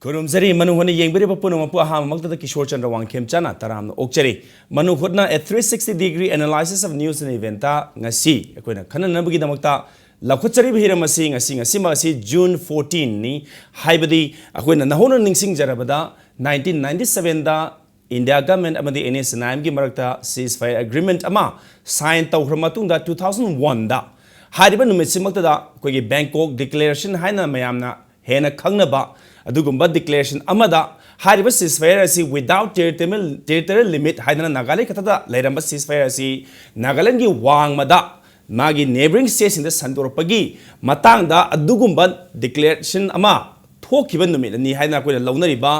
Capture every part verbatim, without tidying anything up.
ꯈꯨꯔꯨꯝꯖꯔꯤ꯫ ꯃꯅꯨ ꯍꯣꯠꯅ ꯌꯦꯡꯕꯤꯔꯤꯕ ꯄꯨꯝꯅꯃꯛꯄꯨ ꯑꯍꯥꯟꯕꯃꯛꯇꯗ ꯀꯤꯁꯣꯔ ꯆꯟꯗ꯭ꯔ ꯋꯥꯡꯈꯦꯝꯆꯥꯅ ꯇꯔꯥꯝꯅ ꯑꯣꯛꯆꯔꯤ꯫ ꯃꯅꯨ ꯍꯣꯠꯅ A three sixty degree analysis of news and event ꯉꯁꯤ ꯑꯩꯈꯣꯏꯅ ꯈꯟꯅꯅꯕꯒꯤꯗꯃꯛꯇ ꯂꯧꯈꯠꯆꯔꯤꯕ ꯍꯤꯔꯝ ꯑꯁꯤ ꯉꯁꯤ, ꯉꯁꯤꯃꯛ ꯑꯁꯤ June fourteen ꯅꯤ꯫ ꯍꯥꯏꯕꯗꯤ ꯑꯩꯈꯣꯏꯅ ꯅꯍꯧꯅ ꯅꯤꯡꯁꯤꯡꯖꯔꯕꯗ nineteen ninety seven ꯗ India government ꯑꯃꯗꯤ N S N I M ꯒꯤ ꯃꯔꯛꯇ ceasefire agreement ꯑꯃ sign ꯇꯧꯈ꯭ꯔ ꯃꯇꯨꯡꯗ two thousand one ꯗ ꯍꯥꯏꯔꯤꯕ ꯅꯨꯃꯤꯠꯁꯤꯃꯛꯇꯗ ꯑꯩꯈꯣꯏꯒꯤ Bangkok Declaration ꯍꯥꯏꯅ ꯃꯌꯥꯝꯅ ꯍꯦꯟꯅ ꯈꯪꯅꯕ ꯑꯗꯨꯒꯨꯝꯕ declaration ꯑꯃꯗ ꯍꯥꯏꯔꯤꯕ ceasefire ꯑꯁꯤ without territorial, territorial limit ꯍꯥꯏꯗꯅ ꯅꯥꯒꯥꯂꯦꯟ ꯈꯛꯇꯗ ꯂꯩꯔꯝꯕ ceasefire ꯑꯁꯤ ꯅꯥꯒꯥꯂꯦꯟꯒꯤ ꯋꯥꯡꯃꯗ ꯃꯥꯒꯤ neighbouring stateꯁꯤꯡꯗ ꯁꯟꯗꯣꯔꯛꯄꯒꯤ ꯃꯇꯥꯡꯗ ꯑꯗꯨꯒꯨꯝꯕ declaration ꯑꯃ ꯊꯣꯛꯈꯤꯕ ꯅꯨꯃꯤꯠ ꯑꯅꯤ ꯍꯥꯏꯅ ꯑꯩꯈꯣꯏꯅ ꯂꯧꯅꯔꯤꯕ,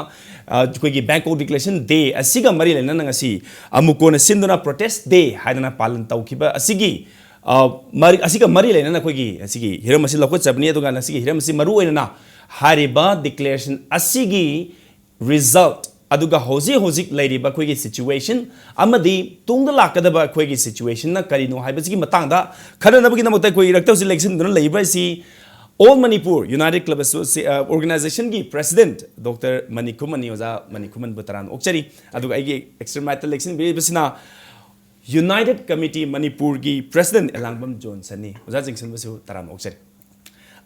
ꯑ, ꯑꯩꯈꯣꯏꯒꯤ Bangkok Declaration Day ꯑꯁꯤꯒ ꯃꯔꯤ ꯂꯩꯅꯅ ꯉꯁꯤ ꯑꯃꯨꯛ ꯀꯣꯟꯅ ꯁꯤꯟꯗꯨꯅ Protest Day ꯍꯥꯏꯗꯅ ꯄꯥꯂꯟ ꯇꯧꯈꯤꯕ ꯑꯁꯤꯒꯤ, ꯑ, ꯃꯔꯤ-, ꯑꯁꯤꯒ ꯃꯔꯤ ꯂꯩꯅꯅ ꯑꯩꯈꯣꯏꯒꯤ ꯑꯁꯤꯒꯤ ꯍꯤꯔꯝ ꯑꯁꯤ ꯂꯧꯈꯠꯆꯕꯅꯤ꯫ ꯑꯗꯨꯒ ꯉꯁꯤꯒꯤ ꯍꯤꯔꯝ ꯑꯁꯤ ꯃꯔꯨ ꯑꯣꯏꯅ ꯍꯥꯏꯔꯤꯕ declaration ꯑꯁꯤꯒꯤ result ꯑꯗꯨꯒ ꯍꯧꯖꯤꯛ ꯍꯧꯖꯤꯛ ꯂꯩꯔꯤꯕ ꯑꯩꯈꯣꯏꯒꯤ situation ꯑꯃꯗꯤ ꯇꯨꯡꯗ ꯂꯥꯛꯀꯗꯕ ꯑꯩꯈꯣꯏꯒꯤ situationꯅ ꯀꯔꯤꯅꯣ ꯍꯥꯏꯕꯁꯤꯒꯤ ꯃꯇꯥꯡꯗ ꯈꯟꯅꯅꯕꯒꯤꯗꯃꯛꯇ ꯑꯩꯈꯣꯏ ꯏꯔꯛꯇ ꯍꯧꯖꯤꯛ ꯂꯦꯡꯁꯤꯟꯗꯨꯅ ꯂꯩꯔꯤꯕ ꯑꯁꯤ All Manipur United Club Associ-, ꯑ, Organizationꯒꯤ President Doctor ꯃꯅꯤꯀꯨꯃꯅꯤ, ꯑꯣꯖꯥ ꯃꯅꯤꯀꯨꯃꯟꯕꯨ ꯇꯔꯥꯝꯅ ꯑꯣꯛꯆꯔꯤ꯫ ꯑꯗꯨꯒ ꯑꯩꯒꯤ extreme right ꯂꯦꯡꯁꯤꯟꯕꯤꯔꯤꯕꯁꯤꯅ United Committee ꯃꯅꯤꯄꯨꯔꯒꯤ President ꯑꯦꯂꯥꯡꯕꯝ ꯖꯣꯟꯁꯟꯅꯤ꯫ ꯑꯣꯖꯥ ꯖꯦꯡꯁꯟꯕꯨꯁꯨ ꯇꯔꯥꯝꯅ ꯑꯣꯛꯆꯔꯤ꯫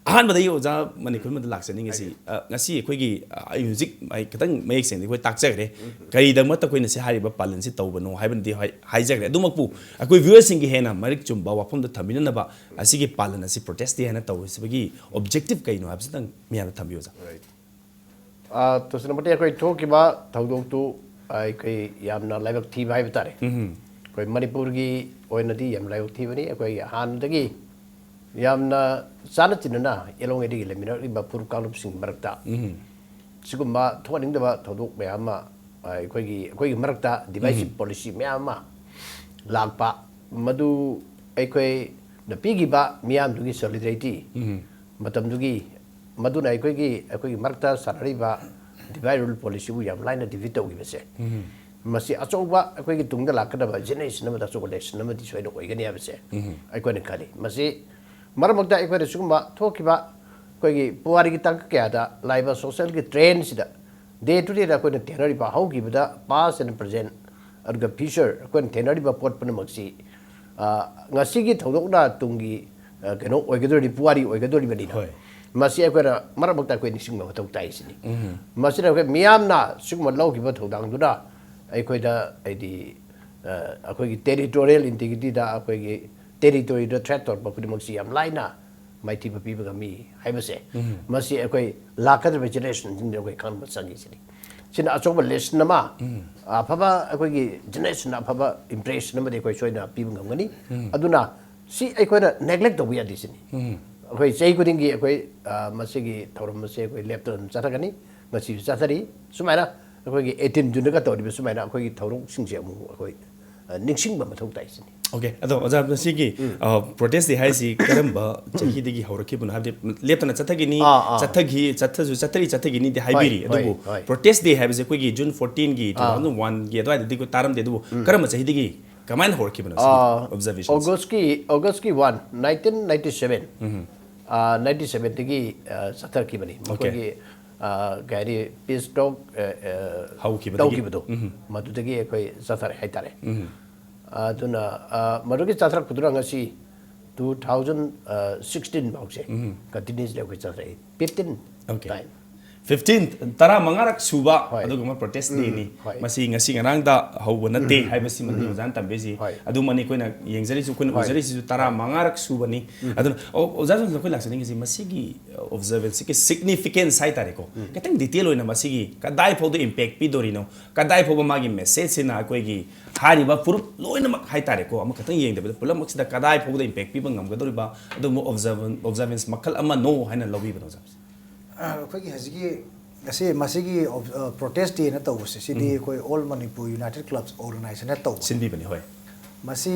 ꯑꯍꯥꯟꯕꯗ ꯑꯩ ꯑꯣꯖꯥ ꯃꯅꯤꯀꯨꯃꯟꯗ ꯂꯥꯛꯆꯅꯤꯡꯉꯤꯁꯤ, ꯑ, ꯉꯁꯤ ꯑꯩꯈꯣꯏꯒꯤ, ꯑ, ꯑꯩ ꯍꯧꯖꯤꯛ ꯑꯩ ꯈꯤꯇꯪ ꯃꯌꯦꯛ ꯁꯦꯡꯅ ꯑꯩꯈꯣꯏ ꯇꯥꯛꯆꯈ꯭ꯔꯦ꯫ ꯀꯔꯤꯗꯃꯛꯇ ꯑꯩꯈꯣꯏꯅ ꯁꯤ ꯍꯥꯏꯔꯤꯕ ꯄꯥꯂꯟꯁꯤ ꯇꯧꯕꯅꯣ ꯍꯥꯏꯕꯅꯗꯤ ꯍꯥꯏ-, ꯍꯥꯏꯖꯈ꯭ꯔꯦ꯫ ꯑꯗꯨꯃꯛꯄꯨ ꯑꯩꯈꯣꯏ viewerꯁꯤꯡꯒꯤ ꯍꯦꯟꯅ ꯃꯔꯤꯛ ꯆꯨꯝꯕ ꯋꯥꯐꯝꯗ ꯊꯝꯕꯤꯅꯅꯕ ꯑꯁꯤꯒꯤ ꯄꯥꯂꯟ ꯑꯁꯤ Protest Day ꯍꯥꯏꯅ ꯇꯧꯔꯤꯁꯤꯒꯤ objective ꯀꯩꯅꯣ ꯍꯥꯏꯕꯁꯤꯇꯪ ꯃꯤꯌꯥꯝꯗ ꯊꯝꯕꯤꯌꯨ, ꯑꯣꯖꯥ꯫ Right. ꯑ, ꯇꯁꯦꯡꯅꯃꯛꯇꯤ ꯑꯩꯈꯣꯏ ꯊꯣꯛꯈꯤꯕ ꯊꯧꯗꯣꯛꯇꯨ, ꯑ, ꯑꯩꯈꯣꯏ ꯌꯥꯝꯅ ꯂꯥꯏꯕꯛ ꯊꯤꯕ ꯍꯥꯏꯕ ꯇꯥꯔꯦ꯫ ꯎꯝ꯫ ꯑꯩꯈꯣꯏ ꯃꯅꯤꯄꯨꯔꯒꯤ ꯑꯣꯏꯅꯗꯤ ꯌꯥꯝ ꯂꯥꯏꯕꯛ ꯊꯤꯕꯅꯤ꯫ ꯑꯩꯈꯣꯏ ꯍꯥꯟꯅꯗꯒꯤ ꯌꯥꯝꯅ ꯆꯥꯟꯅ ꯆꯤꯟꯅꯅ ꯌꯦꯂꯣꯡꯉꯩꯗꯒꯤ ꯂꯩꯃꯤꯟꯅꯔꯛꯂꯤꯕ ꯐꯨꯔꯨꯞ ꯀꯥꯡꯂꯨꯞꯁꯤꯡꯒꯤ ꯃꯔꯛꯇ ꯎꯝ꯫ ꯁꯤꯒꯨꯝꯕ ꯊꯣꯛꯍꯟꯅꯤꯡꯗꯕ ꯊꯧꯗꯣꯛ ꯃꯌꯥꯝ ꯑꯃ, ꯑ, ꯑꯩꯈꯣꯏꯒꯤ, ꯑꯩꯈꯣꯏꯒꯤ ꯃꯔꯛꯇ divisive ꯎꯝ꯫ Policy ꯃꯌꯥꯝ ꯑꯃ ꯂꯥꯛꯄ, ꯃꯗꯨ ꯑꯩꯈꯣꯏꯅ ꯄꯤꯈꯤꯕ ꯃꯤꯌꯥꯝꯗꯨꯒꯤ solidarity, ꯎꯝ꯫ ꯃꯇꯝꯗꯨꯒꯤ, ꯃꯗꯨꯅ ꯑꯩꯈꯣꯏꯒꯤ, ꯑꯩꯈꯣꯏꯒꯤ ꯃꯔꯛꯇ ꯁꯥꯟꯅꯔꯤꯕ divide rule policyꯕꯨ ꯌꯥꯝ ꯂꯥꯏꯅ defeat ꯇꯧꯈꯤꯕꯁꯦ, ꯎꯝ꯫ ꯃꯁꯤ ꯑꯆꯧꯕ ꯑꯩꯈꯣꯏꯒꯤ ꯇꯨꯡꯗ ꯂꯥꯛꯀꯗꯕ generation ꯑꯃꯗ ꯑꯆꯧꯕ lesson ꯑꯃꯗꯤ ꯁꯣꯏꯗꯅ ꯑꯣꯏꯒꯅꯤ ꯍꯥꯏꯕꯁꯦ ꯎꯝ꯫ ꯑꯩꯈꯣꯏꯅ ꯈꯜꯂꯤ꯫ ꯃꯁꯤ ꯃꯔꯛ ꯃꯔꯛꯇ ꯑꯩꯈꯣꯏꯅ ꯁꯤꯒꯨꯝꯕ ꯊꯣꯛꯈꯤꯕ ꯑꯩꯈꯣꯏꯒꯤ ꯄꯨꯋꯥꯔꯤꯒꯤ ꯇꯥꯡꯀꯛ ꯀꯌꯥꯗ ꯂꯥꯛꯏꯕ ꯁꯣꯁꯦꯜꯒꯤ ꯇ꯭ꯔꯦꯟꯁꯤꯗ ꯗꯦ ꯇꯨ ꯗꯦꯗ ꯑꯩꯈꯣꯏꯅ ꯊꯦꯡꯅꯔꯤꯕ ꯍꯧꯈꯤꯕꯗ, ꯄꯥꯁ ꯑꯦꯟ ꯄ꯭ꯔꯖꯦꯟ, ꯑꯗꯨꯒ ꯐ꯭ꯌꯨꯆꯔ ꯑꯩꯈꯣꯏꯅ ꯊꯦꯡꯅꯔꯤꯕ ꯄꯣꯠ ꯄꯨꯝꯅꯃꯛꯁꯤ, ꯑ, ꯉꯁꯤꯒꯤ ꯊꯧꯗꯣꯛꯅ ꯇꯨꯡꯒꯤ, ꯑ, ꯀꯩꯅꯣ ꯑꯣꯏꯒꯗꯧꯔꯤ, ꯄꯨꯋꯥꯔꯤ ꯑꯣꯏꯒꯗꯧꯔꯤꯕꯅꯤꯅ, ꯍꯣꯏ꯫ ꯃꯁꯤ ꯑꯩꯈꯣꯏꯅ ꯃꯔꯛ ꯃꯔꯛꯇ ꯑꯩꯈꯣꯏ ꯅꯤꯡꯁꯤꯡꯕ ꯃꯊꯧ ꯇꯥꯏ ꯁꯤꯅꯤ꯫ ꯃꯁꯤꯅ ꯑꯩꯈꯣꯏ ꯃꯤꯌꯥꯝꯅ ꯁꯤꯒꯨꯝꯕ ꯂꯧꯈꯤꯕ ꯊꯧꯗꯥꯡꯗꯨꯅ ꯑꯩꯈꯣꯏꯗ, ꯍꯥꯏꯗꯤ, ꯑ, ꯑꯩꯈꯣꯏꯒꯤ ꯇꯦꯔꯤꯇꯣꯔꯤꯌꯦꯜ ꯏꯟꯇꯤꯒ꯭ꯔꯤꯇꯤꯗ, ꯑꯩꯈꯣꯏꯒꯤ ꯇꯦꯔꯤꯇꯣꯔꯤꯗ ꯊ꯭ꯔꯦꯠ ꯇꯧꯔꯛꯄ ꯈꯨꯗꯤꯡꯃꯛꯁꯤ ꯌꯥꯝ ꯂꯥꯏꯅ ꯃꯥꯏꯊꯤꯕ ꯄꯤꯕ ꯉꯝꯃꯤ ꯍꯥꯏꯕꯁꯦ, ꯃꯁꯤ ꯑꯩꯈꯣꯏ ꯂꯥꯛꯀꯗꯧꯔꯤꯕ ꯖꯦꯅꯦꯔꯦꯁꯟꯁꯤꯡꯗ ꯑꯩꯈꯣꯏ ꯈꯪꯕ ꯆꯪꯉꯤ ꯁꯤꯅꯤ꯫ ꯁꯤꯅ ꯑꯆꯧꯕ ꯂꯦꯁꯟ ꯑꯃ, ꯑꯐꯕ, ꯑꯩꯈꯣꯏꯒꯤ ꯖꯦꯅꯦꯔꯦꯁꯟ ꯑꯐꯕ ꯏꯝꯄ꯭ꯔꯦꯁꯟ ꯑꯃꯗꯤ ꯑꯩꯈꯣꯏ ꯁꯣꯏꯗꯅ ꯄꯤꯕ ꯉꯝꯒꯅꯤ꯫ ꯑꯗꯨꯅ ꯁꯤ ꯑꯩꯈꯣꯏꯅ ꯅꯦꯒ꯭ꯂꯦꯛ ꯇꯧꯕ ꯌꯥꯗꯦ ꯁꯤꯅꯤ꯫ ꯑꯩꯈꯣꯏ ꯆꯍꯤ ꯈꯨꯗꯤꯡꯒꯤ ꯑꯩꯈꯣꯏ, ꯑ, ꯃꯁꯤꯒꯤ ꯊꯧꯔꯝ ꯑꯁꯦ ꯑꯩꯈꯣꯏ ꯂꯦꯞꯇꯅ ꯑꯗꯨꯝ ꯆꯠꯊꯒꯅꯤ꯫ ꯉꯁꯤꯁꯨ ꯆꯠꯊꯔꯤ꯫ ꯁꯨꯃꯥꯏꯅ ꯑꯩꯈꯣꯏꯒꯤ ꯑꯩꯠꯇꯤꯟ ꯖꯨꯟꯗꯒ ꯇꯧꯔꯤꯕ ꯁꯨꯃꯥꯏꯅ ꯑꯩꯈꯣꯏꯒꯤ ꯊꯧꯔꯝꯁꯤꯡꯁꯦ ꯑꯃꯨꯛ ꯑꯩꯈꯣꯏ, ꯑ, ꯅꯤꯡꯁꯤꯡꯕ ꯃꯊꯧ ꯇꯥꯏ ꯁꯤꯅꯤ꯫ ꯑꯣꯀꯦ, ꯑꯗꯣ ꯑꯣꯖꯥ, ꯃꯁꯤꯒꯤ ꯄ꯭ꯔꯣꯇꯦꯁ ꯗꯦ ꯍꯥꯏꯁꯤ ꯀꯔꯝꯕ ꯆꯍꯤꯗꯒꯤ ꯍꯧꯔꯛꯈꯤꯕꯅꯣ? ꯍꯥꯏꯕꯗꯤ ꯂꯦꯞꯇꯅ ꯆꯠꯊꯈꯤꯅꯤ, ꯑꯥ, ꯑꯥ꯫ ꯆꯠꯊꯈꯤ, ꯆꯠꯊꯁꯨ ꯆꯠꯊꯔꯤ, ꯆꯠꯊꯈꯤꯅꯤꯗꯤ ꯍꯥꯏꯕꯤꯔꯤ꯫ ꯍꯣꯏ, ꯑꯗꯨꯕꯨ ꯍꯣꯏ꯫ ꯄ꯭ꯔꯣꯇꯦꯁ ꯗꯦ ꯍꯥꯏꯕꯁꯦ ꯑꯩꯈꯣꯏꯒꯤ ꯖꯨꯟ ꯐꯣꯔꯇꯤꯟꯒꯤ, ꯇꯨ ꯑꯥ꯫ ꯊꯥꯎꯖꯟ ꯋꯥꯟꯒꯤ ꯑꯗꯨꯋꯥꯏꯗꯗꯤ ꯑꯩꯈꯣꯏ ꯇꯥꯔꯝꯗꯦ꯫ ꯑꯗꯨꯕꯨ ꯀꯔꯝꯕ ꯆꯍꯤꯗꯒꯤ, ꯀꯃꯥꯏꯅ ꯍꯧꯔꯛꯈꯤꯕꯅꯣ ꯁꯤꯒꯤ ꯑꯥ, ꯑꯣꯕꯖꯔꯕꯦꯁꯟ? ꯑꯣꯒꯁꯀꯤ, ꯑꯣꯒꯁꯀꯤ ꯋꯥꯟ, ꯅꯥꯏꯟꯇꯤꯟ ꯅꯥꯏꯟꯇꯤ ꯁꯚꯦꯟ, ꯑꯥ, ꯅꯥꯏꯟꯇꯤ ꯁꯚꯦꯟꯗꯒꯤ, ꯑꯥ, ꯆꯠꯊꯔꯛꯈꯤꯕꯅꯤ꯫ ꯑꯣꯀꯦ꯫ ꯃꯈꯣꯏꯒꯤ, ꯑꯥ, ꯀꯩ ꯍꯥꯏꯅꯤ, ꯄꯤꯁ ꯇꯣꯛ, ꯑꯥ, ꯑꯥ, ꯍꯧꯈꯤꯕꯗꯒꯤ꯫ ꯇꯧꯈꯤꯕꯗꯣ, ꯃꯗꯨꯗꯒꯤ ꯑꯩꯈꯣꯏ ꯆꯠꯊꯔꯦ ꯍꯥꯏꯇꯥꯔꯦ꯫ ꯑꯗꯨꯅ, ꯑꯥ, ꯃꯗꯨꯒꯤ ꯆꯠꯊꯔꯛꯄꯗꯨꯅ ꯉꯁꯤ ꯇꯨ ꯊꯥꯎꯖꯟ ꯁꯤꯛꯁꯇꯤꯟ ꯐꯥꯎꯁꯦ ꯀꯟꯇꯤꯅ꯭ꯌꯨꯁꯂꯤ ꯑꯩꯈꯣꯏ ꯆꯠꯊꯔꯛꯏ꯫ Fifteen okay. ꯇꯥꯏꯝ꯫ ꯐꯤꯐꯇꯤꯟ, ꯇꯔꯥ ꯃꯉꯥꯔꯛ ꯁꯨꯕ ꯍꯣꯏ꯫ ꯑꯗꯨꯒꯨꯝꯕ ꯄ꯭ꯔꯣꯇꯦꯁ ꯗꯦꯅꯤ꯫ ꯍꯣꯏ꯫ ꯃꯁꯤ ꯉꯁꯤ ꯉꯔꯥꯡꯗ ꯍꯧꯕ ꯅꯠꯇꯦ ꯍꯥꯏꯕꯁꯤꯃꯗꯤ ꯑꯣꯖꯥꯅ ꯇꯝꯕꯤꯔꯤꯁꯤ꯫ ꯍꯣꯏ꯫ ꯑꯗꯨꯃꯅꯤ ꯑꯩꯈꯣꯏꯅ ꯌꯦꯡꯖꯔꯤꯁꯨ, ꯑꯩꯈꯣꯏꯅ ꯍꯣꯏ꯫ ꯎꯖꯔꯤꯁꯤꯁꯨ ꯇꯔꯥ ꯃꯉꯥꯔꯛ ꯁꯨꯕꯅꯤ꯫ ꯑꯗꯨꯅ ꯑꯣ-, ꯑꯣꯖꯥ ꯖꯣꯟꯁꯟ, ꯑꯩꯈꯣꯏ ꯂꯥꯛꯆꯅꯤꯡꯉꯤꯁꯤ ꯃꯁꯤꯒꯤ ꯑꯣꯕꯖꯔꯕꯦꯟꯁꯤꯒꯤ ꯁꯤꯒꯅꯤꯐꯤꯀꯦꯟꯁ ꯍꯥꯏꯇꯥꯔꯦꯀꯣ, ꯈꯤꯇꯪ ꯗꯤꯇꯦꯜ ꯑꯣꯏꯅ ꯃꯁꯤꯒꯤ ꯀꯗꯥꯏ ꯐꯥꯎꯗ ꯏꯝꯄꯦꯛ ꯄꯤꯗꯣꯔꯤꯅꯣ, ꯀꯗꯥꯏ ꯐꯥꯎꯕ ꯃꯥꯒꯤ ꯃꯦꯁꯦꯖꯁꯤꯅ ꯑꯩꯈꯣꯏꯒꯤ ꯍꯥꯏꯔꯤꯕ ꯐꯨꯔꯨꯞ ꯂꯣꯏꯅꯃꯛ ꯍꯥꯏꯇꯥꯔꯦꯀꯣ, ꯑꯃꯈꯛꯇꯪ ꯌꯦꯡꯗꯕꯤꯗ ꯄꯨꯝꯅꯃꯛꯁꯤꯗ ꯀꯗꯥꯏ ꯐꯥꯎꯕꯗ ꯏꯝꯄꯦꯛ ꯄꯤꯕ ꯉꯝꯒꯗꯧꯔꯤꯕ ꯑꯗꯨꯒꯨꯝꯕ ꯑꯣꯕꯖꯔꯕꯦꯟ-, ꯑꯣꯕꯖꯔꯕꯦꯟꯁ ꯃꯈꯜ ꯑꯃꯅꯣ ꯍꯥꯏꯅ ꯂꯧꯕꯤꯕꯅꯣ, ꯑꯣꯖꯥ? ꯑ, ꯑꯩꯈꯣꯏꯒꯤ ꯍꯧꯖꯤꯛꯀꯤ ꯉꯁꯤ ꯃꯁꯤꯒꯤ ꯑꯣꯕ-, ꯑ, ꯄ꯭ꯔꯣꯇꯦꯁ ꯗꯦꯅ ꯇꯧꯕꯁꯦ, ꯁꯤꯗꯤ ꯑꯩꯈꯣꯏ ꯑꯣꯜ ꯃꯅꯤꯄꯨꯔ ꯌꯨꯅꯥꯏꯇꯦꯠ ꯀ꯭ꯂꯕꯁ ꯑꯣꯔꯒꯅꯥꯏꯖꯦꯁꯟꯅ ꯇꯧꯕ꯫ ꯁꯤꯟꯕꯤꯕꯅꯤ, ꯍꯣꯏ꯫ ꯃꯁꯤ,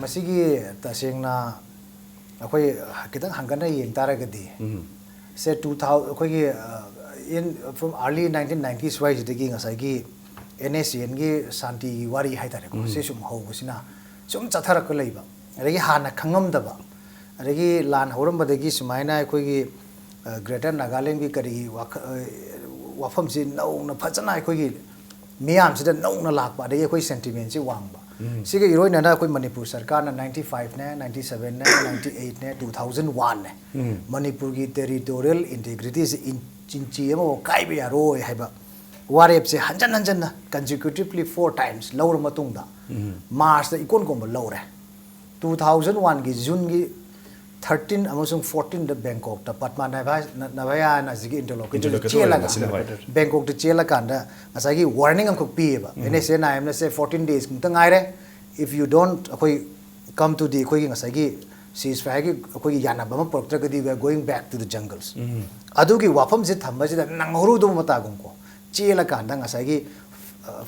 ꯃꯁꯤꯒꯤ ꯇꯁꯦꯡꯅ ꯑꯩꯈꯣꯏ ꯈꯤꯇꯪ ꯍꯪꯒꯠꯅ ꯌꯦꯡ ꯇꯥꯔꯒꯗꯤ, ꯁꯦ, ꯇꯨ ꯊꯥꯎ-, ꯑꯩꯈꯣꯏꯒꯤ, ꯑ, in, from early nineteen ninety ꯁ꯭ꯋꯥꯏꯁꯤꯗꯒꯤ ꯉꯁꯥꯏꯒꯤ ꯑꯦꯟ ꯑꯦꯁ ꯁꯤ ꯑꯦꯟꯒꯤ ꯁꯥꯟꯇꯤꯒꯤ ꯋꯥꯔꯤ ꯍꯥꯏꯇꯥꯔꯦꯀꯣ, ꯁꯤ ꯁꯨꯝ ꯍꯧꯕꯁꯤꯅ ꯁꯨꯝ ꯆꯠꯊꯔꯛꯄ ꯂꯩꯕ, ꯑꯗꯒꯤ ꯍꯥꯟꯅ ꯈꯪꯉꯝꯗꯕ, ꯑꯗꯒꯤ ꯂꯥꯟ ꯍꯧꯔꯝꯕꯗꯒꯤ ꯁꯨꯃꯥꯏꯅ ꯑꯩꯈꯣꯏꯒꯤ ꯒ꯭ꯔꯦꯇꯔ ꯅꯥꯒꯥꯂꯦꯟꯒꯤ ꯀꯔꯤꯒꯤ ꯋꯥꯈ- ꯑ, ꯋꯥꯐꯝꯁꯤ ꯅꯧꯅ ꯐꯖꯅ ꯑꯩꯈꯣꯏꯒꯤ ꯃꯤꯌꯥꯝꯁꯤꯗ ꯅꯧꯅ ꯂꯥꯛꯄ, ꯑꯗꯒꯤ ꯑꯩꯈꯣꯏ ꯁꯦꯟꯇꯤꯃꯦꯟꯁꯤ ꯋꯥꯡꯕ꯫ ꯁꯤꯒ ꯏꯔꯣꯏꯅꯅ ꯑꯩꯈꯣꯏ ꯃꯅꯤꯄꯨꯔ ꯁꯔꯀꯥꯔꯅ ꯅꯥꯏꯟꯇꯤ ꯐꯥꯏꯚꯅꯦ, ꯅꯥꯏꯟꯇꯤ ꯁꯕꯦꯟꯅꯦ, ꯅꯥꯏꯟꯇꯤ ꯑꯩꯠꯅꯦ, ꯇꯨ ꯊꯥꯎꯖꯟ ꯋꯥꯟꯅꯦ, ꯃꯅꯤꯄꯨꯔꯒꯤ ꯇꯦꯔꯤꯇꯣꯔꯤꯌꯦꯜ ꯏꯟꯇꯦꯒ꯭ꯔꯤꯇꯤꯁꯦ ꯏꯟꯆꯤ ꯑꯃꯐꯥꯎ ꯀꯥꯏꯕ ꯌꯥꯔꯣꯏ ꯍꯥꯏꯕ ꯋꯥꯔꯦꯞꯁꯦ ꯍꯟꯖꯟ ꯍꯟꯖꯟꯅ consecutively four times ꯂꯧꯔ ꯃꯇꯨꯡꯗ ꯃꯥꯔꯁꯇ ꯏꯀꯣꯟ ꯀꯣꯟꯕ ꯂꯧꯔꯦ꯫ ꯇꯨ ꯊꯥꯎꯖꯟ ꯋꯥꯟꯒꯤ ꯖꯨꯟꯒꯤ ꯊꯥꯔꯇꯤꯟ ꯑꯃꯁꯨꯡ ꯐꯣꯔꯇꯤꯟꯗ ꯕꯦꯡꯀꯣꯛꯇ ꯄꯗꯃ ꯅꯚꯥ- ꯅꯚꯥꯌꯥꯅ ꯑꯁꯤꯒꯤ ꯏꯟꯇꯔꯂꯣꯀꯦꯇꯔ ꯆꯦꯜꯂꯒ ꯕꯦꯡꯀꯣꯛꯇ ꯆꯦꯜꯂꯀꯥꯟꯗ ꯉꯁꯥꯏꯒꯤ ꯋꯥꯔꯅꯤꯡ ꯑꯃꯈꯛ ꯄꯤꯌꯦꯕ, ꯑꯦꯟ ꯑꯦꯁ ꯑꯦꯟ ꯑꯥꯏ ꯑꯦꯝꯅ ꯁꯦ, "ꯐꯣꯔꯇꯤꯟ ꯗꯦꯖ ꯈꯛꯇ ꯉꯥꯏꯔꯦ, if you don't, ꯑꯩꯈꯣꯏ come to the, ꯑꯩꯈꯣꯏꯒꯤ ꯉꯁꯥꯏꯒꯤ ꯁꯤꯁ ꯐꯥꯌꯔꯒꯤ ꯑꯩꯈꯣꯏꯒꯤ ꯌꯥꯅꯕ ꯑꯃ ꯄꯨꯔꯛꯇ꯭ꯔꯒꯗꯤ we are going back to the jungles." ꯑꯗꯨꯒꯤ ꯋꯥꯐꯝꯁꯦ ꯊꯝꯕꯁꯤꯗ ꯅꯪꯍꯧꯔꯨꯗꯕ ꯃꯇꯥꯒꯨꯝꯀꯣ, ꯆꯦꯜꯂꯀꯥꯟꯗ ꯉꯁꯥꯏꯒꯤ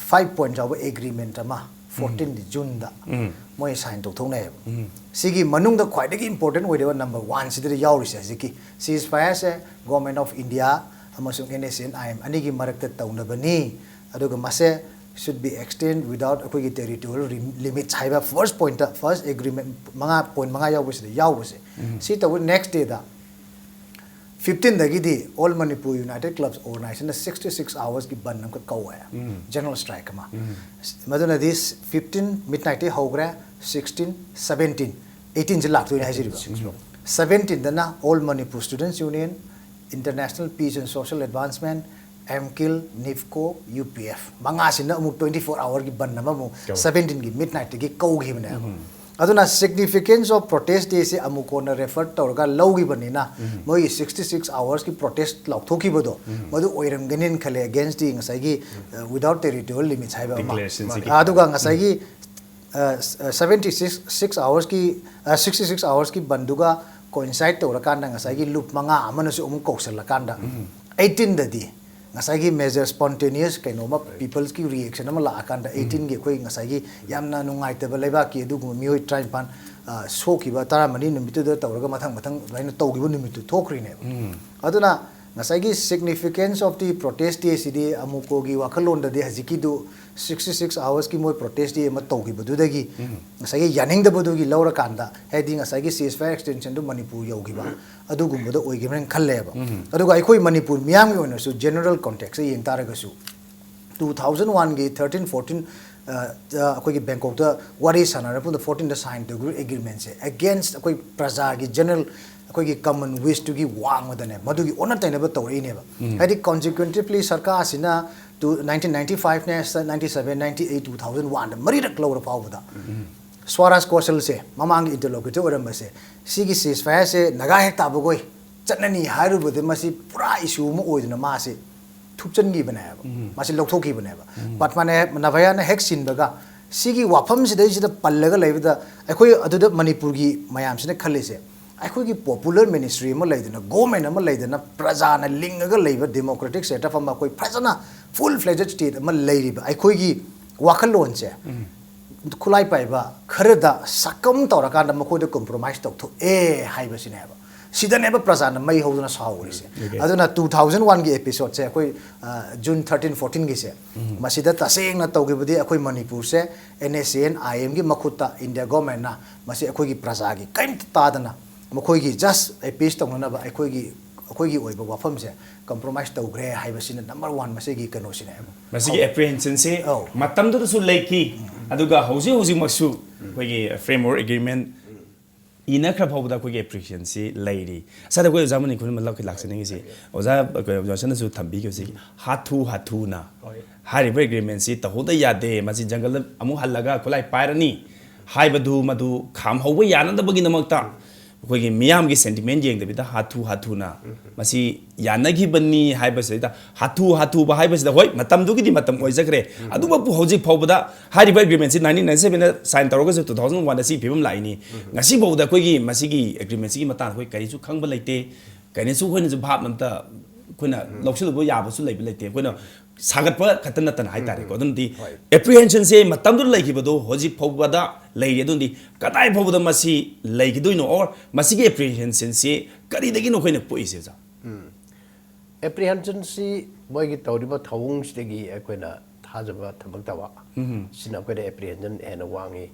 ꯐꯥꯏꯚ ꯄꯣꯏꯟꯠ ꯌꯥꯎꯕ ꯑꯦꯒ꯭ꯔꯤꯃꯦꯟꯠ ꯑꯃ ꯐꯣꯔꯇꯤꯟ ꯖꯨꯟꯗ ꯃꯣꯏ ꯁꯥꯏꯟ ꯇꯧꯊꯣꯛꯅꯩꯌꯦꯕ꯫ ꯁꯤꯒꯤ ꯃꯅꯨꯡꯗ ꯈ꯭ꯋꯥꯏꯗꯒꯤ ꯏꯝꯄꯣꯔꯇꯦꯟ ꯑꯣꯏꯔꯤꯕ ꯅꯝꯕꯔ ꯋꯥꯟꯁꯤꯗ ꯌꯥꯎꯔꯤꯁꯦ ꯍꯧꯖꯤꯛꯀꯤ ꯁꯤꯁ ꯐꯥꯌꯔꯁꯦ ꯒꯣꯔꯃꯦꯟ ꯑꯣꯐ ꯏꯟꯗꯤꯌꯥ ꯑꯃꯁꯨꯡ N S N I M ꯑꯅꯤꯒꯤ ꯃꯔꯛꯇ ꯇꯧꯅꯕꯅꯤ, ꯑꯗꯨꯒ ꯃꯁꯦ should be extend without ꯑꯩꯈꯣꯏꯒꯤ ꯇꯦꯔꯤꯇꯣꯔꯤꯌꯦꯜ ꯂꯤꯃꯤꯠꯁ ꯍꯥꯏꯕ ꯐꯥꯔꯁ ꯄꯣꯏꯟꯠꯇ, ꯐꯥꯔꯁ ꯑꯦꯒ꯭ꯔꯤꯃꯦꯟꯠ ꯃꯉꯥ ꯄꯣꯏꯟꯠ ꯃꯉꯥ ꯌꯥꯎꯕꯁꯤꯗ ꯌꯥꯎꯕꯁꯦ, ꯁꯤ ꯇꯧꯕ ꯅꯦꯛꯁ ꯗꯦꯗ ꯐꯤꯐꯇꯤꯟꯗꯒꯤꯗꯤ ꯑꯣꯜ ꯃꯅꯤꯄꯨꯔ ꯌꯨꯅꯥꯏꯇꯦꯠ ꯀ꯭ꯂꯕꯁ ꯑꯣꯔꯒꯅꯥꯏꯖꯦꯁꯟꯅ ꯁꯤꯛꯁꯇꯤ ꯁꯤꯛꯁ ꯑꯋꯥꯔꯁꯀꯤ ꯕꯟ ꯑꯃꯈꯛ ꯀꯧꯋꯦ, ꯖꯦꯅꯔꯦꯜ ꯁ꯭ꯇ꯭ꯔꯥꯏꯛ ꯑꯃ꯫ ꯃꯗꯨꯅꯗꯤ ꯐꯤꯐꯇꯤꯟ ꯃꯤꯗ ꯅꯥꯏꯠꯇꯒꯤ ꯍꯧꯈ꯭ꯔꯦ, ꯁꯤꯛꯁꯇꯤꯟ, ꯁꯕꯦꯟꯇꯤꯟ, ꯑꯩꯠꯇꯤꯟꯁꯦ ꯂꯥꯛꯇꯣꯏꯅꯦ ꯍꯥꯏꯖꯔꯤꯕ꯫ ꯁꯕꯦꯟꯇꯤꯟꯗꯅ all Manipur students union, international peace and social advancement, ꯑꯦꯝꯀꯤꯜ, ꯅꯤꯐꯀꯣ, ꯌꯨ ꯄꯤ ꯑꯦꯐ, ꯃꯉꯥꯁꯤꯅ ꯑꯃꯨꯛ ꯇ꯭ꯋꯦꯟꯇꯤ ꯐꯣꯔ ꯑꯋꯥꯔꯒꯤ ꯕꯟ ꯑꯃꯃꯨꯛ ꯀꯧꯋꯦ꯫ ꯁꯕꯦꯟꯇꯤꯟꯒꯤ ꯃꯤꯗ ꯅꯥꯏꯠꯇꯒꯤ ꯀꯧꯈꯤꯕꯅꯦꯕ꯫ ꯑꯗꯨꯅ significance of protest dayꯁꯦ ꯑꯃꯨꯛ ꯀꯣꯟꯅ ꯔꯦꯐꯔ ꯇꯧꯔꯒ ꯂꯧꯈꯤꯕꯅꯤꯅ, ꯃꯣꯏꯒꯤ ꯁꯤꯛꯁꯇꯤ ꯁꯤꯛꯁ ꯑꯋꯥꯔꯁꯀꯤ ꯄ꯭ꯔꯣꯇꯦꯁ ꯂꯥꯎꯊꯣꯛꯈꯤꯕꯗꯣ, ꯃꯗꯨ ꯑꯣꯏꯔꯝꯒꯅꯤꯅ ꯈꯜꯂꯦ, against the ꯉꯁꯥꯏꯒꯤ without territorial limits ꯍꯥꯏꯕ ꯑꯃ꯫ Declarationꯁꯤꯒꯤ꯫ ꯑꯗꯨꯒ ꯉꯁꯥꯏꯒꯤ ꯁꯕꯦꯟꯇꯤ ꯁꯤꯛꯁ, ꯁꯤꯛꯁ ꯑꯋꯥꯔꯁꯀꯤ, ꯁꯤꯛꯁꯇꯤ ꯁꯤꯛꯁ ꯑꯋꯥꯔꯁꯀꯤ ꯕꯟꯗꯨꯒ coincide ꯇꯧꯔꯀꯥꯟꯗ ꯉꯁꯥꯏꯒꯤ ꯂꯨꯞ ꯃꯉꯥ ꯑꯃꯅꯁꯨ ꯑꯃꯨꯛ ꯀꯧꯁꯜꯂꯀꯥꯟꯗ, ꯑꯩꯠꯇꯤꯟꯗꯗꯤ ꯉꯁꯥꯏꯒꯤ ꯃꯦꯖꯔ ꯁ꯭ꯄꯣꯟꯇꯦꯅꯤꯌꯁ ꯀꯩꯅꯣꯝꯃ, ꯄꯤꯄꯜꯁꯀꯤ ꯔꯤꯌꯦꯛꯁꯟ ꯑꯃ ꯂꯥꯛꯑꯀꯥꯟꯗ, ꯑꯩꯠꯇꯤꯟꯒꯤ ꯑꯩꯈꯣꯏ ꯉꯁꯥꯏꯒꯤ ꯌꯥꯝꯅ ꯅꯨꯡꯉꯥꯏꯇꯕ ꯂꯩꯕꯥꯛꯀꯤ ꯑꯗꯨꯒꯨꯝꯕ ꯃꯤꯑꯣꯏ ꯇꯔꯥꯅꯤꯄꯥꯟ, ꯑ, ꯁꯣꯛꯈꯤꯕ ꯇꯔꯥꯃꯔꯤ ꯅꯨꯃꯤꯠꯇꯨꯗ ꯇꯧꯔꯒ ꯃꯊꯪ ꯃꯊꯪ ꯑꯗꯨꯃꯥꯏꯅ ꯇꯧꯈꯤꯕ ꯅꯨꯃꯤꯠꯇꯨ ꯊꯣꯛꯈ꯭ꯔꯤꯅꯦꯕ꯫ ꯑꯗꯨꯅ ꯉꯁꯥꯏꯒꯤ significance of the protest day CD ꯑꯃꯨꯀꯣꯒꯤ ꯋꯥꯈꯜꯂꯣꯟꯗꯗꯤ ꯍꯧꯖꯤꯛꯀꯤꯗꯨ sixty six hours ꯀꯤ ꯃꯣꯏ protest day ꯑꯃ ꯇꯧꯈꯤꯕꯗꯨꯗꯒꯤ ꯉꯁꯥꯏꯒꯤ ꯌꯥꯅꯤꯡꯗꯕꯗꯨꯒꯤ ꯂꯧꯔꯀꯥꯟꯗ, ꯍꯥꯏꯗꯤ ꯉꯁꯥꯏꯒꯤ ceasefire extension ꯗꯨ ꯃꯅꯤꯄꯨꯔ ꯌꯧꯈꯤꯕ ꯑꯗꯨꯒꯨꯝꯕꯗ ꯑꯣꯏꯈꯤꯕ꯭ꯔꯅ ꯈꯜꯂꯦꯕ꯫ ꯑꯗꯨꯒ ꯑꯩꯈꯣꯏ ꯃꯅꯤꯄꯨꯔ ꯃꯤꯌꯥꯝꯒꯤ ꯑꯣꯏꯅꯁꯨ general context ꯇ ꯌꯦꯡ ꯇꯥꯔꯒꯁꯨ, two thousand one ꯒꯤ thirteen fourteen, ꯑ, ꯑ, ꯑꯩꯈꯣꯏꯒꯤ ꯕꯦꯡꯀꯣꯛꯇ ꯋꯥꯔꯤ ꯁꯥꯟꯅꯔꯛꯄꯗ fourteen ꯗ sign ꯇꯧꯈꯤꯕ agreement ꯁꯦ against ꯑꯩꯈꯣꯏ ꯄ꯭ꯔꯖꯥꯒꯤ general, ꯑꯩꯈꯣꯏꯒꯤ common wish ꯇꯨꯒꯤ ꯋꯥꯡꯃꯗꯅꯦ, ꯃꯗꯨꯒꯤ ꯑꯣꯟꯅ ꯇꯩꯅꯕ ꯇꯧꯔꯛꯏꯅꯦꯕ꯫ ꯍꯥꯏꯗꯤ consecutively ꯁꯔꯀꯥꯔꯁꯤꯅ ꯇꯨ, nineteen ninety five ꯅꯦ, ninety seven, ninety eight, two thousand one ꯗ ꯃꯔꯤꯔꯛ ꯂꯧꯔ ꯐꯥꯎꯕꯗ, ꯁ꯭ꯋꯥꯔꯥꯖ ꯀꯣꯁꯜꯁꯦ ꯃꯃꯥꯡꯒꯤ interlocutor ꯑꯣꯏꯔꯝꯕꯁꯦ, ꯁꯤꯒꯤ ceasefire ꯁꯦ ꯅꯥꯒꯥ ꯍꯦꯛ ꯇꯥꯕꯈꯣꯏ ꯆꯠꯅꯅꯤ ꯍꯥꯏꯔꯨꯕꯗ ꯃꯁꯤ ꯄꯨꯔꯥ issue ꯑꯃ ꯑꯣꯏꯗꯅ ꯃꯥꯁꯤ ꯊꯨꯞꯆꯟꯈꯤꯕꯅꯦꯕ, ꯃꯥꯁꯤ ꯂꯧꯊꯣꯛꯈꯤꯕꯅꯦꯕ꯫ But ꯃꯥꯅꯦ, ꯅꯚꯌꯥꯅ ꯍꯦꯛ ꯁꯤꯟꯕꯒ ꯁꯤꯒꯤ ꯋꯥꯐꯝꯁꯤꯗꯩꯁꯤꯗ ꯄꯜꯂꯒ ꯂꯩꯕꯗ, ꯑꯩꯈꯣꯏ ꯑꯗꯨꯗ ꯃꯅꯤꯄꯨꯔꯒꯤ ꯃꯌꯥꯝꯁꯤꯅ ꯈꯜꯂꯤꯁꯦ, ꯑꯩꯈꯣꯏꯒꯤ popular ministry ꯑꯃ ꯂꯩꯗꯅ, government ꯑꯃ ꯂꯩꯗꯅ, ꯄ꯭ꯔꯖꯥꯅ ꯂꯤꯡꯉꯒ ꯂꯩꯕ democratic setup ꯑꯃ, ꯑꯩꯈꯣꯏ ꯐꯖꯅ full fledged state ꯑꯃ ꯂꯩꯔꯤꯕ ꯑꯩꯈꯣꯏꯒꯤ ꯋꯥꯈꯜꯂꯣꯟꯁꯦ, ꯈꯨꯠꯂꯥꯏ ꯄꯥꯏꯕ ꯈꯔꯗ succumb ꯇꯧꯔꯀꯥꯟꯗ ꯃꯈꯣꯏꯗ compromise ꯇꯧꯊꯣꯛꯑꯦ ꯍꯥꯏꯕꯁꯤꯅꯦꯕ꯫ ꯁꯤꯗꯅꯦꯕ ꯄ꯭ꯔꯖꯥꯅ ꯃꯩ ꯍꯧꯗꯨꯅ ꯁꯥꯎꯔꯤꯁꯦ꯫ ꯑꯗꯨꯅ two thousand one ꯒꯤ episode ꯁꯦ ꯑꯩꯈꯣꯏ, ꯑ, June thirteen fourteen ꯒꯤꯁꯦ, ꯃꯁꯤꯗ ꯇꯁꯦꯡꯅ ꯇꯧꯈꯤꯕꯗꯤ ꯑꯩꯈꯣꯏ ꯃꯅꯤꯄꯨꯔꯁꯦ NSCN IM ꯒꯤ ꯃꯈꯨꯠꯇ India government ꯅ ꯃꯁꯤ ꯑꯩꯈꯣꯏꯒꯤ ꯄ꯭ꯔꯖꯥꯒꯤ ꯀꯔꯤꯝꯇ ꯇꯥꯗꯅ ꯃꯈꯣꯏꯒꯤ just appease ꯇꯧꯅꯅꯕ ꯑꯩꯈꯣꯏꯒꯤ, ꯑꯩꯈꯣꯏꯒꯤ ꯑꯣꯏꯕ ꯋꯥꯐꯝꯁꯦ compromise ꯇꯧꯈ꯭ꯔꯦ ꯍꯥꯏꯕꯁꯤꯅ number one ꯃꯁꯤꯒꯤ ꯀꯩꯅꯣꯁꯤꯅꯦꯕ꯫ ꯃꯁꯤꯒꯤ apprehension ꯁꯤ ꯑꯧ꯫ ꯃꯇꯝꯗꯨꯗꯁꯨ ꯂꯩꯈꯤ, ꯑꯗꯨꯒ ꯍꯧꯖꯤꯛ ꯍꯧꯖꯤꯛꯃꯛꯁꯨ ꯑꯩꯈꯣꯏꯒꯤ framework agreement ꯏꯅꯈ꯭ꯔ ꯐꯥꯎꯕꯗ ꯑꯩꯈꯣꯏꯒꯤ apprehension ꯁꯤ ꯂꯩꯔꯤ꯫ ꯉꯁꯥꯏꯗ ꯑꯩꯈꯣꯏ ꯑꯣꯖꯥ ꯃꯅꯤꯡ ꯈꯨꯟ ꯑꯃ ꯂꯥꯛꯆꯅꯤꯡꯉꯤꯁꯤ, ꯑꯣꯖꯥ, ꯑꯣꯖꯥ ꯁꯅꯁꯨ ꯊꯝꯕꯤꯈꯤꯕꯁꯤ, ꯍꯥꯊꯨ ꯍꯥꯊꯨꯅ ꯍꯥꯏꯔꯤꯕ agreement ꯁꯤ ꯇꯧꯍꯧꯗ ꯌꯥꯗꯦ, ꯃꯁꯤ ꯖꯪꯒꯜꯗ ꯑꯃꯨꯛ ꯍꯜꯂꯒ ꯈꯨꯠꯂꯥꯏ ꯄꯥꯏꯔꯅꯤ ꯍꯥꯏꯕꯗꯨ, ꯃꯗꯨ ꯈꯥꯝꯍꯧꯕ ꯌꯥꯅꯗꯕꯒꯤꯗꯃꯛꯇ ꯑꯩꯈꯣꯏꯒꯤ ꯃꯤꯌꯥꯝꯒꯤ sentiment ꯌꯦꯡꯗꯕꯤꯗ ꯍꯥꯊꯨ ꯍꯥꯊꯨꯅ ꯃꯁꯤ ꯌꯥꯅꯈꯤꯕꯅꯤ ꯍꯥꯏꯕꯁꯤꯗ, ꯍꯥꯊꯨ ꯍꯥꯊꯨꯕ ꯍꯥꯏꯕꯁꯤꯗ, ꯍꯣꯏ, ꯃꯇꯝꯗꯨꯒꯤꯗꯤ ꯃꯇꯝ ꯑꯣꯏꯖꯈ꯭ꯔꯦ, ꯑꯗꯨꯃꯛꯄꯨ ꯍꯧꯖꯤꯛ ꯐꯥꯎꯕꯗ ꯍꯥꯏꯔꯤꯕ agreement ꯁꯤ nineteen ninety seven ꯗ sign ꯇꯧꯔꯒꯁꯨ two thousand one ꯗ ꯁꯤ ꯐꯤꯕꯝ ꯂꯥꯛꯏꯅꯤ꯫ ꯉꯁꯤ ꯐꯥꯎꯕꯗ ꯑꯩꯈꯣꯏꯒꯤ ꯃꯁꯤꯒꯤ agreement ꯁꯤꯒꯤ ꯃꯇꯥꯡꯗ ꯑꯩꯈꯣꯏ ꯀꯔꯤꯁꯨ ꯈꯪꯕ ꯂꯩꯇꯦ, ꯀꯔꯤꯁꯨ ꯑꯩꯈꯣꯏꯅꯁꯨ ꯚꯥꯕ ꯑꯝꯇ ꯑꯩꯈꯣꯏꯅ ꯂꯧꯁꯤꯜꯂꯨꯕ ꯌꯥꯕꯁꯨ ꯂꯩꯕ ꯂꯩꯇꯦ꯫ ꯑꯩꯈꯣꯏꯅ ꯁꯥꯒꯠꯄ ꯈꯛꯇ ꯅꯠꯇꯅ ꯍꯥꯏꯇꯥꯔꯦꯀꯣ꯫ ꯑꯗꯨꯅꯗꯤ apprehension ꯁꯦ ꯃꯇꯝꯗꯨꯗ ꯂꯩꯈꯤꯕꯗꯣ ꯍꯧꯖꯤꯛ ꯐꯥꯎꯕꯗ ꯂꯩꯔꯤ꯫ ꯑꯗꯨꯅꯗꯤ ꯀꯗꯥꯏ ꯐꯥꯎꯕꯗ ꯃꯁꯤ ꯂꯩꯈꯤꯗꯣꯏꯅꯣ, or ꯃꯁꯤꯒꯤ apprehension ꯁꯦ ꯀꯔꯤꯗꯒꯤꯅꯣ ꯑꯩꯈꯣꯏꯅ ꯄꯣꯛꯏꯁꯦ, ꯑꯣꯖꯥ? ꯑꯦꯄ꯭ꯔꯤꯍꯦꯟꯁꯟꯁꯤ ꯃꯣꯏꯒꯤ ꯇꯧꯔꯤꯕ ꯊꯧꯑꯣꯡꯁꯤꯗꯒꯤ ꯑꯩꯈꯣꯏꯅ ꯊꯥꯖꯕ ꯊꯝꯃꯛꯇꯕ ꯁꯤꯅ ꯑꯩꯈꯣꯏꯗ ꯑꯦꯄ꯭ꯔꯤꯍꯦꯟꯁꯟ ꯍꯦꯟꯅ ꯋꯥꯡꯉꯤ꯫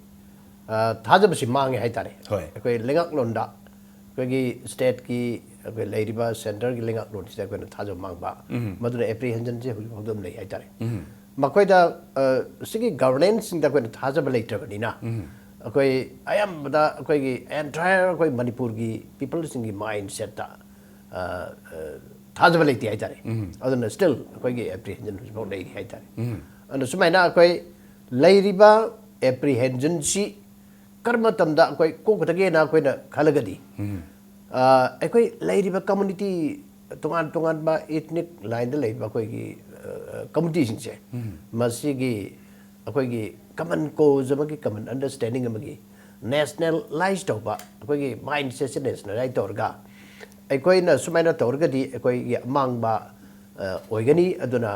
ꯑ, ꯊꯥꯖꯕꯁꯤ ꯃꯥꯡꯉꯦ ꯍꯥꯏꯇꯥꯔꯦ꯫ ꯍꯣꯏ꯫ ꯑꯩꯈꯣꯏ ꯂꯩꯉꯥꯛꯂꯣꯟꯗ, ꯑꯩꯈꯣꯏꯒꯤ ꯁ꯭ꯇꯦꯠꯀꯤ, ꯑꯩꯈꯣꯏ ꯂꯩꯔꯤꯕ ꯁꯦꯟꯇꯔꯒꯤ ꯂꯩꯉꯥꯛꯂꯣꯟꯁꯤꯗ ꯑꯩꯈꯣꯏꯅ ꯊꯥꯖꯕ ꯃꯥꯡꯕ, ꯃꯗꯨꯅ ꯑꯦꯄ꯭ꯔꯤꯍꯦꯟꯁꯟꯁꯦ ꯍꯧꯖꯤꯛ ꯐꯥꯎꯗ ꯑꯗꯨꯝ ꯂꯩ ꯍꯥꯏꯇꯥꯔꯦ꯫ ꯃꯈꯣꯏꯗ, ꯑ, ꯁꯤꯒꯤ ꯒꯕꯔꯅꯦꯟꯁꯁꯤꯡꯗ ꯑꯩꯈꯣꯏꯅ ꯊꯥꯖꯕ ꯂꯩꯇ꯭ꯔꯕꯅꯤꯅ, ꯑꯩꯈꯣꯏ ꯑꯌꯥꯝꯕꯗ ꯑꯩꯈꯣꯏꯒꯤ ꯑꯦꯟꯇꯥꯌꯔ ꯑꯩꯈꯣꯏ ꯃꯅꯤꯄꯨꯔꯒꯤ ꯄꯤꯄꯜꯁꯤꯡꯒꯤ ꯃꯥꯏꯟꯁꯦꯠꯇ, ꯑ, ꯑ, ꯊꯥꯖꯕ ꯂꯩꯇꯦ ꯍꯥꯏꯇꯥꯔꯦ꯫ ꯑꯗꯨꯅ ꯁ꯭ꯇꯤꯜ ꯑꯩꯈꯣꯏꯒꯤ ꯑꯦꯄ꯭ꯔꯤꯍꯦꯟꯁꯟ ꯍꯧꯖꯤꯛꯐꯥꯎ ꯂꯩꯔꯤ ꯍꯥꯏꯇꯥꯔꯦ꯫ ꯑꯗꯨꯅ ꯁꯨꯃꯥꯏꯅ ꯑꯩꯈꯣꯏ ꯂꯩꯔꯤꯕ ꯑꯦꯄ꯭ꯔꯤꯍꯦꯟꯁꯟꯁꯤ ꯀꯔꯝꯕ ꯃꯇꯝꯗ ꯑꯩꯈꯣꯏ ꯀꯣꯛꯀꯗꯒꯦꯅ ꯑꯩꯈꯣꯏꯅ ꯈꯜꯂꯒꯗꯤ, ꯑ, ꯑꯩꯈꯣꯏ ꯂꯩꯔꯤꯕ ꯀꯝꯃꯨꯅꯤꯇꯤ, ꯇꯣꯉꯥꯟ ꯇꯣꯉꯥꯟꯕ ꯏꯊꯅꯤꯛ ꯂꯥꯏꯟꯗ ꯂꯩꯔꯤꯕ ꯑꯩꯈꯣꯏꯒꯤ, ꯑ, ꯀꯝꯃꯨꯅꯤꯇꯤꯁꯤꯡꯁꯦ, ꯃꯁꯤꯒꯤ ꯑꯩꯈꯣꯏꯒꯤ ꯀꯃꯟ ꯀꯣꯖ ꯑꯃꯒꯤ, ꯀꯃꯟ ꯑꯟꯗꯔꯁ꯭ꯇꯦꯟꯗꯤꯡ ꯑꯃꯒꯤ, ꯅꯦꯁꯅꯦꯂꯥꯏꯁ ꯇꯧꯕ ꯑꯩꯈꯣꯏꯒꯤ ꯃꯥꯏꯟꯁꯦꯠꯁꯦ ꯅꯦꯁꯅꯦꯂꯥꯏꯁ ꯇꯧꯔꯒ, ꯑꯩꯈꯣꯏꯅ ꯁꯨꯃꯥꯏꯅ ꯇꯧꯔꯒꯗꯤ ꯑꯩꯈꯣꯏꯒꯤ ꯑꯃꯥꯡꯕ, ꯑ, ꯑꯣꯏꯒꯅꯤ꯫ ꯑꯗꯨꯅ,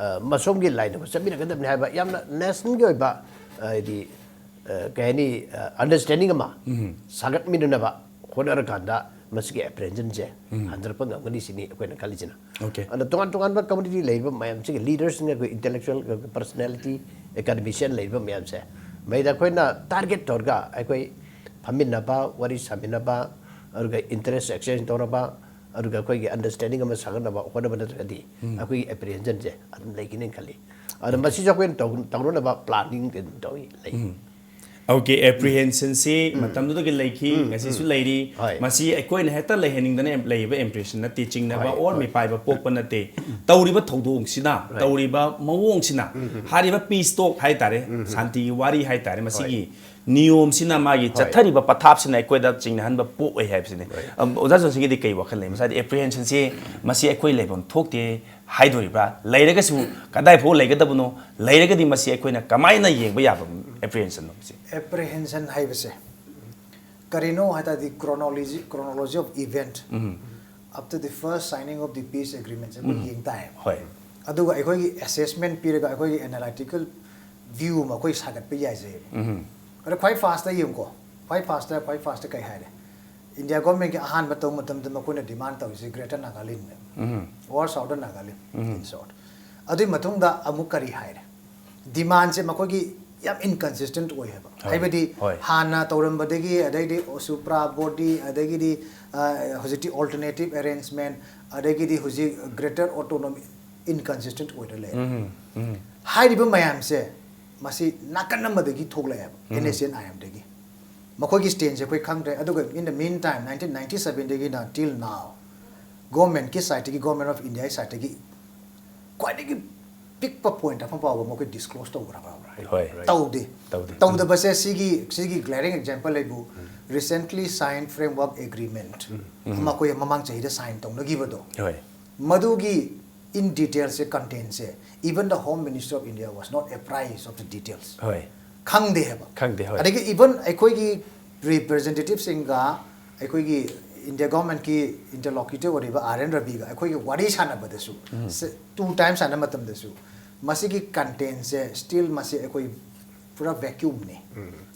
ꯑ, ꯃꯁꯣꯝꯒꯤ ꯂꯥꯏꯟꯗ ꯑꯩꯈꯣꯏ ꯆꯠꯃꯤꯟꯅꯒꯗꯕꯅꯤ ꯍꯥꯏꯕ ꯌꯥꯝꯅ ꯅꯦꯁꯅꯦꯜꯒꯤ ꯑꯣꯏꯕ, ꯑ, ꯍꯥꯏꯗꯤ, ꯑ, ꯀꯩ ꯍꯥꯏꯅꯤ, ꯑ, ꯑꯟꯗꯔꯁ꯭ꯇꯦꯟꯗꯤꯡ ꯑꯃ ꯁꯥꯒꯠꯃꯤꯟꯅꯅꯕ ꯍꯣꯠꯅꯔꯀꯥꯟꯗ ꯃꯁꯤꯒꯤ ꯑꯦꯄ꯭ꯔꯤꯍꯦꯟꯁꯟꯁꯦ ꯍꯟꯊꯔꯛꯄ ꯉꯝꯒꯅꯤ ꯁꯤꯅꯤ ꯑꯩꯈꯣꯏꯅ ꯈꯜꯂꯤꯁꯤꯅ꯫ Okay꯫ ꯑꯗꯣ ꯇꯣꯉꯥꯟ ꯇꯣꯉꯥꯟꯕ ꯀꯝꯃꯨꯅꯤꯇꯤ ꯂꯩꯔꯤꯕ ꯃꯌꯥꯝꯁꯤꯒꯤ ꯂꯤꯗꯔꯁꯤꯡ, ꯑꯩꯈꯣꯏ ꯏꯟꯇꯦꯂꯦꯛꯆꯨꯋꯦꯜ, ꯄꯔꯁꯅꯦꯂꯤꯇꯤ, ꯑꯦꯀꯥꯗꯦꯃꯤꯁꯤꯌꯟ ꯂꯩꯔꯤꯕ ꯃꯌꯥꯝꯁꯦ ꯃꯩꯗ ꯑꯩꯈꯣꯏꯅ ꯇꯥꯔꯒꯦꯠ ꯇꯧꯔꯒ ꯑꯩꯈꯣꯏ ꯐꯝꯃꯤꯟꯅꯕ, ꯋꯥꯔꯤ ꯁꯥꯃꯤꯟꯅꯕ, ꯑꯗꯨꯒ ꯏꯟꯇꯔꯦꯁ ꯑꯦꯛꯁꯆꯦꯟꯖ ꯇꯧꯅꯕ, ꯑꯗꯨꯒ ꯑꯩꯈꯣꯏꯒꯤ ꯑꯟꯗꯔꯁ꯭ꯇꯦꯟꯗꯤꯡ ꯑꯃ ꯁꯥꯒꯠꯅꯕ ꯍꯣꯠꯅꯕ ꯅꯠꯇ꯭ꯔꯒꯗꯤ ꯑꯩꯈꯣꯏꯒꯤ ꯑꯦꯄ꯭ꯔꯤꯍꯦꯟꯁꯟꯁꯦ ꯑꯗꯨꯝ ꯂꯩꯒꯅꯤ ꯈꯜꯂꯤ꯫ ꯑꯗꯣ ꯃꯁꯤꯁꯨ ꯑꯩꯈꯣꯏꯅ ꯇꯧ-, ꯇꯧꯅꯅꯕ ꯄ꯭ꯂꯥꯅꯤꯡ ꯑꯗꯨꯝ ꯇꯧꯏ, ꯂꯩ꯫ ꯑꯣꯀꯦ, ꯑꯦꯄ꯭ꯔꯤꯍꯦꯟꯁꯟꯁꯤ ꯃꯇꯝꯗꯨꯗꯒꯤ ꯂꯩꯈꯤ, ꯉꯁꯤꯁꯨ ꯂꯩꯔꯤ꯫ ꯍꯣꯏ꯫ ꯃꯁꯤ ꯑꯩꯈꯣꯏꯅ ꯍꯦꯛꯇ ꯂꯩꯍꯟꯅꯤꯡꯗꯅ ꯂꯩꯕ ꯑꯦꯝꯄ꯭ꯔꯦꯁꯟ ꯅꯠꯇꯦ, ꯆꯤꯡꯅꯕ ꯍꯣꯏ, ꯑꯣꯔ ꯍꯣꯏ꯫ ꯃꯤꯄꯥꯏꯕ ꯄꯣꯛꯄ ꯅꯠꯇꯦ꯫ ꯇꯧꯔꯤꯕ ꯊꯧꯗꯣꯛꯁꯤꯅ, ꯇꯧꯔꯤꯕ ꯃꯑꯣꯡꯁꯤꯅ, ꯍꯥꯏꯔꯤꯕ ꯄꯤꯁ ꯇꯣꯛ ꯍꯥꯏꯇꯥꯔꯦ, ꯁꯥꯟꯇꯤꯒꯤ ꯋꯥꯔꯤ ꯍꯥꯏꯇꯥꯔꯦ, ꯃꯁꯤꯒꯤ ꯅꯤꯌꯣꯝꯁꯤꯅ, ꯃꯥꯒꯤ ꯆꯠꯊꯔꯤꯕ ꯄꯊꯥꯞꯁꯤꯅ ꯑꯩꯈꯣꯏꯗ ꯆꯤꯡꯅꯍꯟꯕ ꯄꯣꯛꯑꯣꯏ ꯍꯥꯏꯕꯁꯤꯅꯤ꯫ ꯑꯝ, ꯑꯣꯖꯥ ꯖꯣꯟꯁꯟꯒꯤꯗꯤ ꯀꯩ ꯋꯥꯈꯜ ꯂꯩ? ꯉꯁꯥꯏꯗꯤ ꯑꯦꯄ꯭ꯔꯤꯍꯦꯟꯁꯟꯁꯤ ꯃꯁꯤ ꯑꯩꯈꯣꯏ ꯂꯩꯐꯝ ꯊꯣꯛꯇꯦ ꯍꯥꯏꯗꯣꯔꯤꯕ꯭ꯔꯥ? ꯂꯩꯔꯒꯁꯨ ꯀꯗꯥꯏ ꯐꯥꯎ ꯂꯩꯒꯗꯕꯅꯣ? ꯂꯩꯔꯒꯗꯤ ꯃꯁꯤ ꯑꯩꯈꯣꯏꯅ ꯀꯃꯥꯏꯅ ꯌꯦꯡꯕ ꯌꯥꯕ ꯑꯦꯄ꯭ꯔꯤꯍꯦꯟꯁꯟꯅꯣ ꯃꯁꯤ? ꯑꯦꯄ꯭ꯔꯤꯍꯦꯟꯁꯟ ꯍꯥꯏꯕꯁꯦ ꯀꯔꯤꯅꯣ ꯍꯥꯏ ꯇꯥꯔꯗꯤ, chronology, chronology of event up to the first signing of the peace agreement ꯁꯦ ꯑꯩꯈꯣꯏ ꯌꯦꯡ ꯇꯥꯏꯌꯦꯕ꯫ ꯍꯣꯏ꯫ ꯑꯗꯨꯒ ꯑꯩꯈꯣꯏꯒꯤ ꯑꯦꯁꯦꯁꯃꯦꯟ ꯄꯤꯔꯒ, ꯑꯩꯈꯣꯏꯒꯤ ꯑꯦꯅꯥꯂꯥꯏꯇꯤꯀꯦꯜ ꯚ꯭ꯌꯨ ꯑꯃ ꯑꯩꯈꯣꯏ ꯁꯥꯒꯠꯄ ꯌꯥꯏꯖꯩꯌꯦꯕ꯫ ꯑꯗ ꯈ꯭ꯋꯥꯏ ꯐꯥꯔꯁꯇ ꯌꯦꯡꯉꯨꯀꯣ, ꯈ꯭ꯋꯥꯏ ꯐꯥꯔꯁꯇ, ꯈ꯭ꯋꯥꯏ ꯐꯥꯔꯁꯇ ꯀꯩ ꯍꯥꯏꯔꯦ? ꯏꯟꯗꯤꯌꯥ ꯒꯣꯔꯃꯦꯟꯒꯤ ꯑꯍꯥꯟꯕ ꯇꯧꯕ ꯃꯇꯝꯗ ꯃꯈꯣꯏꯅ ꯗꯤꯃꯥꯟ ꯇꯧꯔꯤꯁꯦ Greater Nagaland, or Southern Nagaland, in short. ꯑꯗꯨꯒꯤ ꯃꯇꯨꯡꯗ ꯑꯃꯨꯛ ꯀꯔꯤ ꯍꯥꯏꯔꯦ? ꯗꯤꯃꯥꯟꯁꯦ ꯃꯈꯣꯏꯒꯤ ꯌꯥꯝ inconsistent ꯑꯣꯏ ꯍꯥꯏꯕ꯫ ꯍꯣꯏ, ꯍꯥꯏꯕꯗꯤ ꯍꯣꯏ. ꯍꯥꯟꯅ ꯇꯧꯔꯝꯕꯗꯒꯤ, ꯑꯗꯩꯗꯤ supra body, ꯑꯗꯒꯤꯗꯤ ꯑ, ꯍꯧꯖꯤꯛꯇꯤ alternative arrangement, ꯑꯗꯒꯤꯗꯤ ꯍꯧꯖꯤꯛ Greater Autonomy, inconsistent ꯑꯣꯏꯔ ꯂꯩꯔꯦ꯫ ꯍꯥꯏꯔꯤꯕ ꯃꯌꯥꯝꯁꯦ ꯃꯁꯤ ꯅꯥꯀꯟ ꯑꯃꯗꯒꯤ ꯊꯣꯛꯂꯛꯑꯦꯕ, NSCN-IM-ꯗꯒꯤ꯫ ꯃꯈꯣꯏꯒꯤ stance-ꯁꯦ ꯑꯩꯈꯣꯏ ꯈꯪꯗ꯭ꯔꯦ꯫ ꯑꯗꯨꯒ in the meantime, nineteen ninety seven-ꯗꯒꯤꯅ till now, government-ꯀꯤ side-ꯇꯒꯤ, Government of India-ꯒꯤ side-ꯇꯒꯤ ꯈ꯭ꯋꯥꯏꯗꯒꯤ ꯄꯤꯛꯄ point ꯑꯃ ꯐꯥꯎꯕ ꯃꯈꯣꯏ disclose ꯇꯧꯈ꯭ꯔꯕ? ꯍꯣꯏ. ꯇꯧꯗꯦ꯫ ꯇꯧꯗꯦ. ꯇꯧꯗꯕꯁꯦ ꯁꯤꯒꯤ, ꯁꯤꯒꯤ glaring example ꯑꯩꯕꯨ recently signed framework agreement ꯑꯃ ꯑꯩꯈꯣꯏ ꯃꯃꯥꯡ ꯆꯍꯤꯗ sign ꯇꯧꯅꯈꯤꯕꯗꯣ, ꯍꯣꯏ. ꯃꯗꯨꯒꯤ in details-ꯁꯦ, content-ꯁꯦ, even the Home Minister of India was not apprised of the details. ꯍꯣꯏ. ꯈꯪꯗꯦ ꯍꯥꯏꯕ꯫ ꯈꯪꯗꯦ, ꯍꯣꯏ. ꯑꯗꯒꯤ even ꯑꯩꯈꯣꯏꯒꯤ representative-ꯁꯤꯡꯒ ꯑꯩꯈꯣꯏꯒꯤ ꯏꯟꯗꯤꯌꯥ ꯒꯣꯔꯃꯦꯟꯀꯤ interlocutor ꯑꯣꯏꯔꯤꯕ R N Ravi-ꯒ ꯑꯩꯈꯣꯏꯒꯤ ꯋꯥꯔꯤ ꯁꯥꯟꯅꯕꯗꯁꯨ, ꯁ-, two times ꯁꯥꯟꯅꯕ ꯃꯇꯝꯗꯁꯨ, ꯃꯁꯤꯒꯤ content-ꯁꯦ still ꯃꯁꯤ ꯑꯩꯈꯣꯏ ꯄꯨꯔꯥ vacuum-ꯅꯤ꯫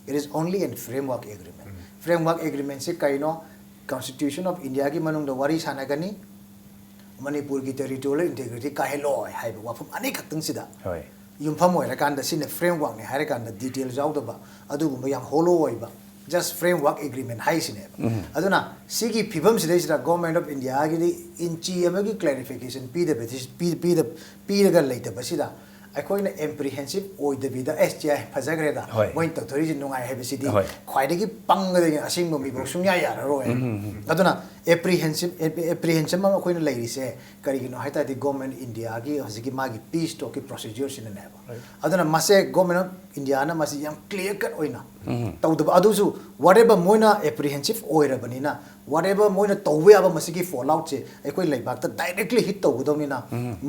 It is only a framework agreement. Framework agreement-ꯁꯦ ꯀꯩꯅꯣ? Constitution of India-ꯒꯤ ꯃꯅꯨꯡꯗ ꯋꯥꯔꯤ ꯁꯥꯟꯅꯒꯅꯤ, ꯃꯅꯤꯄꯨꯔꯒꯤ territorial integrity ꯀꯥꯏꯍꯜꯂꯣꯏ ꯍꯥꯏꯕ ꯋꯥꯐꯝ ꯑꯅꯤꯈꯛꯇꯪꯁꯤꯗ ꯍꯣꯏ. ꯌꯨꯝꯐꯝ ꯑꯣꯏꯔꯀꯥꯟꯗ, ꯁꯤꯅ framework-ꯅꯤ ꯍꯥꯏꯔꯀꯥꯟꯗ details ꯌꯥꯎꯗꯕ, ꯑꯗꯨꯒꯨꯝꯕ ꯌꯥꯝ hollow ꯑꯣꯏꯕ, just framework agreement ꯍꯥꯏꯁꯤꯅꯦꯕ꯫ ꯑꯗꯨꯅ ꯁꯤꯒꯤ ꯐꯤꯕꯝꯁꯤꯗꯩꯁꯤꯗ Government of India-ꯒꯤꯗꯤ ꯏꯟꯆꯤ ꯑꯃꯒꯤ clarification ꯄꯤꯗꯕ-, ꯄꯤ-, ꯄꯤꯗ-, ꯄꯤꯔꯒ ꯂꯩꯇꯕꯁꯤꯗ ꯑꯩꯈꯣꯏꯅ apprehensive ꯑꯣꯏꯗꯕꯤꯗ, "ꯑꯦꯁ, ꯁꯤ ꯌꯥꯏ, ꯐꯖꯈ꯭ꯔꯦꯗ, ꯍꯣꯏ. ꯃꯣꯏꯅ ꯇꯧꯊꯣꯔꯤꯁꯤ ꯅꯨꯡꯉꯥꯏ" ꯍꯥꯏꯕꯁꯤꯗꯤ ꯍꯣꯏ. ꯈ꯭ꯋꯥꯏꯗꯒꯤ ꯄꯪꯒꯗꯣꯏꯅꯤ꯫ ꯑꯁꯦꯡꯕ ꯃꯤꯐꯥꯎ ꯁꯨꯡꯌꯥ ꯌꯥꯔꯔꯣꯏ꯫ ꯑꯗꯨꯅ apprehensive, apprehension ꯑꯃ ꯑꯩꯈꯣꯏꯅ ꯂꯩꯔꯤꯁꯦ ꯀꯔꯤꯒꯤꯅꯣ ꯍꯥꯏ ꯇꯥꯔꯗꯤ, Government India-ꯒꯤ ꯍꯧꯖꯤꯛꯀꯤ ꯃꯥꯒꯤ peace talk-ꯀꯤ procedure-ꯁꯤꯅꯅꯦꯕ꯫ ꯑꯗꯨꯅ ꯃꯁꯦ Government of India-ꯅ ꯃꯁꯤ ꯌꯥꯝ clear cut ꯑꯣꯏꯅ ꯇꯧꯗꯕ, ꯑꯗꯨꯁꯨ whatever ꯃꯣꯏꯅ apprehensive ꯑꯣꯏꯔꯕꯅꯤꯅ, whatever ꯃꯣꯏꯅ ꯇꯧꯕ ꯌꯥꯕ ꯃꯁꯤꯒꯤ fallout-ꯁꯦ ꯑꯩꯈꯣꯏ ꯂꯩꯕꯥꯛꯇ directly hit ꯇꯧꯒꯗꯧꯅꯤꯅ,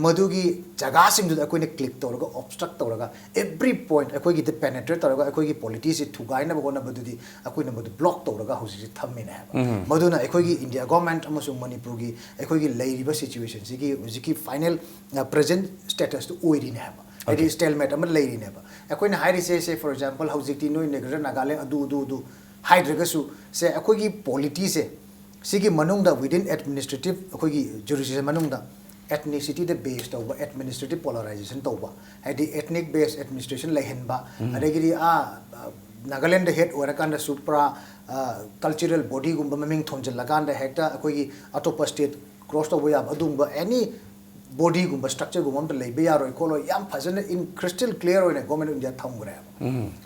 ꯃꯗꯨꯒꯤ ꯖꯒꯥꯁꯤꯡꯗꯨꯗ ꯑꯩꯈꯣꯏꯅ click ꯇꯧꯔꯒ, obstruct ꯇꯧꯔꯒ, every point ꯑꯩꯈꯣꯏꯒꯤꯗ penetrate ꯇꯧꯔꯒ ꯑꯩꯈꯣꯏꯒꯤ polity-ꯁꯦ ꯊꯨꯒꯥꯏꯅꯕ ꯍꯣꯠꯅꯕꯗꯨꯗꯤ ꯑꯩꯈꯣꯏꯅ ꯃꯗꯨ block ꯇꯧꯔꯒ ꯍꯧꯖꯤꯛꯁꯦ ꯊꯝꯃꯤꯅꯦ ꯍꯥꯏꯕ꯫ ꯃꯗꯨꯅ ꯑꯩꯈꯣꯏꯒꯤ ꯏꯟꯗꯤꯌꯥ ꯒꯣꯔꯃꯦꯟ ꯑꯃꯁꯨꯡ ꯃꯅꯤꯄꯨꯔꯒꯤ ꯑꯩꯈꯣꯏꯒꯤ ꯂꯩꯔꯤꯕ situation-ꯁꯤꯒꯤ ꯍꯧꯖꯤꯛꯀꯤ final, ꯑ, present status-ꯇꯨ ꯑꯣꯏꯔꯤꯅꯦ ꯍꯥꯏꯕ꯫ ꯍꯥꯏꯗꯤ stalemate ꯑꯃ ꯂꯩꯔꯤꯅꯦꯕ꯫ ꯑꯩꯈꯣꯏꯅ ꯍꯥꯏꯔꯤꯁꯦ, say for example, ꯍꯧꯖꯤꯛꯇꯤ ꯅꯣꯏ Greater Nagaland ꯑꯗꯨ, ꯑꯗꯨ, ꯑꯗꯨ ꯍꯥꯏꯗ꯭ꯔꯒꯁꯨ ꯁꯦ ꯑꯩꯈꯣꯏꯒꯤ ꯄꯣꯂꯤꯇꯤꯁꯦ ꯁꯤꯒꯤ ꯃꯅꯨꯡꯗ within administrative ꯑꯩꯈꯣꯏꯒꯤ ꯖꯨꯔꯤꯁꯗꯤꯛꯁꯟ ꯃꯅꯨꯡꯗ ꯑꯦꯊꯅꯤꯁꯤꯇꯤꯗ ꯕꯦꯁ ꯇꯧꯕ ꯑꯦꯗꯃꯤꯅꯤꯁꯇ꯭ꯔꯦꯇꯤꯞ ꯄꯣꯂꯔꯥꯏꯖꯦꯁꯟ ꯇꯧꯕ, ꯍꯥꯏꯗꯤ ethnic based administration ꯂꯩꯍꯟꯕ, ꯑꯗꯒꯤꯗꯤ ꯑꯥ ꯅꯥꯒꯥꯂꯦꯟꯗ ꯍꯦꯠ ꯑꯣꯏꯔꯀꯥꯟꯗꯁꯨ ꯄꯨꯔꯥ ꯀꯜꯆꯔꯦꯜ ꯕꯣꯗꯤꯒꯨꯝꯕ ꯃꯃꯤꯡ ꯊꯣꯟꯖꯤꯜꯂꯀꯥꯟꯗ ꯍꯦꯛꯇ ꯑꯩꯈꯣꯏꯒꯤ ꯑꯇꯣꯞꯄ ꯁ꯭ꯇꯦꯠ ꯀ꯭ꯔꯣꯁ ꯇꯧꯕ ꯌꯥꯕ ꯑꯗꯨꯒꯨꯝꯕ ꯑꯦꯅꯤ ꯕꯣꯗꯤꯒꯨꯝꯕ ꯁ꯭ꯇ꯭ꯔꯛꯆꯔꯒꯨꯝꯕ ꯑꯝꯇ ꯂꯩꯕ ꯌꯥꯔꯣꯏ ꯈꯣꯠꯂꯣꯏ ꯌꯥꯝ ꯐꯖꯅ in crystal clear ꯑꯣꯏꯅ ꯒꯣꯔꯃꯦꯟ ꯑꯣꯐ ꯏꯟꯗꯤꯌꯥ ꯊꯝꯈ꯭ꯔꯦꯕ꯫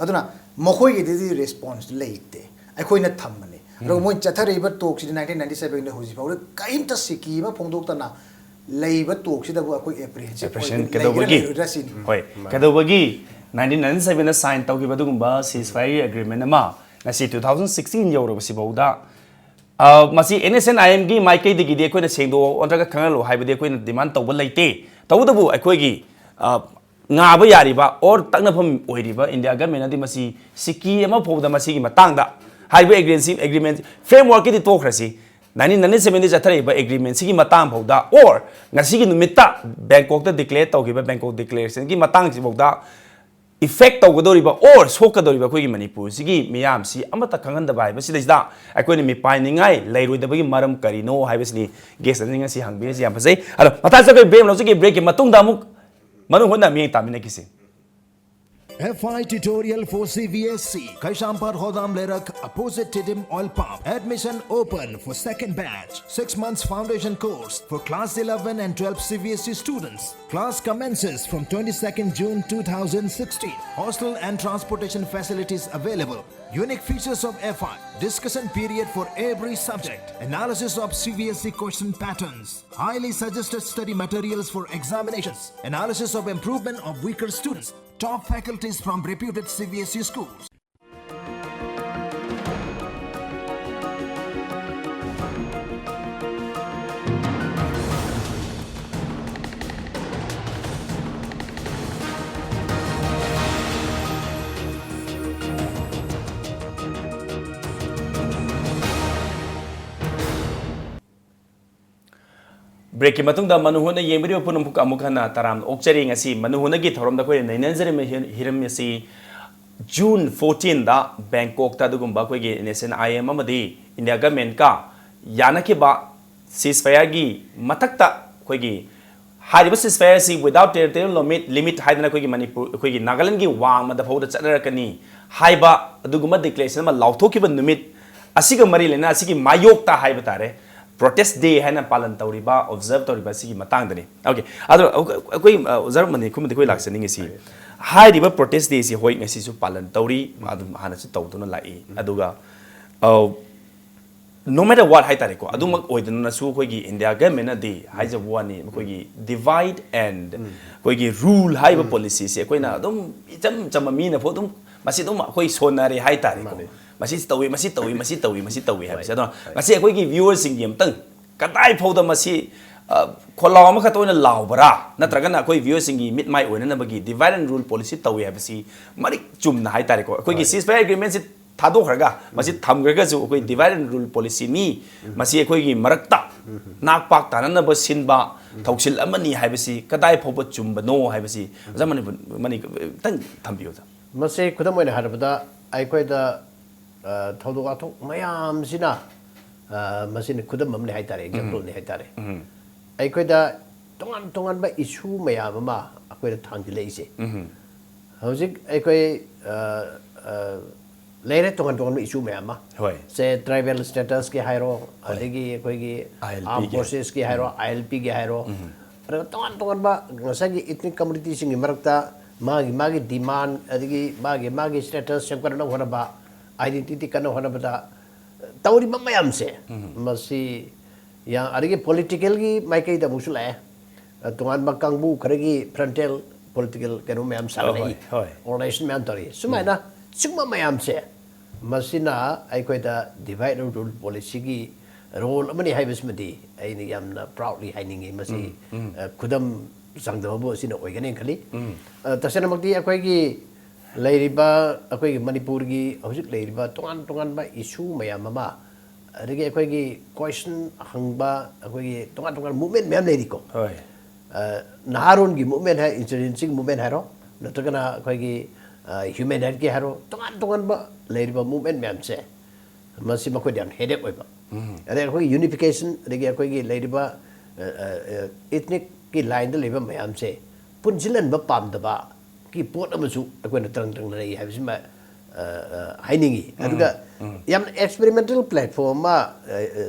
ꯑꯗꯨꯅ ꯃꯈꯣꯏꯒꯤꯗꯗꯤ ꯔꯦꯁꯄꯣꯟꯁ ꯂꯩꯇꯦ, ꯑꯩꯈꯣꯏꯅ ꯊꯝꯕꯅꯤ꯫ ꯑꯗꯨꯒ ꯃꯣꯏ ꯆꯠꯊꯔꯛꯏꯕ ꯇꯣꯛꯁꯤꯗꯤ ꯅꯥꯏꯟꯇꯤꯟ ꯅꯥꯏꯟꯇꯤ ꯁꯕꯦꯟꯗ ꯍꯧꯖꯤꯛ ꯐꯥꯎꯗ ꯀꯔꯤꯝꯇ ꯁꯤꯀꯤ ꯑꯃ ꯐꯣꯡꯗꯣꯛꯇꯅ ꯂꯩꯕ ꯇꯣꯛꯁꯤꯗꯕꯨ ꯑꯩꯈꯣꯏ ꯑꯦꯄ꯭ꯔꯤꯍꯦꯟꯁꯤꯞ ꯑꯦꯄ꯭ꯔꯤꯍꯦꯟꯁꯟ ꯑꯣꯏꯕ ꯂꯩꯒꯦꯔꯥ ꯀꯩꯗꯧꯕꯒꯤ? ꯂꯩꯔꯣꯏꯗ꯭ꯔꯥ ꯁꯤꯅꯤ꯫ ꯍꯣꯏ, ꯀꯩꯗꯧꯕꯒꯤ ꯅꯥꯏꯟꯇꯤꯟ ꯅꯥꯏꯟꯇꯤ ꯁꯕꯦꯟꯗ ꯁꯥꯏꯟ ꯇꯧꯈꯤꯕ ꯑꯗꯨꯒꯨꯝꯕ ceasefire agreement ꯑꯃ ꯉꯁꯤ two thousand sixteen ꯌꯧꯔꯕꯁꯤꯐꯥꯎꯗ, ꯑ, ꯃꯁꯤ NSCN-IM-ꯒꯤ ꯃꯥꯏꯀꯩꯗꯒꯤꯗꯤ ꯑꯩꯈꯣꯏꯅ ꯁꯦꯡꯗꯣꯛꯑꯣ ꯅꯠꯇ꯭ꯔꯒ ꯈꯪꯍꯜꯂꯣ ꯍꯥꯏꯕꯗꯤ ꯑꯩꯈꯣꯏꯅ ꯗꯤꯃꯥꯟ ꯇꯧꯕ ꯂꯩꯇꯦ꯫ ꯇꯧꯕꯇꯕꯨ ꯑꯩꯈꯣꯏꯒꯤ, ꯑ, ꯉꯥꯕ ꯌꯥꯔꯤꯕ or ꯇꯛꯅꯐꯝ ꯑꯣꯏꯔꯤꯕ ꯏꯟꯗꯤꯌꯥ ꯒꯃꯦꯟꯅꯗꯤ ꯃꯁꯤ ꯁꯤꯀꯤ ꯑꯃ ꯐꯥꯎꯕꯗ ꯃꯁꯤꯒꯤ ꯃꯇꯥꯡꯗ ꯍꯥꯏꯔꯤꯕ ꯑꯦꯒ꯭ꯔꯤꯃꯦꯟꯁꯤ, ꯑꯦꯒ꯭ꯔꯤꯃꯦꯟ ꯐ꯭ꯔꯦꯝꯋꯥꯔꯛꯀꯤꯗꯤ ꯇꯣꯛꯈ꯭ꯔꯁꯤ, ꯅꯥꯏꯟꯇꯤꯟ ꯅꯥꯏꯟꯇꯤ ꯁꯕꯦꯟꯗꯒꯤ ꯆꯠꯊꯔꯛꯏꯕ ꯑꯦꯒ꯭ꯔꯤꯃꯦꯟꯁꯤꯒꯤ ꯃꯇꯥꯡ ꯐꯥꯎꯗ or ꯉꯁꯤꯒꯤ ꯅꯨꯃꯤꯠꯇ ꯕꯦꯡꯀꯣꯛꯇ ꯗꯤꯀ꯭ꯂꯦꯌꯔ ꯇꯧꯈꯤꯕ ꯕꯦꯡꯀꯣꯛ ꯗꯤꯀ꯭ꯂꯦꯔꯦꯁꯟꯒꯤ ꯃꯇꯥꯡꯁꯤꯐꯥꯎꯗ ꯏꯐꯦꯛ ꯇꯧꯒꯗꯧꯔꯤꯕ or ꯁꯣꯛꯀꯗꯧꯔꯤꯕ ꯑꯩꯈꯣꯏꯒꯤ ꯃꯅꯤꯄꯨꯔꯁꯤꯒꯤ ꯃꯤꯌꯥꯝꯁꯤ ꯑꯃꯠꯇ ꯈꯪꯍꯟꯗꯕ ꯍꯥꯏꯕꯁꯤꯗꯩꯁꯤꯗ ꯑꯩꯈꯣꯏꯅ ꯃꯤꯄꯥꯏꯅꯤꯡꯉꯥꯏ ꯂꯩꯔꯣꯏꯗꯕꯒꯤ ꯃꯔꯝ ꯀꯔꯤꯅꯣ ꯍꯥꯏꯕꯁꯤꯅꯤ ꯒꯦꯁ ꯑꯅꯤ ꯉꯁꯤ ꯍꯪꯕꯤꯔꯤꯁꯤ꯫ ꯌꯥꯝ ꯐꯖꯩ꯫ ꯑꯗꯣ ꯃꯊꯪ ꯆꯠꯊꯣꯏ ꯕ꯭ꯔꯦꯛ ꯂꯧꯖꯒꯦ꯫ ꯕ꯭ꯔꯦꯛꯀꯤ ꯃꯇꯨꯡꯗ ꯑꯃꯨꯛ ꯃꯅꯨꯡ ꯍꯨꯠꯅ ꯃꯤꯠꯌꯦꯡ ꯇꯥꯃꯤꯟꯅꯈꯤꯁꯤ꯫ F I tutorial for C B S E, Kaisampar Hodam Lerak, opposite Tiddim Oil Pump. Admission open for second batch. Six months foundation course for class eleven and twelve C B S E students. Class commences from twenty-second June two thousand sixteen. Hostel and transportation facilities available. Unique features of F I: discussion period for every subject, analysis of C B S E question patterns, highly suggested study materials for examinations, analysis of improvement of weaker students, top faculties from reputed C B S E schools. ꯕ꯭ꯔꯦꯛꯀꯤ ꯃꯇꯨꯡꯗ ꯃꯅꯨ ꯍꯣꯠꯅ ꯌꯦꯡꯕꯤꯔꯤꯕ ꯄꯨꯝꯅꯃꯛ ꯑꯃꯨꯛ ꯍꯟꯅ ꯇꯔꯥꯝꯅ ꯑꯣꯛꯆꯔꯤ꯫ ꯉꯁꯤ ꯃꯅꯨ ꯍꯣꯠꯅꯒꯤ ꯊꯧꯔꯝꯗ ꯑꯩꯈꯣꯏꯅ ꯅꯩꯅꯖꯔꯤꯕ ꯍꯤ-, ꯍꯤꯔꯝ ꯑꯁꯤ ꯖꯨꯟ ꯐꯣꯔꯇꯤꯟꯗ ꯕꯦꯡꯀꯣꯛꯇ ꯑꯗꯨꯒꯨꯝꯕ ꯑꯩꯈꯣꯏꯒꯤ ꯅꯦꯁꯅꯦꯜ ꯑꯥꯏ ꯑꯦꯝ ꯑꯃꯗꯤ ꯏꯟꯗꯤꯌꯥ ꯒꯃꯦꯟꯀ ꯌꯥꯅꯈꯤꯕ ꯁꯤꯁ ꯐꯌꯥꯔꯒꯤ ꯃꯊꯛꯇ ꯑꯩꯈꯣꯏꯒꯤ ꯍꯥꯏꯔꯤꯕ ꯁꯤꯁ ꯐꯌꯥꯔ ꯑꯁꯤ without territorial limit limit ꯍꯥꯏꯗꯅ ꯑꯩꯈꯣꯏꯒꯤ ꯃꯅꯤꯄꯨꯔ, ꯑꯩꯈꯣꯏꯒꯤ ꯅꯥꯒꯥꯂꯦꯟꯒꯤ ꯋꯥꯡꯃꯗ ꯐꯥꯎꯗ ꯆꯠꯅꯔꯛꯀꯅꯤ ꯍꯥꯏꯕ ꯑꯗꯨꯒꯨꯝꯕ ꯗꯤꯀ꯭ꯂꯦꯔꯦꯁꯟ ꯑꯃ ꯂꯥꯎꯊꯣꯛꯈꯤꯕ ꯅꯨꯃꯤꯠ ꯑꯁꯤꯒ ꯃꯔꯤ ꯂꯩꯅꯅ ꯑꯁꯤꯒꯤ ꯃꯥꯌꯣꯛꯇ ꯍꯥꯏꯕ ꯇꯥꯔꯦ, ꯄ꯭ꯔꯣꯇꯦꯁ ꯗꯦ ꯍꯥꯏꯅ ꯄꯥꯂꯟ ꯇꯧꯔꯤꯕ, ꯑꯣꯕꯖꯔꯕ ꯇꯧꯔꯤꯕ ꯑꯁꯤꯒꯤ ꯃꯇꯥꯡꯗꯅꯤ꯫ ꯑꯣꯀꯦ, ꯑꯗꯣ ꯑꯩꯈꯣꯏ, ꯑ, ꯑꯣꯖꯥ ꯃꯅꯤ ꯈꯨꯃꯟꯗ ꯑꯩꯈꯣꯏ ꯂꯥꯛꯆꯅꯤꯡꯉꯤꯁꯤ, ꯍꯥꯏꯔꯤꯕ ꯄ꯭ꯔꯣꯇꯦꯁ ꯗꯦꯁꯤ ꯍꯣꯏ ꯉꯁꯤꯁꯨ ꯄꯥꯂꯟ ꯇꯧꯔꯤ, ꯑꯗꯨꯝ ꯍꯥꯟꯅꯁꯨ ꯇꯧꯗꯨꯅ ꯂꯥꯛꯏ꯫ ꯑꯗꯨꯒ, ꯑ, no matter what ꯍꯥꯏꯇꯥꯔꯦꯀꯣ, ꯑꯗꯨꯃꯛ ꯑꯣꯏꯗꯅꯁꯨ ꯑꯩꯈꯣꯏꯒꯤ ꯏꯟꯗꯤꯌꯥ ꯒꯃꯦꯟꯅꯗꯤ ꯍꯥꯏꯖꯕ ꯋꯥꯅꯤ, ꯃꯈꯣꯏꯒꯤ divide and ꯑꯩꯈꯣꯏꯒꯤ rule ꯍꯥꯏꯕ ꯄꯣꯂꯤꯁꯤꯁꯦ ꯑꯩꯈꯣꯏꯅ ꯑꯗꯨꯝ ꯏꯆꯝ ꯆꯝꯕ ꯃꯤꯅ ꯐꯥꯎ ꯑꯗꯨꯝ ꯃꯁꯤ ꯑꯗꯨꯝ ꯑꯩꯈꯣꯏ ꯁꯣꯟꯅꯔꯦ ꯍꯥꯏꯇꯥꯔꯦꯀꯣ꯫ ꯃꯥꯅꯦ꯫ ꯃꯁꯤ ꯇꯧꯏ, ꯃꯁꯤ ꯇꯧꯏ, ꯃꯁꯤ ꯇꯧꯏ, ꯃꯁꯤ ꯇꯧꯏ ꯍꯥꯏꯕꯁꯦ꯫ ꯑꯗꯣ ꯉꯁꯤ ꯑꯩꯈꯣꯏꯒꯤ ꯚ꯭ꯌꯨꯋꯔꯁꯤꯡꯒꯤ ꯑꯝꯇꯪ ꯀꯗꯥꯏ ꯐꯥꯎꯗ ꯃꯁꯤ, ꯑ, ꯈꯣꯜꯂꯥꯎ ꯑꯃꯈꯛꯇ ꯑꯣꯏꯅ ꯂꯥꯎꯕ꯭ꯔꯥ, ꯅꯠꯇ꯭ꯔꯒꯅ ꯑꯩꯈꯣꯏ ꯚ꯭ꯌꯨꯋꯔꯁꯤꯡꯒꯤ ꯃꯤꯠ ꯃꯥꯏ ꯑꯣꯏꯅꯅꯕꯒꯤ divide and rule policy ꯇꯧꯏ ꯍꯥꯏꯕꯁꯤ ꯃꯔꯤꯛ ꯆꯨꯝꯅ ꯍꯥꯏꯇꯥꯔꯦꯀꯣ, ꯑꯩꯈꯣꯏꯒꯤ ceasefire agreement ꯁꯤ ꯊꯥꯗꯣꯛꯈ꯭ꯔꯒ, ꯃꯁꯤ ꯊꯝꯈ꯭ꯔꯒꯁꯨ ꯑꯩꯈꯣꯏ divide and rule policy ꯅꯤ, ꯃꯁꯤ ꯑꯩꯈꯣꯏꯒꯤ ꯃꯔꯛꯇ ꯅꯥꯛꯄꯥꯛ ꯇꯥꯅꯅꯕ ꯁꯤꯟꯕ ꯊꯧꯁꯤꯜ ꯑꯃꯅꯤ ꯍꯥꯏꯕꯁꯤ ꯀꯗꯥꯏ ꯐꯥꯎꯕ ꯆꯨꯝꯕꯅꯣ ꯍꯥꯏꯕꯁꯤ ꯑꯣꯖꯥ ꯃꯅꯤꯄꯨꯔ, ꯃꯅꯤ, ꯈꯤꯇꯪ ꯊꯝꯕꯤꯌꯨ, ꯑꯣꯖꯥ꯫ ꯃꯁꯤ ꯈꯨꯗꯝ ꯑꯣꯏꯅ ꯍꯥꯏꯔꯕꯗ, ꯑꯩꯈꯣꯏꯗ, ꯑ, ꯊꯧꯗꯣꯛ ꯋꯥꯊꯣꯛ ꯃꯌꯥꯝꯁꯤꯅ, ꯑ, ꯃꯁꯤꯅ ꯈꯨꯗꯝ ꯑꯃꯅꯤ ꯍꯥꯏꯇꯥꯔꯦ, example ꯅꯤ ꯍꯥꯏꯇꯥꯔꯦ꯫ ꯑꯩꯈꯣꯏꯗ ꯇꯣꯉꯥꯟ ꯇꯣꯉꯥꯟꯕ issue ꯃꯌꯥꯝ ꯑꯃ ꯑꯩꯈꯣꯏꯗ ꯊꯥꯡꯖꯤꯜꯂꯛꯏꯁꯦ꯫ ꯍꯧꯖꯤꯛ ꯑꯩꯈꯣꯏ, ꯑ, ꯑ, ꯂꯩꯔꯦ ꯇꯣꯉꯥꯟ ꯇꯣꯉꯥꯟꯕ issue ꯃꯌꯥꯝ ꯑꯃ꯫ ꯍꯣꯏ꯫ ꯁꯦ tribal status ꯀꯤ ꯍꯥꯏꯔꯣ, ꯍꯣꯏ꯫ ꯑꯗꯒꯤ ꯑꯩꯈꯣꯏꯒꯤ ILP armed ꯒꯤ꯫ Forces ꯀꯤ ꯍꯥꯏꯔꯣ, ILP ꯒꯤ ꯍꯥꯏꯔꯣ, ꯑꯗꯨꯒ ꯇꯣꯉꯥꯟ ꯇꯣꯉꯥꯟꯕ ꯉꯁꯥꯏꯒꯤ ethnic community ꯁꯤꯡꯒꯤ ꯃꯔꯛꯇ ꯃꯥꯒꯤ ꯃꯥꯒꯤ demand, ꯑꯗꯒꯤ ꯃꯥꯒꯤ ꯃꯥꯒꯤ status ꯁꯦꯝꯒꯠꯅꯕ ꯍꯣꯠꯅꯕ, identity ꯀꯟꯅ ꯍꯣꯠꯅꯕꯗ ꯇꯧꯔꯤꯕ ꯃꯌꯥꯝꯁꯦ, ꯃꯁꯤ ꯌꯥ-, ꯑꯗꯒꯤ political ꯒꯤ ꯃꯥꯏꯀꯩꯗ ꯑꯃꯨꯛꯁꯨ ꯂꯥꯛꯑꯦ꯫ ꯑ, ꯇꯣꯉꯥꯟꯕ ꯀꯥꯡꯕꯨ ꯈꯔꯒꯤ frontal political ꯀꯩꯅꯣ ꯃꯌꯥꯝ ꯁꯥꯒꯠꯂꯛꯏ, ꯍꯣꯏ, ꯍꯣꯏ꯫ Organisation ꯃꯌꯥꯝ ꯇꯧꯔꯤ꯫ ꯁꯨꯃꯥꯏꯅ ꯁꯤꯒꯨꯝꯕ ꯃꯌꯥꯝꯁꯦ, ꯃꯁꯤꯅ ꯑꯩꯈꯣꯏꯗ divide and rule policy ꯒꯤ role ꯑꯃꯅꯤ ꯍꯥꯏꯕꯁꯤꯃꯗꯤ ꯑꯩꯅ ꯌꯥꯝꯅ proudly ꯍꯥꯏꯅꯤꯡꯉꯤ꯫ ꯃꯁꯤ, ꯑ, ꯈꯨꯗꯝ ꯆꯥꯡꯗꯝꯕꯕꯨ ꯑꯁꯤꯅ ꯑꯣꯏꯒꯅꯤ ꯈꯜꯂꯤ꯫ ꯑ, ꯇꯁꯦꯡꯅꯃꯛꯇꯤ ꯑꯩꯈꯣꯏꯒꯤ ꯂꯩꯔꯤꯕ, ꯑꯩꯈꯣꯏꯒꯤ ꯃꯅꯤꯄꯨꯔꯒꯤ ꯍꯧꯖꯤꯛ ꯂꯩꯔꯤꯕ ꯇꯣꯉꯥꯟ ꯇꯣꯉꯥꯟꯕ issue ꯃꯌꯥꯝ ꯑꯃ, ꯑꯗꯒꯤ ꯑꯩꯈꯣꯏꯒꯤ question ꯍꯪꯕ, ꯑꯩꯈꯣꯏꯒꯤ ꯇꯣꯉꯥꯟ ꯇꯣꯉꯥꯟꯕ movement ꯃꯌꯥꯝ ꯂꯩꯔꯤꯀꯣ꯫ ꯍꯣꯏ꯫ ꯑ, ꯅꯍꯥꯔꯣꯜꯒꯤ movement ꯍꯥꯏ, insurgency movement ꯍꯥꯏꯔꯣ, ꯅꯠꯇ꯭ꯔꯒꯅ ꯑꯩꯈꯣꯏꯒꯤ, ꯍ꯭ꯌꯨꯃꯦꯟ ꯔꯥꯏꯠꯀꯤ ꯍꯥꯏꯔꯣ, ꯇꯣꯉꯥꯟ ꯇꯣꯉꯥꯟꯕ ꯂꯩꯔꯤꯕ ꯃꯨꯚꯃꯦꯟ ꯃꯌꯥꯝꯁꯦ, ꯃꯁꯤ ꯃꯈꯣꯏꯗ ꯌꯥꯝ ꯍꯦꯗꯦꯛ ꯑꯣꯏꯕ꯫ ꯑꯗꯩ ꯑꯩꯈꯣꯏꯒꯤ ꯌꯨꯅꯤꯐꯤꯀꯦꯁꯟ, ꯑꯗꯒꯤ ꯑꯩꯈꯣꯏꯒꯤ ꯂꯩꯔꯤꯕ ꯏꯊꯅꯤꯛꯀꯤ ꯂꯥꯏꯟꯗ ꯂꯩꯕ ꯃꯌꯥꯝꯁꯦ ꯄꯨꯟꯁꯤꯜꯍꯟꯕ ꯄꯥꯝꯗꯕꯒꯤ ꯄꯣꯠ ꯑꯃꯁꯨ ꯑꯩꯈꯣꯏꯅ ꯇꯔꯪ ꯇꯔꯪ ꯂꯩ ꯍꯥꯏꯕꯁꯤꯃ ꯑ, ꯑ, ꯍꯥꯏꯅꯤꯡꯉꯤ꯫ ꯑꯗꯨꯒ ꯌꯥꯝꯅ ꯑꯦꯛꯁꯄꯦꯔꯤꯃꯦꯟꯇꯦꯜ ꯄ꯭ꯂꯦꯠꯐꯣꯝ ꯑꯃ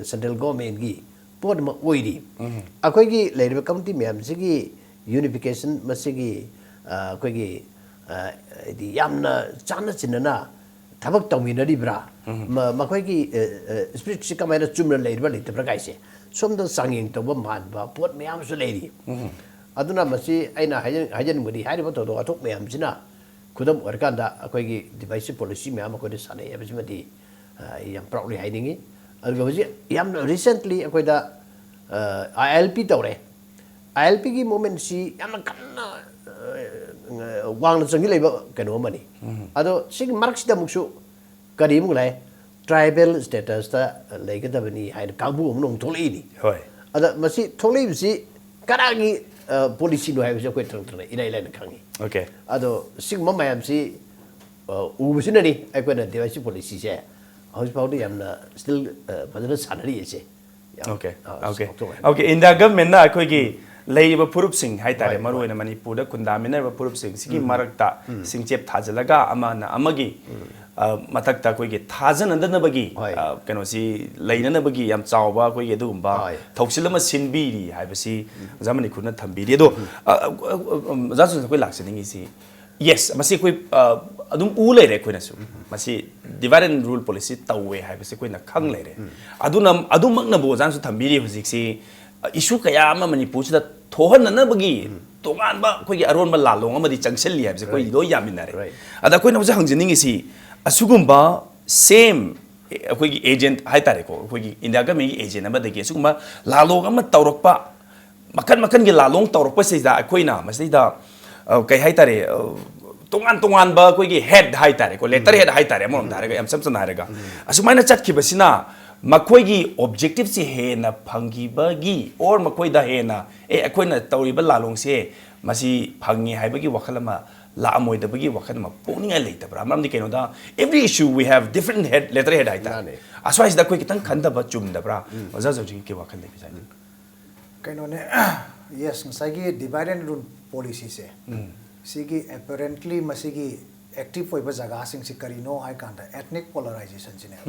ꯁꯦꯟꯇ꯭ꯔꯦꯜ ꯒꯣꯔꯃꯦꯟꯒꯤ ꯄꯣꯠ ꯑꯃ ꯑꯣꯏꯔꯤ꯫ ꯑꯩꯈꯣꯏꯒꯤ ꯂꯩꯔꯤꯕ ꯀꯝꯃꯨꯅꯤꯇꯤ ꯃꯌꯥꯝꯁꯤꯒꯤ ꯌꯨꯅꯤꯐꯤꯀꯦꯁꯟ, ꯃꯁꯤꯒꯤ ꯑ, ꯑꯩꯈꯣꯏꯒꯤ ꯑ, ꯍꯥꯏꯗꯤ ꯌꯥꯝꯅ ꯆꯥꯟꯅ ꯆꯤꯟꯅꯅ ꯊꯕꯛ ꯇꯧꯃꯤꯟꯅꯔꯤꯕ꯭ꯔꯥ? ꯃ-, ꯃꯈꯣꯏꯒꯤ ꯏꯁꯄꯤꯔꯤꯠꯁꯤ ꯀꯃꯥꯏꯅ ꯆꯨꯝꯅ ꯂꯩꯔꯤꯕ꯭ꯔꯥ ꯂꯩꯇꯕ꯭ꯔꯥ ꯀꯥꯏꯁꯦ ꯁꯣꯝꯗ ꯆꯥꯡꯌꯦꯡ ꯇꯧꯕ ꯃꯥꯟꯕ ꯄꯣꯠ ꯃꯌꯥꯝꯁꯨ ꯂꯩꯔꯤ꯫ ꯑꯗꯨꯅ ꯃꯁꯤ ꯑꯩꯅ ꯍꯥꯏꯖ-, ꯍꯥꯏꯖꯅꯤꯡꯕꯗꯤ ꯍꯥꯏꯔꯤꯕ ꯊꯧꯗꯣꯛ ꯋꯥꯊꯣꯛ ꯃꯌꯥꯝꯁꯤꯅ ꯈꯨꯗꯝ ꯑꯣꯏꯔꯀꯥꯟꯗ ꯑꯩꯈꯣꯏꯒꯤ ꯗꯤꯚꯥꯏꯁꯤꯞ ꯄꯣꯂꯤꯁꯤ ꯃꯌꯥꯝ ꯑꯩꯈꯣꯏꯅ ꯁꯥꯟꯅꯩ ꯍꯥꯏꯕꯁꯤꯃꯗꯤ, ꯑ, ꯑꯩ ꯌꯥꯝ ꯄ꯭ꯔꯥꯎꯠꯂꯤ ꯍꯥꯏꯅꯤꯡꯉꯤ꯫ ꯑꯗꯨꯒ ꯍꯧꯖꯤꯛ ꯌꯥꯝꯅ ꯔꯤꯁꯦꯟꯠꯂꯤ ꯑꯩꯈꯣꯏꯗ, ꯑ, ꯑꯥꯏ ꯑꯦꯜ ꯄꯤ ꯇꯧꯔꯦ꯫ ꯑꯥꯏ ꯑꯦꯜ ꯄꯤꯒꯤ ꯃꯨꯚꯃꯦꯟꯁꯤ ꯌꯥꯝꯅ ꯀꯟꯅ, ꯑ, ꯋꯥꯡꯅ ꯆꯪꯁꯤꯜꯂꯛꯏꯕ ꯀꯩꯅꯣ ꯑꯃꯅꯤ꯫ ꯑꯗꯣ ꯁꯤꯒꯤ ꯃꯔꯛꯁꯤꯗ ꯑꯃꯨꯛꯁꯨ ꯀꯔꯤꯃꯨꯛ ꯂꯩ? ꯇ꯭ꯔꯥꯏꯕꯦꯜ ꯁ꯭ꯇꯦꯇꯁꯇ ꯂꯩꯒꯗꯕꯅꯤ ꯍꯥꯏꯅ ꯀꯥꯡꯕꯨ ꯑꯃꯅ ꯑꯃꯨꯛ ꯊꯣꯛꯂꯛꯏꯅꯤ꯫ ꯍꯣꯏ꯫ ꯑꯗ ꯃꯁꯤ ꯊꯣꯛꯂꯛꯏꯕꯁꯤ ꯀꯅꯥꯒꯤ, ꯑ, ꯄꯣꯂꯤꯁꯤꯅꯣ ꯍꯥꯏꯕꯁꯤ ꯑꯩꯈꯣꯏ ꯇꯔꯪ ꯇꯔꯪ ꯏꯔꯥꯏ ꯂꯥꯏꯅ ꯈꯪꯉꯤ꯫ Okay꯫ ꯑꯗꯣ ꯁꯤꯒꯨꯝꯕ ꯃꯌꯥꯝꯁꯤ, ꯑ, ꯎꯕꯁꯤꯅꯅꯤ ꯑꯩꯈꯣꯏꯅ ꯗꯤꯚꯥꯏꯁꯤꯞ ꯄꯣꯂꯤꯁꯤꯁꯦ ꯍꯧꯖꯤꯛ ꯐꯥꯎꯗ ꯌꯥꯝꯅ still, ꯑ, ꯐꯖꯅ ꯁꯥꯟꯅꯔꯤꯁꯦ꯫ ꯌꯥꯝ, Okay, ꯑ, okay, ꯆꯥꯎꯊꯣꯛꯍꯟꯅꯤꯡꯉꯤ꯫ Okay, ꯏꯟꯗꯤꯌꯥ ꯒꯚꯔꯟꯃꯦꯟꯠꯅ ꯑꯩꯈꯣꯏꯒꯤ ꯂꯩꯔꯤꯕ ꯐꯨꯔꯨꯞꯁꯤꯡ ꯍꯥꯏꯇꯥꯔꯦ, ꯍꯣꯏ, ꯃꯔꯨ ꯍꯣꯏ꯫ ꯑꯣꯏꯅ ꯃꯅꯤꯄꯨꯔꯗ ꯈꯨꯟꯗꯥꯃꯤꯟꯅꯔꯤꯕ ꯐꯨꯔꯨꯞꯁꯤꯡ ꯁꯤꯒꯤ ꯃꯔꯛꯇ ꯁꯤꯡꯆꯦꯞ ꯊꯥꯖꯤꯜꯂꯒ ꯑꯃꯅ ꯑꯃꯒꯤ, ꯑ, ꯃꯊꯛꯇ ꯑꯩꯈꯣꯏꯒꯤ ꯊꯥꯖꯅꯗꯅꯕꯒꯤ, ꯍꯣꯏ꯫ ꯑ, ꯀꯩꯅꯣꯁꯤ ꯂꯩꯅꯅꯕꯒꯤ ꯌꯥꯝ ꯆꯥꯎꯕ ꯑꯩꯈꯣꯏꯒꯤ ꯑꯗꯨꯒꯨꯝꯕ ꯍꯣꯏ꯫ ꯊꯧꯁꯤꯜ ꯑꯃ ꯁꯤꯟꯕꯤꯔꯤ ꯍꯥꯏꯕꯁꯤ ꯑꯣꯖꯥ ꯃꯅꯤꯀꯨꯔꯅ ꯊꯝꯕꯤꯔꯤ꯫ ꯑꯗꯣ, ꯑ, ꯑ, ꯑ, ꯑ, ꯑꯣꯖꯥ ꯁꯨꯅꯤꯜ, ꯑꯩꯈꯣꯏ ꯂꯥꯛꯆꯅꯤꯡꯉꯤꯁꯤ, yes, ꯃꯁꯤ ꯑꯩꯈꯣꯏ, ꯑ, ꯑꯗꯨꯝ ꯎ ꯂꯩꯔꯦ ꯑꯩꯈꯣꯏꯅꯁꯨ꯫ ꯃꯁꯤ divide and rule policy ꯇꯧꯋꯦ ꯍꯥꯏꯕꯁꯤ ꯑꯩꯈꯣꯏꯅ ꯈꯪ ꯂꯩꯔꯦ꯫ ꯑꯗꯨꯅ ꯑꯗꯨꯃꯛꯅꯕꯨ ꯑꯣꯖꯥꯅꯁꯨ ꯊꯝꯕꯤꯔꯤ ꯍꯧꯖꯤꯛꯁꯤ, ꯑ, issue ꯀꯌꯥ ꯑꯃ ꯃꯅꯤꯄꯨꯔꯁꯤꯗ ꯊꯣꯛꯍꯟꯅꯅꯕꯒꯤ ꯇꯣꯉꯥꯟꯕ ꯑꯩꯈꯣꯏꯒꯤ ꯑꯔꯣꯟꯕ ꯂꯥꯂꯣꯡ ꯑꯃꯗꯤ ꯆꯪꯁꯤꯜꯂꯤ ꯍꯥꯏꯕꯁꯦ ꯑꯩꯈꯣꯏ Right. ꯂꯣꯏ ꯌꯥꯃꯤꯟꯅꯔꯦ꯫ Right. ꯑꯗ ꯑꯩꯈꯣꯏꯅ ꯍꯧꯖꯤꯛ ꯍꯪꯖꯅꯤꯡꯉꯤꯁꯤ, ꯑꯁꯤꯒꯨꯝꯕ same, ꯑꯦ, ꯑꯩꯈꯣꯏꯒꯤ agent ꯍꯥꯏꯇꯥꯔꯦꯀꯣ, ꯑꯩꯈꯣꯏꯒꯤ ꯏꯟꯗꯤꯌꯥ ꯒꯚꯔꯟꯃꯦꯟꯒꯤ agent ꯑꯃꯗꯒꯤ ꯑꯁꯤꯒꯨꯝꯕ ꯂꯥꯂꯣꯡ ꯑꯃ ꯇꯧꯔꯛꯄ, ꯃꯈꯟ ꯃꯈꯟꯒꯤ ꯂꯥꯂꯣꯡ ꯇꯧꯔꯛꯄꯁꯤꯗ ꯑꯩꯈꯣꯏꯅ ꯃꯁꯤꯗꯩꯗ, ꯑ, ꯀꯩ ꯍꯥꯏꯇꯥꯔꯦ, ꯑ, ꯇꯣꯉꯥꯟ ꯇꯣꯉꯥꯟꯕ ꯑꯩꯈꯣꯏꯒꯤ head ꯍꯥꯏꯇꯥꯔꯦꯀꯣ, letterhead ꯍꯥꯏꯇꯥꯔꯦ, ꯑꯃꯔꯣꯝꯗ ꯍꯥꯏꯔꯒ, ꯌꯥꯝ ꯁꯝ ꯁꯝꯅ ꯍꯥꯏꯔꯒ, ꯑꯁꯨꯃꯥꯏꯅ ꯆꯠꯈꯤꯕꯁꯤꯅ ꯃꯈꯣꯏꯒꯤ objectiveꯁꯤ ꯍꯦꯟꯅ ꯐꯪꯈꯤꯕꯒꯤ, or ꯃꯈꯣꯏꯗ ꯍꯦꯟꯅ, ꯑꯦ, ꯑꯩꯈꯣꯏꯅ ꯇꯧꯔꯤꯕ ꯂꯥꯂꯣꯡꯁꯦ ꯃꯁꯤ ꯐꯪꯉꯤ ꯍꯥꯏꯕꯒꯤ ꯋꯥꯈꯜ ꯑꯃ ꯂꯥꯛꯑꯝꯃꯣꯏꯗꯕꯒꯤ ꯋꯥꯈꯜ ꯑꯃ ꯄꯣꯛꯅꯤꯡꯉꯥꯏ ꯂꯩꯇꯕ꯭ꯔꯥ? ꯃꯔꯝꯗꯤ ꯀꯩꯅꯣꯗ, every issue we have different head, letterhead ꯍꯥꯏꯇꯥꯔꯦ꯫ ꯃꯥꯅꯦ꯫ ꯑꯁ꯭ꯋꯥꯏꯁꯤꯗ ꯑꯩꯈꯣꯏ ꯈꯤꯇꯪ ꯈꯟꯗꯕ ꯆꯨꯝꯗꯕ꯭ꯔꯥ? ꯑꯣꯖꯥ ꯖꯣꯖꯤꯒꯤ ꯋꯥꯈꯜ ꯂꯩꯕꯤꯁꯦ? ꯀꯩꯅꯣꯅꯦ, ꯌꯦꯁ, ꯉꯁꯥꯏꯒꯤ divide and rule policyꯁꯦ, ꯁꯤꯒꯤ apparently ꯃꯁꯤꯒꯤ active ꯑꯣꯏꯕ ꯖꯒꯥꯁꯤꯡꯁꯤ ꯀꯔꯤꯅꯣ ꯍꯥꯏ ꯀꯥꯟꯗ ethnic polarizationꯁꯤꯅꯦꯕ꯫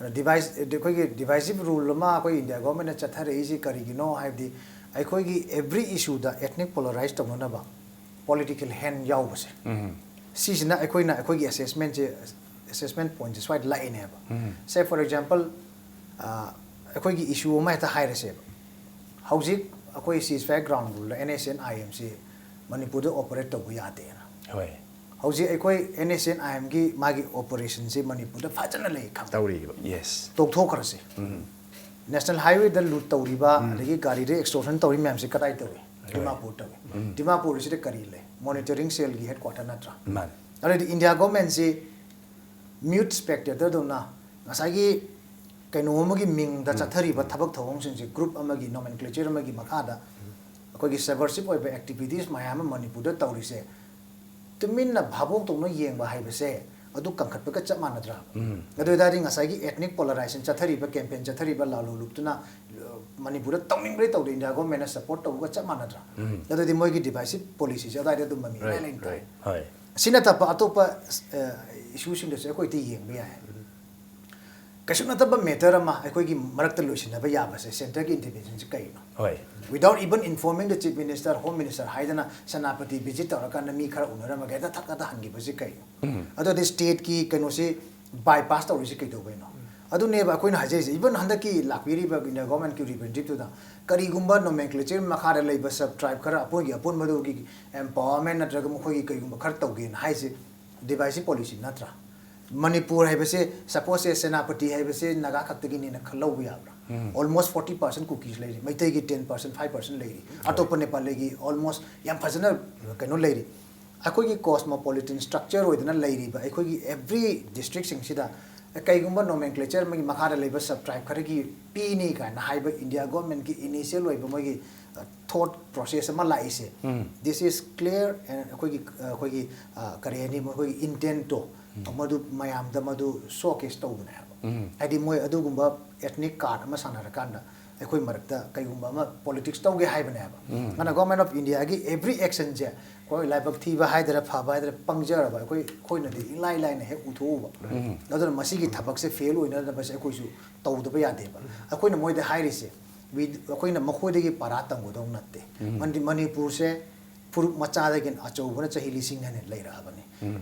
ꯑꯗ divide ꯑꯩꯈꯣꯏꯒꯤ divisive rule ꯑꯃ ꯑꯩꯈꯣꯏ ꯏꯟꯗꯤꯌꯥ ꯒꯣꯔꯃꯦꯟꯅ ꯆꯠꯊꯔꯛꯏꯁꯤ ꯀꯔꯤꯒꯤꯅꯣ ꯍꯥꯏꯕꯗꯤ, ꯑꯩꯈꯣꯏꯒꯤ every issueꯗ ethnic polarize ꯇꯧꯅꯅꯕ political hand ꯌꯥꯎꯕꯁꯦ, ꯁꯤꯁꯤꯅ ꯑꯩꯈꯣꯏꯅ ꯑꯩꯈꯣꯏꯒꯤ assessmentꯁꯦ, assessment pointꯁꯦ ꯁ꯭ꯋꯥꯏꯗ ꯂꯥꯛꯏꯅꯦꯕ꯫ Say for example, ꯑꯩꯈꯣꯏꯒꯤ issue ꯑꯃ ꯍꯦꯛꯇ ꯍꯥꯏꯔꯁꯦꯕ, ꯍꯧꯖꯤꯛ ꯑꯩꯈꯣꯏ ceasefire ground ruleꯗ NSCN-IMꯁꯤ ꯃꯅꯤꯄꯨꯔꯗ operate ꯇꯧꯕ ꯌꯥꯗꯦꯅ꯫ ꯍꯣꯏ꯫ ꯍꯧꯖꯤꯛ ꯑꯩꯈꯣꯏ NSCN-IMꯒꯤ ꯃꯥꯒꯤ operationꯁꯤ ꯃꯅꯤꯄꯨꯔꯗ ꯐꯖꯅ ꯂꯩ ꯈꯪꯉꯦ꯫ ꯇꯧꯔꯤꯕ꯫ Yes꯫ ꯇꯣꯛꯊꯣꯛꯈ꯭ꯔꯁꯦ꯫ National Highwayꯗ loot ꯇꯧꯔꯤꯕ, ꯑꯗꯒꯤ ꯒꯥꯔꯤꯗ extortion ꯇꯧꯔꯤ ꯃꯌꯥꯝꯁꯤ ꯀꯗꯥꯏ ꯇꯧꯏ? ꯗꯤꯃꯥꯄꯨꯔ ꯇꯧꯏ꯫ ꯗꯤꯃꯥꯄꯨꯔꯁꯤꯗ ꯀꯔꯤ ꯂꯩ? Monitoring cellꯒꯤ headquarter ꯅꯠꯇ꯭ꯔꯥ? ꯃꯥꯅꯦ꯫ ꯑꯗꯨꯗꯤ ꯏꯟꯗꯤꯌꯥ ꯒꯣꯔꯃꯦꯟꯁꯤ mute spectatorꯗꯧꯅ ꯉꯁꯥꯏꯒꯤ ꯀꯩꯅꯣ ꯑꯃꯒꯤ ꯃꯤꯡꯗ ꯆꯠꯊꯔꯤꯕ ꯊꯕꯛ ꯊꯧꯑꯣꯡꯁꯤꯡꯁꯦ, group ꯑꯃꯒꯤ nomenclature ꯑꯃꯒꯤ ꯃꯈꯥꯗ ꯑꯩꯈꯣꯏꯒꯤ subversive ꯑꯣꯏꯕ activities ꯃꯌꯥꯝ ꯑꯃ ꯃꯅꯤꯄꯨꯔꯗ ꯇꯧꯔꯤꯁꯦ, ꯇꯨꯃꯤꯟꯅ ꯚꯥꯕꯣꯛ ꯇꯧꯅ ꯌꯦꯡꯕ ꯍꯥꯏꯕꯁꯦ ꯑꯗꯨ ꯀꯟꯈꯠꯄꯒ ꯆꯞ ꯃꯥꯟꯅꯗ꯭ꯔꯥ? ꯑꯗꯨ ꯑꯣꯏꯇꯥꯔꯗꯤ ꯉꯁꯥꯏꯒꯤ ethnic polarization ꯆꯠꯊꯔꯤꯕ, campaign ꯆꯠꯊꯔꯤꯕ ꯂꯥꯂꯣ ꯂꯨꯞꯇꯨꯅ, ꯑ, ꯃꯅꯤꯄꯨꯔꯗ ꯇꯧꯅꯤꯡꯕꯗꯤ ꯇꯧꯗꯦ, ꯏꯟꯗꯤꯌꯥ ꯒꯣꯔꯃꯦꯟꯅ support ꯇꯧꯕꯒ ꯆꯞ ꯃꯥꯟꯅꯗ꯭ꯔꯥ? ꯑꯗꯨꯗꯤ ꯃꯣꯏꯒꯤ divisive policyꯁꯦ ꯑꯗꯨꯋꯥꯏꯗ ꯑꯗꯨꯝ ꯃꯃꯤ ꯏꯂꯥꯏ ꯂꯥꯏꯅ ꯇꯥꯏ꯫ ꯍꯣꯏ꯫ ꯁꯤ ꯅꯠꯇꯕ ꯑꯇꯣꯞꯄ, ꯑ, issueꯁꯤꯡꯗꯁꯨ ꯑꯩꯈꯣꯏꯗꯤ ꯌꯦꯡꯕ ꯌꯥꯏ꯫ ꯀꯩꯁꯨ ꯅꯠꯇꯕ matter ꯑꯃ ꯑꯩꯈꯣꯏꯒꯤ ꯃꯔꯛꯇ ꯂꯣꯏꯁꯤꯟꯅꯕ ꯌꯥꯕꯁꯦ centreꯒꯤ interventionꯁꯦ ꯀꯩꯅꯣ? ꯍꯣꯏ꯫ Without even informing the Chief Minister, Home Minister ꯍꯥꯏꯗꯅ ꯁꯦꯅꯥꯄꯇꯤ visit ꯇꯧꯔꯀꯥꯟꯗ ꯃꯤ ꯈꯔ ꯎꯅꯔꯝꯃꯒ ꯍꯦꯛꯇ ꯊꯛ ꯊꯛꯇ ꯍꯟꯈꯤꯕꯁꯤ ꯀꯩꯅꯣ? ꯑꯗꯨꯗꯤ stateꯀꯤ ꯀꯩꯅꯣꯁꯤ bypass ꯇꯧꯔꯤꯁꯤ ꯀꯩꯗꯧꯕꯩꯅꯣ? ꯑꯗꯨꯅꯦꯕ ꯑꯩꯈꯣꯏꯅ ꯍꯥꯏꯖꯔꯤꯁꯦ꯫ Even ꯍꯟꯗꯛꯀꯤ ꯂꯥꯛꯄꯤꯔꯤꯕ ꯏꯟꯗꯤꯌꯥ ꯒꯣꯔꯃꯦꯟꯀꯤ representativeꯗꯨꯗ ꯀꯔꯤꯒꯨꯝꯕ nomenclature ꯃꯈꯥꯗ ꯂꯩꯕ sub tribe ꯈꯔ ꯑꯄꯣꯏꯒꯤ ꯑꯄꯨꯟꯕꯗꯨꯒꯤ empowerment ꯅꯠꯇ꯭ꯔꯒ ꯃꯈꯣꯏꯒꯤ ꯀꯩꯒꯨꯝꯕ ꯈꯔ ꯇꯧꯒꯦꯅ ꯍꯥꯏꯁꯦ divisive policy ꯅꯠꯇ꯭ꯔꯥ? ꯃꯅꯤꯄꯨꯔ ꯍꯥꯏꯕꯁꯦ, suppose ꯁꯦꯅꯥꯄꯇꯤ ꯍꯥꯏꯕꯁꯦ ꯅꯥꯒꯥ ꯈꯛꯇꯒꯤꯅꯦꯅ ꯈꯜꯂꯧꯕ ꯌꯥꯕ꯭ꯔꯥ? Almost forty percent ꯀꯨꯀꯤꯁ ꯂꯩꯔꯤ, ꯃꯩꯇꯩꯒꯤ ten percent, five percent ꯂꯩꯔꯤ, ꯑꯇꯣꯞꯄ ꯅꯦꯄꯥꯂꯤꯒꯤ almost ꯌꯥꯝ ꯐꯖꯅ ꯀꯩꯅꯣ ꯂꯩꯔꯤ꯫ ꯑꯩꯈꯣꯏꯒꯤ cosmopolitan structure ꯑꯣꯏꯗꯅ ꯂꯩꯔꯤꯕ ꯑꯩꯈꯣꯏꯒꯤ every districtꯁꯤꯡꯁꯤꯗ ꯀꯩꯒꯨꯝꯕ nomenclature ꯑꯃꯒꯤ ꯃꯈꯥꯗ ꯂꯩꯕ sub tribe ꯈꯔꯒꯤ ꯄꯤꯅꯤ ꯀꯥꯏꯅ ꯍꯥꯏꯕ ꯏꯟꯗꯤꯌꯥ ꯒꯣꯔꯃꯦꯟꯒꯤ initial ꯑꯣꯏꯕ ꯃꯣꯏꯒꯤ ꯊꯣꯠ ꯄ꯭ꯔꯣꯁꯦꯁ ꯑꯃ ꯂꯥꯛꯏꯁꯦ꯫ This is clear and ꯑꯩꯈꯣꯏꯒꯤ ꯑꯩꯈꯣꯏꯒꯤ ꯀꯔꯤ ꯍꯥꯏꯅꯤ, ꯃꯈꯣꯏꯒꯤ ꯏꯟꯇꯦꯟꯠꯇꯣ ꯃꯗꯨ ꯃꯌꯥꯝꯗ ꯃꯗꯨ ꯁꯣ ꯀꯦꯁ ꯇꯧꯕꯅꯦ ꯍꯥꯏꯕ꯫ ꯍꯥꯏꯗꯤ ꯃꯣꯏ ꯑꯗꯨꯒꯨꯝꯕ ethnic card ꯑꯃ ꯁꯥꯟꯅꯔꯀꯥꯟꯗ ꯑꯩꯈꯣꯏ ꯃꯔꯛꯇ ꯀꯩꯒꯨꯝꯕ ꯑꯃ ꯄꯣꯂꯤꯇꯤꯛꯁ ꯇꯧꯒꯦ ꯍꯥꯏꯕꯅꯦꯕ꯫ ꯑꯗꯨꯅ ꯒꯣꯔꯃꯦꯟ ꯑꯣꯐ ꯏꯟꯗꯤꯌꯥꯒꯤ every actionꯁꯦ ꯑꯩꯈꯣꯏ ꯂꯥꯏꯕꯛ ꯊꯤꯕ ꯍꯥꯏꯗꯔꯥ ꯐꯕ ꯍꯥꯏꯗꯔꯥ ꯄꯪꯖꯔꯕ ꯑꯩꯈꯣꯏ ꯑꯩꯈꯣꯏꯅꯗꯤ ꯏꯂꯥꯏ ꯂꯥꯏꯅ ꯍꯦꯛ ꯎꯊꯣꯛꯎꯕ꯫ ꯑꯗꯨꯅ ꯃꯁꯤꯒꯤ ꯊꯕꯛꯁꯦ ꯐꯦꯜ ꯑꯣꯏꯅꯅꯕꯁꯦ ꯑꯩꯈꯣꯏꯁꯨ ꯇꯧꯗꯕ ꯌꯥꯗꯦꯕ꯫ ꯑꯩꯈꯣꯏꯅ ꯃꯣꯏꯗ ꯍꯥꯏꯔꯤꯁꯦ, ꯑꯩꯈꯣꯏꯅ ꯃꯈꯣꯏꯗꯒꯤ ꯄꯔꯥ ꯇꯝꯒꯗꯧ ꯅꯠꯇꯦ꯫ ꯃꯅꯤꯄꯨꯔꯁꯦ ꯐꯨꯔꯨꯞ ꯃꯆꯥꯗꯒꯤꯅ ꯑꯆꯧꯕꯅ ꯆꯍꯤ ꯂꯤꯁꯤꯡ ꯍꯦꯟꯅ ꯂꯩꯔꯛꯑꯕꯅꯤ꯫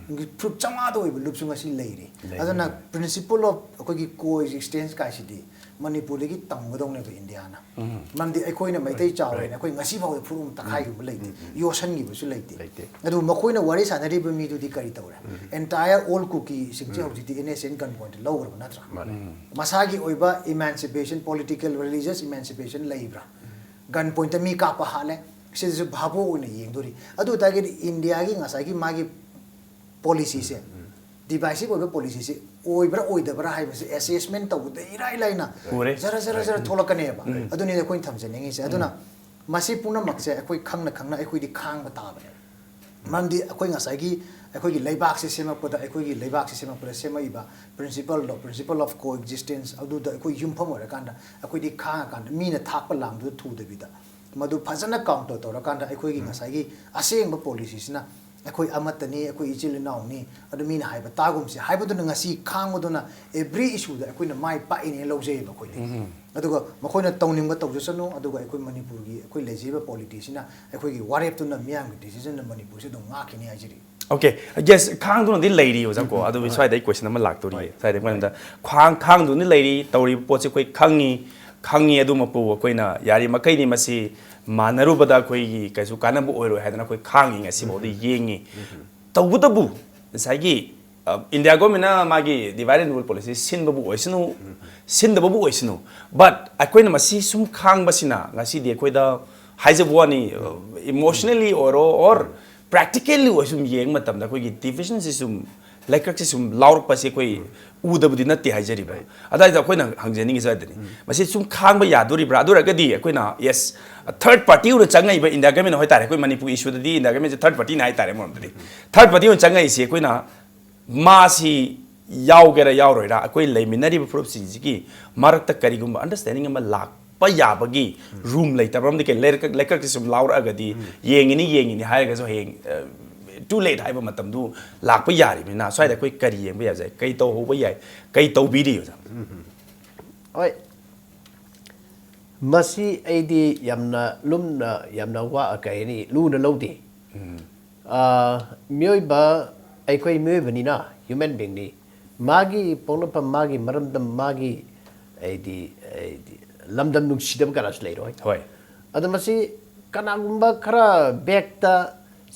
ꯐꯨꯔꯨꯞ ꯆꯥꯝꯃꯉꯥꯗ ꯑꯣꯏꯕ ꯂꯨꯞꯁꯨ ꯉꯁꯤ ꯂꯩꯔꯤ꯫ ꯑꯗꯨꯅ principle of ꯑꯩꯈꯣꯏꯒꯤ coexistence ꯀꯥꯏꯁꯤꯗꯤ ꯃꯅꯤꯄꯨꯔꯗꯒꯤ ꯇꯝꯒꯗꯧꯅꯦꯕ ꯏꯟꯗꯤꯌꯥꯅ꯫ ꯃꯔꯝꯗꯤ ꯑꯩꯈꯣꯏꯅ ꯃꯩꯇꯩ ꯆꯥꯎꯔꯦꯅ ꯑꯩꯈꯣꯏ ꯉꯁꯤ ꯐꯥꯎꯗ ꯐꯨꯔꯨꯞ ꯑꯃ ꯇꯛꯈꯥꯏꯈꯤꯕ ꯂꯩꯇꯦ, ꯌꯣꯠꯁꯟꯈꯤꯕꯁꯨ ꯂꯩꯇꯦ꯫ ꯑꯗꯨ ꯃꯈꯣꯏꯅ ꯋꯥꯔꯤ ꯁꯥꯟꯅꯔꯤꯕ ꯃꯤꯗꯨꯗꯤ ꯀꯔꯤ ꯇꯧꯔꯦ? Entire all ꯀꯨꯀꯤꯁꯤꯡꯁꯦ ꯍꯧꯖꯤꯛꯇꯤ N S N gun pointꯇ ꯂꯧꯈ꯭ꯔꯕ ꯅꯠꯇ꯭ꯔꯥ? ꯃꯁꯥꯒꯤ ꯑꯣꯏꯕ emancipation, political, religious emancipation ꯂꯩꯕ꯭ꯔꯥ? Gun pointꯇ ꯃꯤ ꯀꯥꯞꯄ ꯍꯥꯠꯂꯦ꯫ ꯁꯤꯗꯁꯨ ꯚꯥꯕꯣꯛ ꯑꯣꯏꯅ ꯌꯦꯡꯗꯣꯔꯤ꯫ ꯑꯗꯨ ꯑꯣꯏꯇꯥꯔꯒꯗꯤ ꯏꯟꯗꯤꯌꯥꯒꯤ ꯉꯁꯥꯏꯒꯤ ꯃꯥꯒꯤ ꯄꯣꯂꯤꯁꯤꯁꯦ, divisive ꯑꯣꯏꯕ ꯄꯣꯂꯤꯁꯤꯁꯦ ꯑꯣꯏꯕ꯭ꯔꯥ ꯑꯣꯏꯗꯕ꯭ꯔꯥ ꯍꯥꯏꯕꯁꯦ assessment ꯇꯧꯕꯗ ꯏꯔꯥꯏ ꯂꯥꯏꯅ ꯎꯔꯦ꯫ ꯖꯔ ꯖꯔ ꯖꯔ ꯊꯣꯛꯂꯛꯀꯅꯦꯕ꯫ ꯑꯗꯨꯅꯤꯗ ꯑꯩꯈꯣꯏꯅ ꯊꯝꯖꯅꯤꯡꯉꯤꯁꯦ꯫ ꯑꯗꯨꯅ ꯃꯁꯤ ꯄꯨꯝꯅꯃꯛꯁꯦ ꯑꯩꯈꯣꯏ ꯈꯪꯅ ꯈꯪꯅ ꯑꯩꯈꯣꯏꯗꯤ ꯈꯥꯡꯕ ꯇꯥꯕꯅꯦꯕ꯫ ꯃꯔꯝꯗꯤ ꯑꯩꯈꯣꯏ ꯉꯁꯥꯏꯒꯤ ꯑꯩꯈꯣꯏꯒꯤ ꯂꯩꯕꯥꯛꯁꯦ ꯁꯦꯝꯃꯛꯄꯗ, ꯑꯩꯈꯣꯏꯒꯤ ꯂꯩꯕꯥꯛꯁꯦ ꯁꯦꯝꯃꯛꯄꯗ ꯁꯦꯝꯃꯛꯏꯕ principleꯗꯣ, principle of coexistence, ꯑꯗꯨꯗ ꯑꯩꯈꯣꯏ ꯌꯨꯝꯐꯝ ꯑꯣꯏꯔꯀꯥꯟꯗ ꯑꯩꯈꯣꯏꯗꯤ ꯈꯥꯡꯉꯀꯥꯟꯗ ꯃꯤꯅ ꯊꯥꯛꯄ ꯂꯥꯡꯗꯨꯗ ꯊꯨꯗꯕꯤꯗ ꯃꯗꯨ ꯐꯖꯅ counter ꯇꯧꯔꯀꯥꯟꯗ ꯑꯩꯈꯣꯏꯒꯤ ꯉꯁꯥꯏꯒꯤ ꯑꯁꯦꯡꯕ ꯄꯣꯂꯤꯁꯤꯁꯤꯅ ꯑꯩꯈꯣꯏ ꯑꯃꯠꯇꯅꯤ, ꯑꯩꯈꯣꯏ ꯏꯆꯤꯜ ꯏꯅꯥꯎꯅꯤ, ꯑꯗꯨ ꯃꯤꯅ ꯍꯥꯏꯕ ꯇꯥꯒꯨꯝꯁꯤ ꯍꯥꯏꯕꯗꯨꯅ ꯉꯁꯤ ꯈꯥꯡꯕꯗꯨꯅ every issueꯗ ꯑꯩꯈꯣꯏꯅ ꯃꯥꯏ ꯄꯥꯛꯏꯅꯦꯅ ꯂꯧꯖꯩꯌꯦꯕ ꯑꯩꯈꯣꯏꯗꯤ꯫ ꯑꯗꯨꯒ ꯃꯈꯣꯏꯅ ꯇꯧꯅꯤꯡꯕ ꯇꯧꯖꯁꯅꯨ, ꯑꯗꯨꯒ ꯑꯩꯈꯣꯏ ꯃꯅꯤꯄꯨꯔꯒꯤ ꯑꯩꯈꯣꯏ ꯂꯩꯖꯔꯤꯕ ꯄꯣꯂꯤꯇꯤꯁꯤꯅ ꯑꯩꯈꯣꯏꯒꯤ ꯋꯥꯔꯦꯞꯇꯨꯅ ꯃꯤꯌꯥꯝꯒꯤ decisionꯅ ꯃꯅꯤꯄꯨꯔꯁꯤ ꯑꯗꯨꯝ ꯉꯥꯛꯈꯤꯅꯤ ꯍꯥꯏꯖꯔꯤ꯫ Okay, yes, ꯈꯥꯡꯗꯨꯅꯗꯤ ꯂꯩꯔꯤ ꯑꯣꯖꯥꯀꯣ꯫ ꯑꯗꯨ ꯁ꯭ꯋꯥꯏꯗ ꯑꯩ question ꯑꯃ ꯂꯥꯛꯇꯣꯔꯤꯌꯦ꯫ ꯁ꯭ꯋꯥꯏꯗ ꯑꯩꯈꯣꯏꯅ ꯈꯥꯡ-, ꯈꯥꯡꯗꯨꯅ ꯂꯩꯔꯤ, ꯇꯧꯔꯤꯕ ꯄꯣꯠꯁꯤ ꯑꯩꯈꯣꯏ ꯈꯪꯉꯤ, ꯈꯪꯉꯤ, ꯑꯗꯨꯃꯛꯄꯨ ꯑꯩꯈꯣꯏꯅ ꯌꯥꯔꯤ ꯃꯈꯩꯗꯤ ꯃꯁꯤ ꯃꯥꯟꯅꯔꯨꯕꯗ ꯑꯩꯈꯣꯏꯒꯤ ꯀꯩꯁꯨ ꯀꯥꯟꯅꯕ ꯑꯣꯏꯔꯣꯏ ꯍꯥꯏꯗꯅ ꯑꯩꯈꯣꯏ ꯈꯥꯡꯉꯤ, ꯉꯁꯤꯐꯥꯎꯗꯤ ꯌꯦꯡꯉꯤ꯫ ꯇꯧꯕꯇꯕꯨ ꯉꯁꯥꯏꯒꯤ, ꯑ, ꯏꯟꯗꯤꯌꯥ ꯒꯣꯔꯃꯦꯟꯅ ꯃꯥꯒꯤ divide and rule policy ꯁꯤꯟꯕꯕꯨ ꯑꯣꯏꯁꯅꯨ, ꯁꯤꯟꯗꯕꯕꯨ ꯑꯣꯏꯁꯅꯨ, but ꯑꯩꯈꯣꯏꯅ ꯃꯁꯤ ꯁꯨꯝ ꯈꯥꯡꯕꯁꯤꯅ ꯉꯁꯤꯗꯤ ꯑꯩꯈꯣꯏꯗ ꯍꯥꯏꯖꯕ ꯋꯥꯅꯤ, emotionally ꯑꯣꯏꯔꯣ or practically ꯑꯣꯏ ꯁꯨꯝ ꯌꯦꯡꯕ ꯃꯇꯝꯗ ꯑꯩꯈꯣꯏꯒꯤ divisionꯁꯤ ꯁꯨꯝ ꯂꯩꯀ꯭ꯔꯛꯁꯦ ꯁꯨꯝ ꯂꯥꯎꯔꯛꯄꯁꯦ ꯑꯩꯈꯣꯏ ꯎꯗꯕꯗꯤ ꯅꯠꯇꯦ ꯍꯥꯏꯖꯔꯤꯕ꯫ ꯑꯗꯨꯋꯥꯏꯗ ꯑꯩꯈꯣꯏꯅ ꯍꯪꯖꯅꯤꯡꯉꯤꯁꯦ ꯑꯗꯨꯅꯤ, ꯃꯁꯤ ꯁꯨꯝ ꯈꯥꯡꯕ ꯌꯥꯗꯣꯔꯤꯕ꯭ꯔꯥ? ꯑꯗꯨ ꯑꯣꯏꯔꯒꯗꯤ ꯑꯩꯈꯣꯏꯅ, ꯌꯦꯁ, ꯊꯔꯗ ꯄꯥꯔꯇꯤ ꯑꯣꯏꯅ ꯆꯪꯉꯛꯏꯕ, ꯏꯟꯗꯤꯌꯥ ꯒꯃꯦꯟ ꯍꯥꯏꯇꯥꯔꯦ, ꯑꯩꯈꯣꯏ ꯃꯅꯤꯄꯨꯔ ꯏꯁꯨꯗꯗꯤ ꯏꯟꯗꯤꯌꯥ ꯒꯃꯦꯟꯁꯦ ꯊꯔꯗ ꯄꯥꯔꯇꯤꯅꯤ ꯍꯥꯏꯇꯥꯔꯦ꯫ ꯑꯃꯔꯣꯝꯗꯗꯤ ꯊꯔꯗ ꯄꯥꯔꯇꯤ ꯑꯣꯏꯅ ꯆꯪꯉꯛꯏꯁꯦ ꯑꯩꯈꯣꯏꯅ ꯃꯥꯁꯤ ꯌꯥꯎꯒꯦꯔꯥ ꯌꯥꯎꯔꯣꯏꯔꯥ, ꯑꯩꯈꯣꯏ ꯂꯩꯃꯤꯟꯅꯔꯤꯕ ꯐꯨꯔꯨꯞꯁꯤꯡꯁꯤꯒꯤ ꯃꯔꯛꯇ ꯀꯔꯤꯒꯨꯝꯕ ꯑꯟꯗꯔꯁ꯭ꯇꯦꯟꯗꯤꯡ ꯑꯃ ꯂꯥꯛꯄ ꯌꯥꯕꯒꯤ ꯔꯨꯝ ꯂꯩꯇꯕ꯭ꯔꯥ? ꯑꯃꯗꯤ ꯀꯩ ꯂꯩꯔꯛ-, ꯂꯩꯀ꯭ꯔꯛꯁꯤ ꯁꯨꯝ ꯂꯥꯎꯔꯛꯑꯒꯗꯤ, ꯌꯦꯡꯉꯤꯅꯤ ꯌꯦꯡꯉꯤꯅꯤ ꯍꯥꯏꯔꯒꯁꯨ ꯍꯌꯦꯡ ꯇꯨ ꯂꯦꯠ ꯍꯥꯏꯕ ꯃꯇꯝꯗꯨ ꯂꯥꯛꯄ ꯌꯥꯔꯤꯕꯅꯤꯅ, ꯁ꯭ꯋꯥꯏꯗ ꯑꯩꯈꯣꯏ ꯀꯔꯤ ꯌꯦꯡꯕ ꯌꯥꯖꯩ? ꯀꯩ ꯇꯧꯍꯧꯕ ꯌꯥꯏ? ꯀꯩ ꯇꯧꯕꯤꯔꯤ, ꯑꯣꯖꯥ? ꯍꯣꯏ, ꯃꯁꯤ ꯑꯩꯗꯤ ꯌꯥꯝꯅ ꯂꯨꯝꯅ, ꯌꯥꯝꯅ ꯋꯥ, ꯀꯩ ꯍꯥꯏꯅꯤ, ꯂꯨꯅ ꯂꯧꯗꯦ꯫ ꯑꯥ, ꯃꯤꯑꯣꯏꯕ, ꯑꯩꯈꯣꯏ ꯃꯤꯑꯣꯏꯕꯅꯤꯅ, ꯍ꯭ꯌꯨꯃꯦꯟ ꯕꯤꯡꯅꯤ꯫ ꯃꯥꯒꯤ ꯄꯣꯛꯅꯐꯝ, ꯃꯥꯒꯤ ꯃꯔꯝꯗꯝ, ꯃꯥꯒꯤ, ꯍꯥꯏꯗꯤ, ꯍꯥꯏꯗꯤ ꯂꯝꯗꯝ ꯅꯨꯡꯁꯤꯗꯕ ꯀꯅꯥꯁꯨ ꯂꯩꯔꯣꯏ꯫ ꯍꯣꯏ꯫ ꯑꯗꯣ ꯃꯁꯤ ꯀꯅꯥꯒꯨꯝꯕ ꯈꯔ ꯕꯦꯛꯇ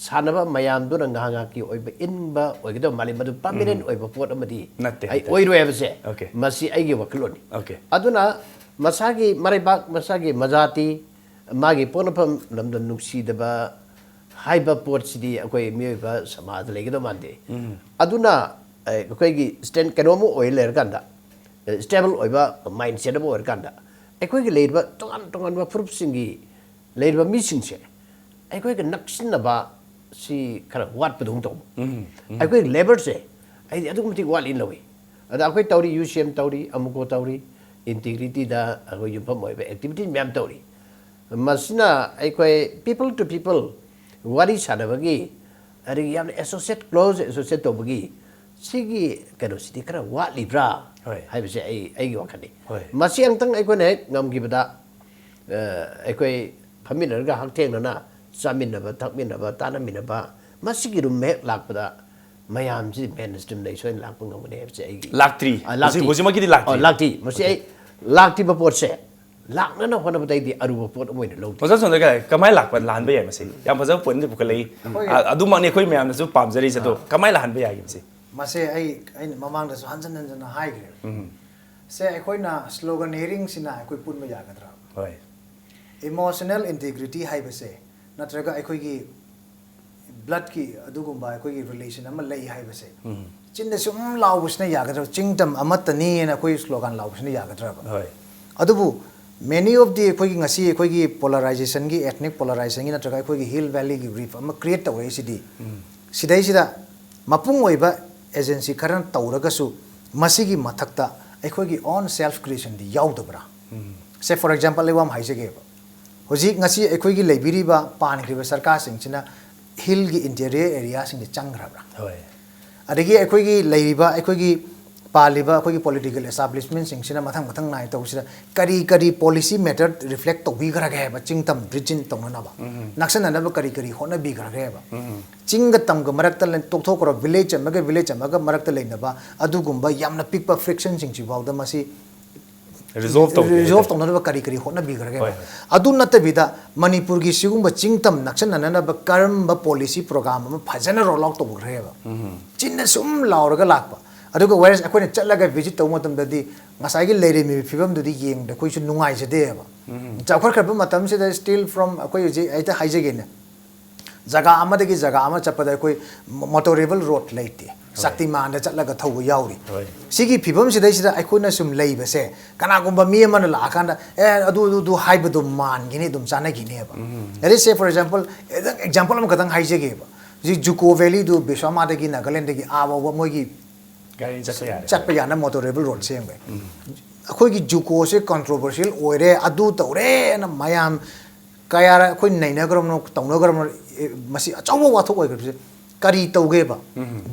ꯁꯥꯟꯅꯕ ꯃꯌꯥꯝꯗꯨꯅ ꯉꯥꯏꯍꯥꯛ ꯉꯥꯏꯍꯥꯛꯀꯤ ꯑꯣꯏꯕ ꯏꯟꯕ ꯑꯣꯏꯒꯗꯕ ꯃꯥꯜꯂꯤ꯫ ꯃꯗꯨ ꯄꯔꯃꯤꯅꯦꯟ ꯑꯣꯏꯕ ꯄꯣꯠ ꯑꯃꯗꯤ ꯅꯠꯇꯦ, ꯑꯩ ꯅꯠꯇꯦ꯫ ꯑꯣꯏꯔꯣꯏ ꯍꯥꯏꯕꯁꯦ Okay꯫ ꯃꯁꯤ ꯑꯩꯒꯤ ꯋꯥꯈꯜꯂꯣꯟꯅꯤ꯫ Okay꯫ ꯑꯗꯨꯅ ꯃꯁꯥꯒꯤ ꯃꯔꯩꯕꯥꯛ, ꯃꯁꯥꯒꯤ ꯃꯖꯥꯇꯤ, ꯃꯥꯒꯤ ꯄꯣꯛꯅꯐꯝ ꯂꯝꯗꯝ ꯅꯨꯡꯁꯤꯗꯕ ꯍꯥꯏꯕ ꯄꯣꯠꯁꯤꯗꯤ ꯑꯩꯈꯣꯏ ꯃꯤꯑꯣꯏꯕ ꯁꯃꯥꯖꯗ ꯂꯩꯒꯗꯕ ꯃꯥꯟꯗꯦ꯫ ꯑꯗꯨꯅ, ꯑꯦ, ꯑꯩꯈꯣꯏꯒꯤ ꯁ꯭ꯇꯦꯟ-, ꯀꯩꯅꯣꯝꯃ ꯑꯣꯏ ꯂꯩꯔꯀꯥꯟꯗ, ꯁ꯭ꯇꯦꯕꯜ ꯑꯣꯏꯕ ꯃꯥꯏꯟ ꯁꯦꯠ ꯑꯃ ꯑꯣꯏꯔꯀꯥꯟꯗ, ꯑꯩꯈꯣꯏꯒꯤ ꯂꯩꯔꯤꯕ ꯇꯣꯉꯥꯟ ꯇꯣꯉꯥꯟꯕ ꯐꯨꯔꯨꯞꯁꯤꯡꯒꯤ ꯂꯩꯔꯤꯕ ꯃꯤꯁꯤꯡꯁꯦ ꯑꯩꯈꯣꯏꯒ ꯅꯛꯁꯤꯟꯅꯕ ꯁꯤ ꯈꯔ ꯋꯥꯠꯄꯗꯧꯅ ꯇꯧꯕ꯫ ꯑꯩꯈꯣꯏꯒꯤ ꯂꯦꯕꯔꯁꯦ ꯑꯩꯗꯤ ꯑꯗꯨꯛꯀꯤ ꯃꯇꯤꯛ ꯋꯥꯠꯂꯤ ꯂꯧꯏ꯫ ꯑꯗ ꯑꯩꯈꯣꯏ ꯇꯧꯔꯤ, ꯌꯨ ꯁꯤ ꯑꯦꯝ ꯇꯧꯔꯤ, ꯑꯃꯨꯀꯣ ꯇꯧꯔꯤ, ꯏꯟꯇꯤꯒ꯭ꯔꯤꯇꯤꯗ ꯑꯩꯈꯣꯏ ꯌꯨꯝꯐꯝ ꯑꯣꯏꯕ ꯑꯦꯛꯇꯤꯚꯤꯇꯤ ꯃꯌꯥꯝ ꯇꯧꯔꯤ꯫ ꯃꯁꯤꯅ ꯑꯩꯈꯣꯏ people to people ꯋꯥꯔꯤ ꯁꯥꯟꯅꯕꯒꯤ, ꯑꯗꯒꯤ ꯌꯥꯝꯅ ꯑꯦꯁꯣꯁꯤꯌꯦꯠ, ꯀ꯭ꯂꯣꯖ ꯑꯦꯁꯣꯁꯤꯌꯦꯠ ꯇꯧꯕꯒꯤ ꯁꯤꯒꯤ ꯀꯩꯅꯣꯁꯤꯗꯤ ꯈꯔ ꯋꯥꯠꯂꯤꯕ꯭ꯔꯥ ꯍꯣꯏ꯫ ꯍꯥꯏꯕꯁꯦ ꯑꯩ, ꯑꯩꯒꯤ ꯋꯥꯈꯜꯅꯤ꯫ ꯍꯣꯏ꯫ ꯃꯁꯤ ꯑꯃꯨꯛꯇꯪ ꯑꯩꯈꯣꯏꯅ ꯍꯦꯛ ꯉꯝꯈꯤꯕꯗ, ꯑ, ꯑꯩꯈꯣꯏ ꯐꯝꯃꯤꯟꯅꯔꯒ ꯍꯛꯊꯦꯡꯅꯅ ꯆꯥꯃꯤꯟꯅꯕ, ꯊꯛꯃꯤꯟꯅꯕ, ꯇꯥꯟꯅꯃꯤꯟꯅꯕ, ꯃꯁꯤꯒꯤ ꯔꯨꯝ ꯍꯦꯛ ꯂꯥꯛꯄꯗ ꯃꯌꯥꯝꯁꯤ ꯃꯦꯟ ꯁ꯭ꯇ꯭ꯔꯤꯝꯗ ꯑꯩ ꯁꯣꯏꯅ ꯂꯥꯛꯄ ꯉꯝꯒꯅꯤ ꯍꯥꯏꯕꯁꯦ ꯑꯩꯒꯤ, ꯂꯥꯛꯇ꯭ꯔꯤ꯫ ꯑ, ꯂꯥꯛꯇ꯭ꯔꯤ꯫ ꯍꯧꯖꯤꯛ, ꯍꯧꯖꯤꯛꯃꯛꯀꯤꯗꯤ ꯂꯥꯛꯇ꯭ꯔꯤ꯫ ꯑ, ꯂꯥꯛꯇ꯭ꯔꯤ꯫ ꯃꯁꯤ ꯑꯩ ꯂꯥꯛꯇ꯭ꯔꯤꯕ ꯄꯣꯠꯁꯦ ꯂꯥꯛꯅꯅ ꯍꯣꯠꯅꯕꯗ ꯑꯩꯗꯤ ꯑꯔꯨꯕ ꯄꯣꯠ ꯑꯃ ꯑꯣꯏꯅ ꯂꯧꯗꯦ꯫ ꯑꯣꯖꯥ ꯁꯣꯝꯗ ꯀꯃꯥꯏꯅ ꯂꯥꯛꯄ, ꯂꯥꯛꯍꯟꯕ ꯌꯥꯏ? ꯃꯁꯤ ꯌꯥꯝ ꯐꯖꯕ ꯄꯣꯏꯟꯠ ꯑꯃꯗꯤ ꯄꯨꯈꯠꯂꯛꯏ꯫ ꯑꯩꯈꯣꯏꯒꯤ ꯑ-, ꯑꯗꯨꯃꯛꯅꯤ ꯑꯩꯈꯣꯏ ꯃꯌꯥꯝꯅꯁꯨ ꯄꯥꯝꯖꯔꯤꯁꯦ꯫ ꯑꯗꯣ ꯀꯃꯥꯏꯅ ꯂꯥꯛꯍꯟꯕ ꯌꯥꯒꯦ ꯃꯁꯤ? ꯃꯁꯦ ꯑꯩ, ꯑꯩꯅ ꯃꯃꯥꯡꯗꯁꯨ ꯍꯟꯖꯟ ꯍꯟꯖꯟꯅ ꯍꯥꯏꯈ꯭ꯔꯦ꯫ ꯁꯦ, ꯑꯩꯈꯣꯏꯅ ꯁ꯭ꯂꯣꯒꯟ ꯍꯤꯌꯔꯤꯡꯁꯤꯅ ꯑꯩꯈꯣꯏ ꯄꯨꯟꯕ ꯌꯥꯒꯗ꯭ꯔꯥ? ꯍꯣꯏ꯫ ꯏꯃꯣꯁꯅꯦꯜ ꯏꯟꯇꯤꯒ꯭ꯔꯤꯇꯤ ꯍꯥꯏꯕꯁꯦ, ꯅꯠꯇ꯭ꯔꯒ ꯑꯩꯈꯣꯏꯒꯤ ꯕ꯭ꯂꯗꯀꯤ ꯑꯗꯨꯒꯨꯝꯕ ꯑꯩꯈꯣꯏꯒꯤ ꯔꯤꯂꯦꯁꯟ ꯑꯃ ꯂꯩ ꯍꯥꯏꯕꯁꯦ, ꯆꯤꯟꯗ ꯁꯨꯝ ꯂꯥꯎꯕꯁꯤꯅ ꯌꯥꯒꯗ꯭ꯔꯕ? ꯆꯤꯡꯇꯝ ꯑꯃꯠꯇꯅꯤꯅ ꯑꯩꯈꯣꯏ slogan ꯂꯥꯎꯕꯁꯤꯅ ꯌꯥꯒꯗ꯭ꯔꯕ? ꯍꯣꯏ ꯑꯗꯨꯕꯨ many of the ꯑꯩꯈꯣꯏꯒꯤ ꯉꯁꯤ ꯑꯩꯈꯣꯏꯒꯤ polarization ꯒꯤ, ethnic polarization ꯒꯤ ꯅꯠꯇ꯭ꯔꯒ ꯑꯩꯈꯣꯏꯒꯤ hill valley ꯒꯤ rift ꯑꯃ create ꯇꯧꯔꯛꯏꯁꯤꯗꯤ, ꯁꯤꯗꯩꯁꯤꯗ ꯃꯄꯨꯡ ꯑꯣꯏꯕ agency ꯈꯔꯅ ꯇꯧꯔꯒꯁꯨ ꯃꯁꯤꯒꯤ ꯃꯊꯛꯇ ꯑꯩꯈꯣꯏꯒꯤ own self creation D ꯌꯥꯎꯗꯕ꯭ꯔꯥ? Say for example, ꯑꯩ ꯋꯥ ꯑꯃ ꯍꯥꯏꯖꯒꯦꯕ꯫ ꯍꯧꯖꯤꯛ ꯉꯁꯤ ꯑꯩꯈꯣꯏꯒꯤ ꯂꯩꯕꯤꯔꯤꯕ ꯄꯥꯟꯈ꯭ꯔꯤꯕ ꯁꯔꯀꯥꯔꯁꯤꯡꯁꯤꯅ hill ꯒꯤ interior area ꯁꯤꯡꯗ ꯆꯪꯈ꯭ꯔꯕ꯭ꯔꯥ? ꯍꯣꯏ ꯑꯗꯒꯤ ꯑꯩꯈꯣꯏꯒꯤ ꯂꯩꯔꯤꯕ, ꯑꯩꯈꯣꯏꯒꯤ ꯄꯥꯜꯂꯤꯕ ꯑꯩꯈꯣꯏꯒꯤ political establishment ꯁꯤꯡꯁꯤꯅ ꯃꯊꯪ ꯃꯊꯪ ꯅꯥꯏ ꯇꯧꯕꯁꯤꯗ ꯀꯔꯤ ꯀꯔꯤ policy matter reflect ꯇꯧꯕꯤꯈ꯭ꯔꯒꯦ ꯍꯥꯏꯕ, ꯆꯤꯡꯇꯝ bridging ꯇꯧꯅꯅꯕ, ꯅꯛꯁꯟꯅꯅꯕ ꯀꯔꯤ ꯀꯔꯤ ꯍꯣꯠꯅꯕꯤꯈ꯭ꯔꯒꯦ ꯍꯥꯏꯕ? ꯆꯤꯡꯒ ꯇꯝꯒ ꯃꯔꯛꯇ ꯂꯩ-, ꯇꯣꯛꯊꯣꯛꯈ꯭ꯔꯣ, village ꯑꯃꯒ village ꯑꯃꯒ ꯃꯔꯛꯇ ꯂꯩꯅꯕ ꯑꯗꯨꯒꯨꯝꯕ ꯌꯥꯝꯅ ꯄꯤꯛꯄ friction ꯁꯤꯡꯁꯤꯐꯥꯎꯗ ꯃꯁꯤ Resolve ꯇꯧꯒꯦ resolve ꯍꯥꯏꯇꯥꯔꯦ꯫ ꯇꯧꯅꯅꯕ ꯀꯔꯤ ꯀꯔꯤ ꯍꯣꯠꯅꯕꯤꯈ꯭ꯔꯒꯦꯕ? ꯍꯣꯏ, ꯍꯣꯏ꯫ ꯑꯗꯨ ꯅꯠꯇꯕꯤꯗ ꯃꯅꯤꯄꯨꯔꯒꯤ ꯁꯤꯒꯨꯝꯕ ꯆꯤꯡꯇꯝ ꯅꯛꯁꯟꯅꯅꯕ ꯀꯔꯝꯕ policy program ꯑꯃ ꯐꯖꯅ roll out ꯇꯧꯈ꯭ꯔꯒꯦꯕ? ꯆꯤꯟꯅ ꯁꯨꯝ ꯂꯥꯎꯔꯒ ꯂꯥꯛꯄ꯫ ꯑꯗꯨꯒ whereas ꯑꯩꯈꯣꯏꯅ ꯆꯠꯂꯒ visit ꯇꯧꯕ ꯃꯇꯝꯗꯗꯤ ꯉꯁꯥꯏꯒꯤ ꯂꯩꯔꯝꯃꯤꯕ ꯐꯤꯕꯝꯗꯨꯗꯤ ꯌꯦꯡꯕꯗ ꯑꯩꯈꯣꯏꯁꯨ ꯅꯨꯡꯉꯥꯏꯖꯗꯦꯕ꯫ ꯆꯥꯎꯈꯠꯈ꯭ꯔꯕ ꯃꯇꯝꯁꯤꯗ still from ꯑꯩꯈꯣꯏ ꯍꯧꯖꯤꯛ ꯍꯦꯛꯇ ꯍꯥꯏꯖꯒꯦꯅꯦ, ꯖꯒꯥ ꯑꯃꯗꯒꯤ ꯖꯒꯥ ꯑꯃ ꯆꯠꯄꯗ ꯑꯩꯈꯣꯏ motorable road ꯂꯩꯇꯦ꯫ ꯁꯛꯇꯤꯃꯥꯟꯗ ꯆꯠꯂꯒ ꯊꯧꯕ ꯌꯥꯎꯔꯤ꯫ ꯍꯣꯏ꯫ ꯁꯤꯒꯤ ꯐꯤꯕꯝꯁꯤꯗꯩꯁꯤꯗ ꯑꯩꯈꯣꯏꯅ ꯁꯨꯝ ꯂꯩꯕꯁꯦ, ꯀꯅꯥꯒꯨꯝꯕ ꯃꯤ ꯑꯃꯅ ꯂꯥꯛꯑꯀꯥꯟꯗ, "ꯑꯦ, ꯑꯗꯨ, ꯑꯗꯨ, ꯑꯗꯨ" ꯍꯥꯏꯕꯗꯣ ꯃꯥꯟꯒꯤꯅꯤ, ꯑꯗꯨꯝ ꯆꯥꯟꯅꯈꯤꯅꯦꯕ꯫ Let's say for example, example ꯑꯃꯈꯛꯇꯪ ꯍꯥꯏꯖꯒꯦꯕ꯫ ꯍꯧꯖꯤꯛ Juko Valley ꯗꯨ ꯕꯤꯁ꯭ꯋꯥꯃꯥꯗꯒꯤ ꯅꯥꯒꯥꯂꯦꯟꯗꯒꯤ ꯑꯥ ꯐꯥꯎꯕ ꯃꯣꯏꯒꯤ ꯒꯥꯔꯤ ꯆꯠꯄ ꯌꯥꯔꯦ꯫ ꯆꯠꯄ ꯌꯥꯅ motorable road ꯁꯦꯝꯈ꯭ꯔꯦ꯫ ꯑꯩꯈꯣꯏꯒꯤ Juko ꯁꯦ controversial ꯑꯣꯏꯔꯦ, ꯑꯗꯨ ꯇꯧꯔꯦꯅ ꯃꯌꯥꯝ ꯀꯌꯥꯔ ꯑꯩꯈꯣꯏ ꯅꯩꯅꯈ꯭ꯔꯕꯅꯣ, ꯇꯧꯅꯈ꯭ꯔꯕꯅꯣ, ꯑꯦ, ꯃꯁꯤ ꯑꯆꯧꯕ ꯋꯥꯊꯣꯛ ꯑꯣꯏꯈ꯭ꯔꯕꯁꯦ ꯀꯔꯤ ꯇꯧꯒꯦꯕ?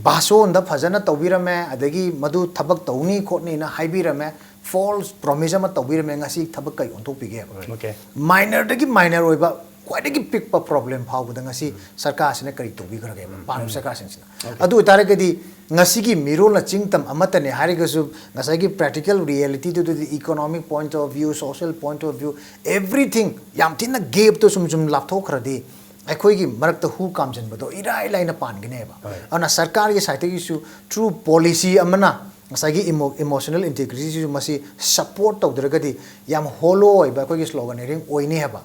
ꯚꯥꯁꯣꯟꯗ ꯐꯖꯅ ꯇꯧꯕꯤꯔꯝꯃꯦ, ꯑꯗꯒꯤ ꯃꯗꯨ ꯊꯕꯛ ꯇꯧꯅꯤ ꯈꯣꯠꯅꯤꯅ ꯍꯥꯏꯕꯤꯔꯝꯃꯦ, false promise ꯑꯃ ꯇꯧꯕꯤꯔꯝꯃꯦ, ꯉꯁꯤ ꯊꯕꯛ ꯀꯔꯤ ꯑꯣꯟꯊꯣꯛꯄꯤꯒꯦꯕ? Okay. Minor ꯗꯒꯤ minor ꯑꯣꯏꯕ ꯈ꯭ꯋꯥꯏꯗꯒꯤ ꯄꯤꯛꯄ problem ꯐꯥꯎꯕꯗ ꯉꯁꯤ ꯁꯔꯀꯥꯔꯁꯤꯅ ꯀꯔꯤ ꯇꯧꯕꯤꯈ꯭ꯔꯒꯦꯕ, ꯄꯥꯟꯕ ꯁꯔꯀꯥꯔꯁꯤꯡꯁꯤꯅ? ꯑꯗꯨ ꯑꯣꯏꯇꯥꯔꯒꯗꯤ ꯉꯁꯤꯒꯤ ꯃꯤꯔꯣꯜꯅ ꯆꯤꯡꯇꯝ ꯑꯃꯠꯇꯅꯦ ꯍꯥꯏꯔꯒꯁꯨ ꯉꯁꯥꯏꯒꯤ practical reality ꯗꯨꯗꯗꯤ economic point of view, social point of view, everything ꯌꯥꯝ ꯊꯤꯅ gap ꯇꯣ ꯁꯨꯝ ꯁꯨꯝ ꯂꯥꯞꯊꯣꯛꯈ꯭ꯔꯗꯤ ꯑꯩꯈꯣꯏꯒꯤ ꯃꯔꯛꯇ ꯍꯨ ꯀꯥꯝꯖꯟꯕꯗꯣ ꯏꯔꯥꯏ ꯂꯥꯏꯅ ꯄꯥꯟꯒꯅꯦꯕ꯫ ꯍꯣꯏ꯫ ꯑꯗꯨꯅ ꯁꯔꯀꯥꯔꯒꯤ side ꯇꯒꯤꯁꯨ through policy ꯑꯃꯅ ꯉꯁꯥꯏꯒꯤ ꯏꯃꯣ ꯏꯃꯣꯁꯅꯦꯜ ꯏꯟꯇꯤꯒ꯭ꯔꯤꯇꯤꯁꯤꯁꯨ ꯃꯁꯤ ꯁꯞꯄꯣꯔꯠ ꯇꯧꯗ꯭ꯔꯒꯗꯤ ꯌꯥꯝ ꯍꯣꯂꯣ ꯑꯣꯏꯕ ꯑꯩꯈꯣꯏꯒꯤ ꯁ꯭ꯂꯣꯒꯟ ꯍꯤꯌꯔꯤꯡ ꯑꯣꯏꯅꯤ ꯍꯥꯏꯕ꯫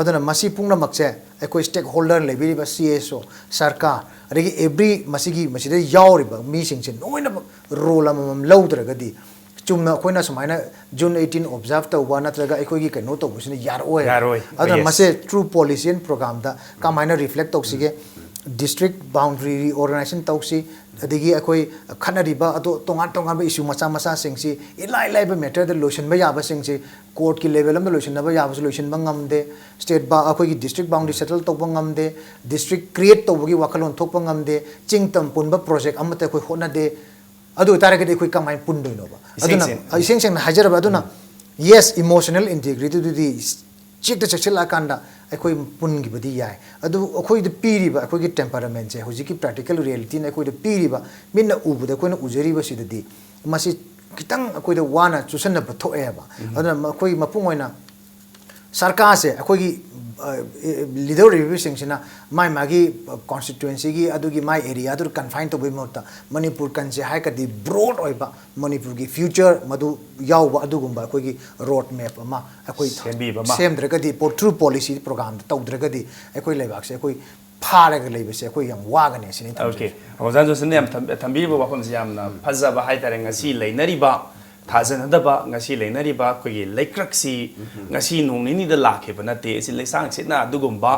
ꯑꯗꯨꯅ ꯃꯁꯤ ꯄꯨꯝꯅꯃꯛꯁꯦ ꯑꯩꯈꯣꯏ ꯁ꯭ꯇꯦꯛ ꯍꯣꯜꯗꯔ ꯂꯩꯕꯤꯔꯤꯕ ꯁꯤ ꯑꯦꯁ ꯑꯣ, ꯁꯔꯀꯥꯔ, ꯑꯗꯒꯤ ꯑꯦꯕ꯭ꯔꯤ ꯃꯁꯤꯒꯤ ꯃꯁꯤꯗ ꯌꯥꯎꯔꯤꯕ ꯃꯤꯁꯤꯡꯁꯦ ꯂꯣꯏꯅꯃꯛ ꯔꯣꯜ ꯑꯃꯃꯝ ꯂꯧꯗ꯭ꯔꯒꯗꯤ ꯆꯨꯝꯅ ꯑꯩꯈꯣꯏꯅ ꯁꯨꯃꯥꯏꯅ ꯖꯨꯟ ꯑꯩꯠꯇꯤꯟ ꯑꯣꯕꯖꯥꯔꯕ ꯇꯧꯕ ꯅꯠꯇ꯭ꯔꯒ ꯑꯩꯈꯣꯏꯒꯤ ꯀꯩꯅꯣ ꯇꯧꯕꯁꯤꯅ ꯌꯥꯔꯛꯑꯣꯏ꯫ ꯌꯥꯔꯣꯏ꯫ ꯑꯗꯨꯅ Yes. ꯃꯁꯦ ꯇ꯭ꯔꯨ ꯄꯣꯂꯤꯁꯤ ꯑꯦꯟ ꯄ꯭ꯔꯣꯒ꯭ꯔꯥꯝꯗ ꯀꯃꯥꯏꯅ ꯔꯤꯐ꯭ꯂꯦꯛ ꯇꯧꯁꯤꯒꯦ? ꯗꯤꯁꯇ꯭ꯔꯤꯛ ꯕꯥꯎꯟꯗꯔꯤ ꯔꯤꯑꯣꯔꯒꯅꯥꯏꯖꯦꯁꯟ ꯇꯧꯁꯤ, ꯑꯗꯒꯤ ꯑꯩꯈꯣꯏ ꯈꯠꯅꯔꯤꯕ ꯑꯗꯣ ꯇꯣꯉꯥꯟ ꯇꯣꯉꯥꯟꯕ ꯏꯁꯨ ꯃꯆꯥ ꯃꯆꯥꯁꯤꯡꯁꯤ ꯏꯂꯥꯏ ꯂꯥꯏꯕ ꯃꯦꯇꯔꯗ ꯂꯣꯏꯁꯤꯟꯕ ꯌꯥꯕꯁꯤꯡꯁꯤ ꯀꯣꯔꯠꯀꯤ ꯂꯦꯚꯦꯜ ꯑꯃꯗ ꯂꯣꯏꯁꯤꯟꯅꯕ ꯌꯥꯕꯁꯨ ꯂꯣꯏꯁꯤꯟꯕ ꯉꯝꯗꯦ, ꯁ꯭ꯇꯦꯠ ꯕꯥ ꯑꯩꯈꯣꯏꯒꯤ ꯗꯤꯁꯇ꯭ꯔꯤꯛ ꯕꯥꯎꯟꯗꯔꯤ ꯁꯦꯇꯜ ꯇꯧꯕ ꯉꯝꯗꯦ, ꯗꯤꯁꯇ꯭ꯔꯤꯛ ꯀ꯭ꯔꯤꯌꯦꯠ ꯇꯧꯕꯒꯤ ꯋꯥꯈꯜꯂꯣꯟ ꯊꯣꯛꯄ ꯉꯝꯗꯦ, ꯆꯤꯡ ꯇꯝ ꯄꯨꯟꯕ ꯄ꯭ꯔꯣꯖꯦꯛ ꯑꯃꯠꯇ ꯑꯩꯈꯣꯏ ꯍꯣꯠꯅꯗꯦ꯫ ꯑꯗꯨ ꯑꯣꯏꯇꯥꯔꯒꯗꯤ ꯑꯩꯈꯣꯏ ꯀꯃꯥꯏꯅ ꯄꯨꯟꯗꯣꯏꯅꯣꯕ? ꯏꯁꯦꯡ ꯑꯗꯨꯅ ꯁꯦꯡꯅ꯫ ꯑꯩ ꯏꯁꯦꯡ ꯁꯦꯡꯅ ꯍꯥꯏꯖꯔꯕ ꯑꯗꯨꯅ, ꯌꯦꯁ, ꯏꯃꯣꯁꯅꯦꯜ ꯏꯟꯇꯤꯒ꯭ꯔꯤꯇꯤꯗꯨꯗꯤ ꯆꯦꯛꯇ ꯆꯦꯛꯁꯤꯜꯂꯛꯑꯀꯥꯟꯗ ꯑꯩꯈꯣꯏ ꯄꯨꯟꯈꯤꯕꯗꯤ ꯌꯥꯏ꯫ ꯑꯗꯨ ꯑꯩꯈꯣꯏꯗ ꯄꯤꯔꯤꯕ, ꯑꯩꯈꯣꯏꯒꯤ ꯇꯦꯝꯄꯔꯥꯃꯦꯟꯁꯦ, ꯍꯧꯖꯤꯛꯀꯤ ꯄ꯭ꯔꯦꯛꯇꯤꯀꯦꯜ ꯔꯤꯌꯦꯂꯤꯇꯤꯅ ꯑꯩꯈꯣꯏꯗ ꯄꯤꯔꯤꯕ, ꯃꯤꯠꯅ ꯎꯕꯗ ꯑꯩꯈꯣꯏꯅ ꯎꯖꯔꯤꯕꯁꯤꯗꯗꯤ ꯃꯁꯤ ꯈꯤꯇꯪ ꯑꯩꯈꯣꯏꯗ ꯋꯥꯅ ꯆꯨꯁꯟꯅꯕ ꯊꯣꯛꯑꯦꯕ꯫ ꯑꯗꯨꯅ ꯑꯩꯈꯣꯏ ꯃꯄꯨꯡ ꯑꯣꯏꯅ ꯁꯔꯀꯥꯔꯁꯦ, ꯑꯩꯈꯣꯏꯒꯤ ꯂꯤꯗꯔ ꯑꯣꯏꯔꯤꯕꯁꯤꯡꯁꯤꯅ ꯃꯥꯏ ꯃꯥꯒꯤ ꯀꯣꯟꯁꯇꯤꯇ꯭ꯋꯦꯟꯁꯤꯒꯤ ꯑꯗꯨꯒꯤ ꯃꯥꯏ ꯑꯦꯔꯤꯌꯥꯗꯨꯗ ꯀꯟꯐꯥꯏꯟ ꯇꯧꯕꯒꯤ ꯃꯍꯨꯠꯇ ꯃꯅꯤꯄꯨꯔ ꯀꯟꯁꯦ ꯍꯥꯏꯔꯒꯗꯤ ꯕ꯭ꯔꯣꯗ ꯑꯣꯏꯕ ꯃꯅꯤꯄꯨꯔꯒꯤ ꯐ꯭ꯌꯨꯆꯔ ꯃꯗꯨ ꯌꯥꯎꯕ ꯑꯗꯨꯒꯨꯝꯕ ꯑꯩꯈꯣꯏꯒꯤ ꯔꯣꯗ ꯃꯦꯞ ꯑꯃ ꯑꯩꯈꯣꯏ ꯁꯦꯝꯕꯤꯕ ꯑꯃ꯫ ꯁꯦꯝꯗ꯭ꯔꯒꯗꯤ, ꯄꯣ ꯇ꯭ꯔꯨ ꯄꯣꯂꯤꯁꯤ ꯄ꯭ꯔꯣꯒ꯭ꯔꯥꯝꯗ ꯇꯧꯗ꯭ꯔꯒꯗꯤ ꯑꯩꯈꯣꯏ ꯂꯩꯕꯥꯛꯁꯦ ꯑꯩꯈꯣꯏ ꯐꯥꯔꯒ ꯂꯩꯕꯁꯦ ꯑꯩꯈꯣꯏ ꯌꯥꯝ ꯋꯥꯒꯅꯤ ꯁꯤꯅꯤ ꯑꯩꯅ ꯑꯣꯀꯦ꯫ ꯊꯝꯖꯔꯤꯁꯦ꯫ ꯑꯣꯖꯥ ꯖꯣꯟꯁꯟꯅ ꯌꯥꯝ ꯊꯝ- ꯊꯝꯕꯤꯔꯤꯕ ꯋꯥꯐꯝꯁꯦ ꯌꯥꯝꯅ ꯐꯖꯕ ꯍꯥꯏꯇꯥꯔꯦ꯫ ꯉꯁꯤ ꯂꯩꯅꯔꯤꯕ ꯊꯥꯖꯅꯗꯕ, ꯉꯁꯤ ꯂꯩꯅꯔꯤꯕ ꯑꯩꯈꯣꯏꯒꯤ ꯂꯩꯀ꯭ꯔꯛꯁꯤ ꯉꯁꯤ ꯅꯣꯡ ꯅꯤꯅꯤꯗ ꯂꯥꯛꯈꯤꯕ ꯅꯠꯇꯦ꯫ ꯑꯁꯤ ꯂꯩꯁꯥꯡ ꯁꯤꯠꯅ ꯑꯗꯨꯒꯨꯝꯕ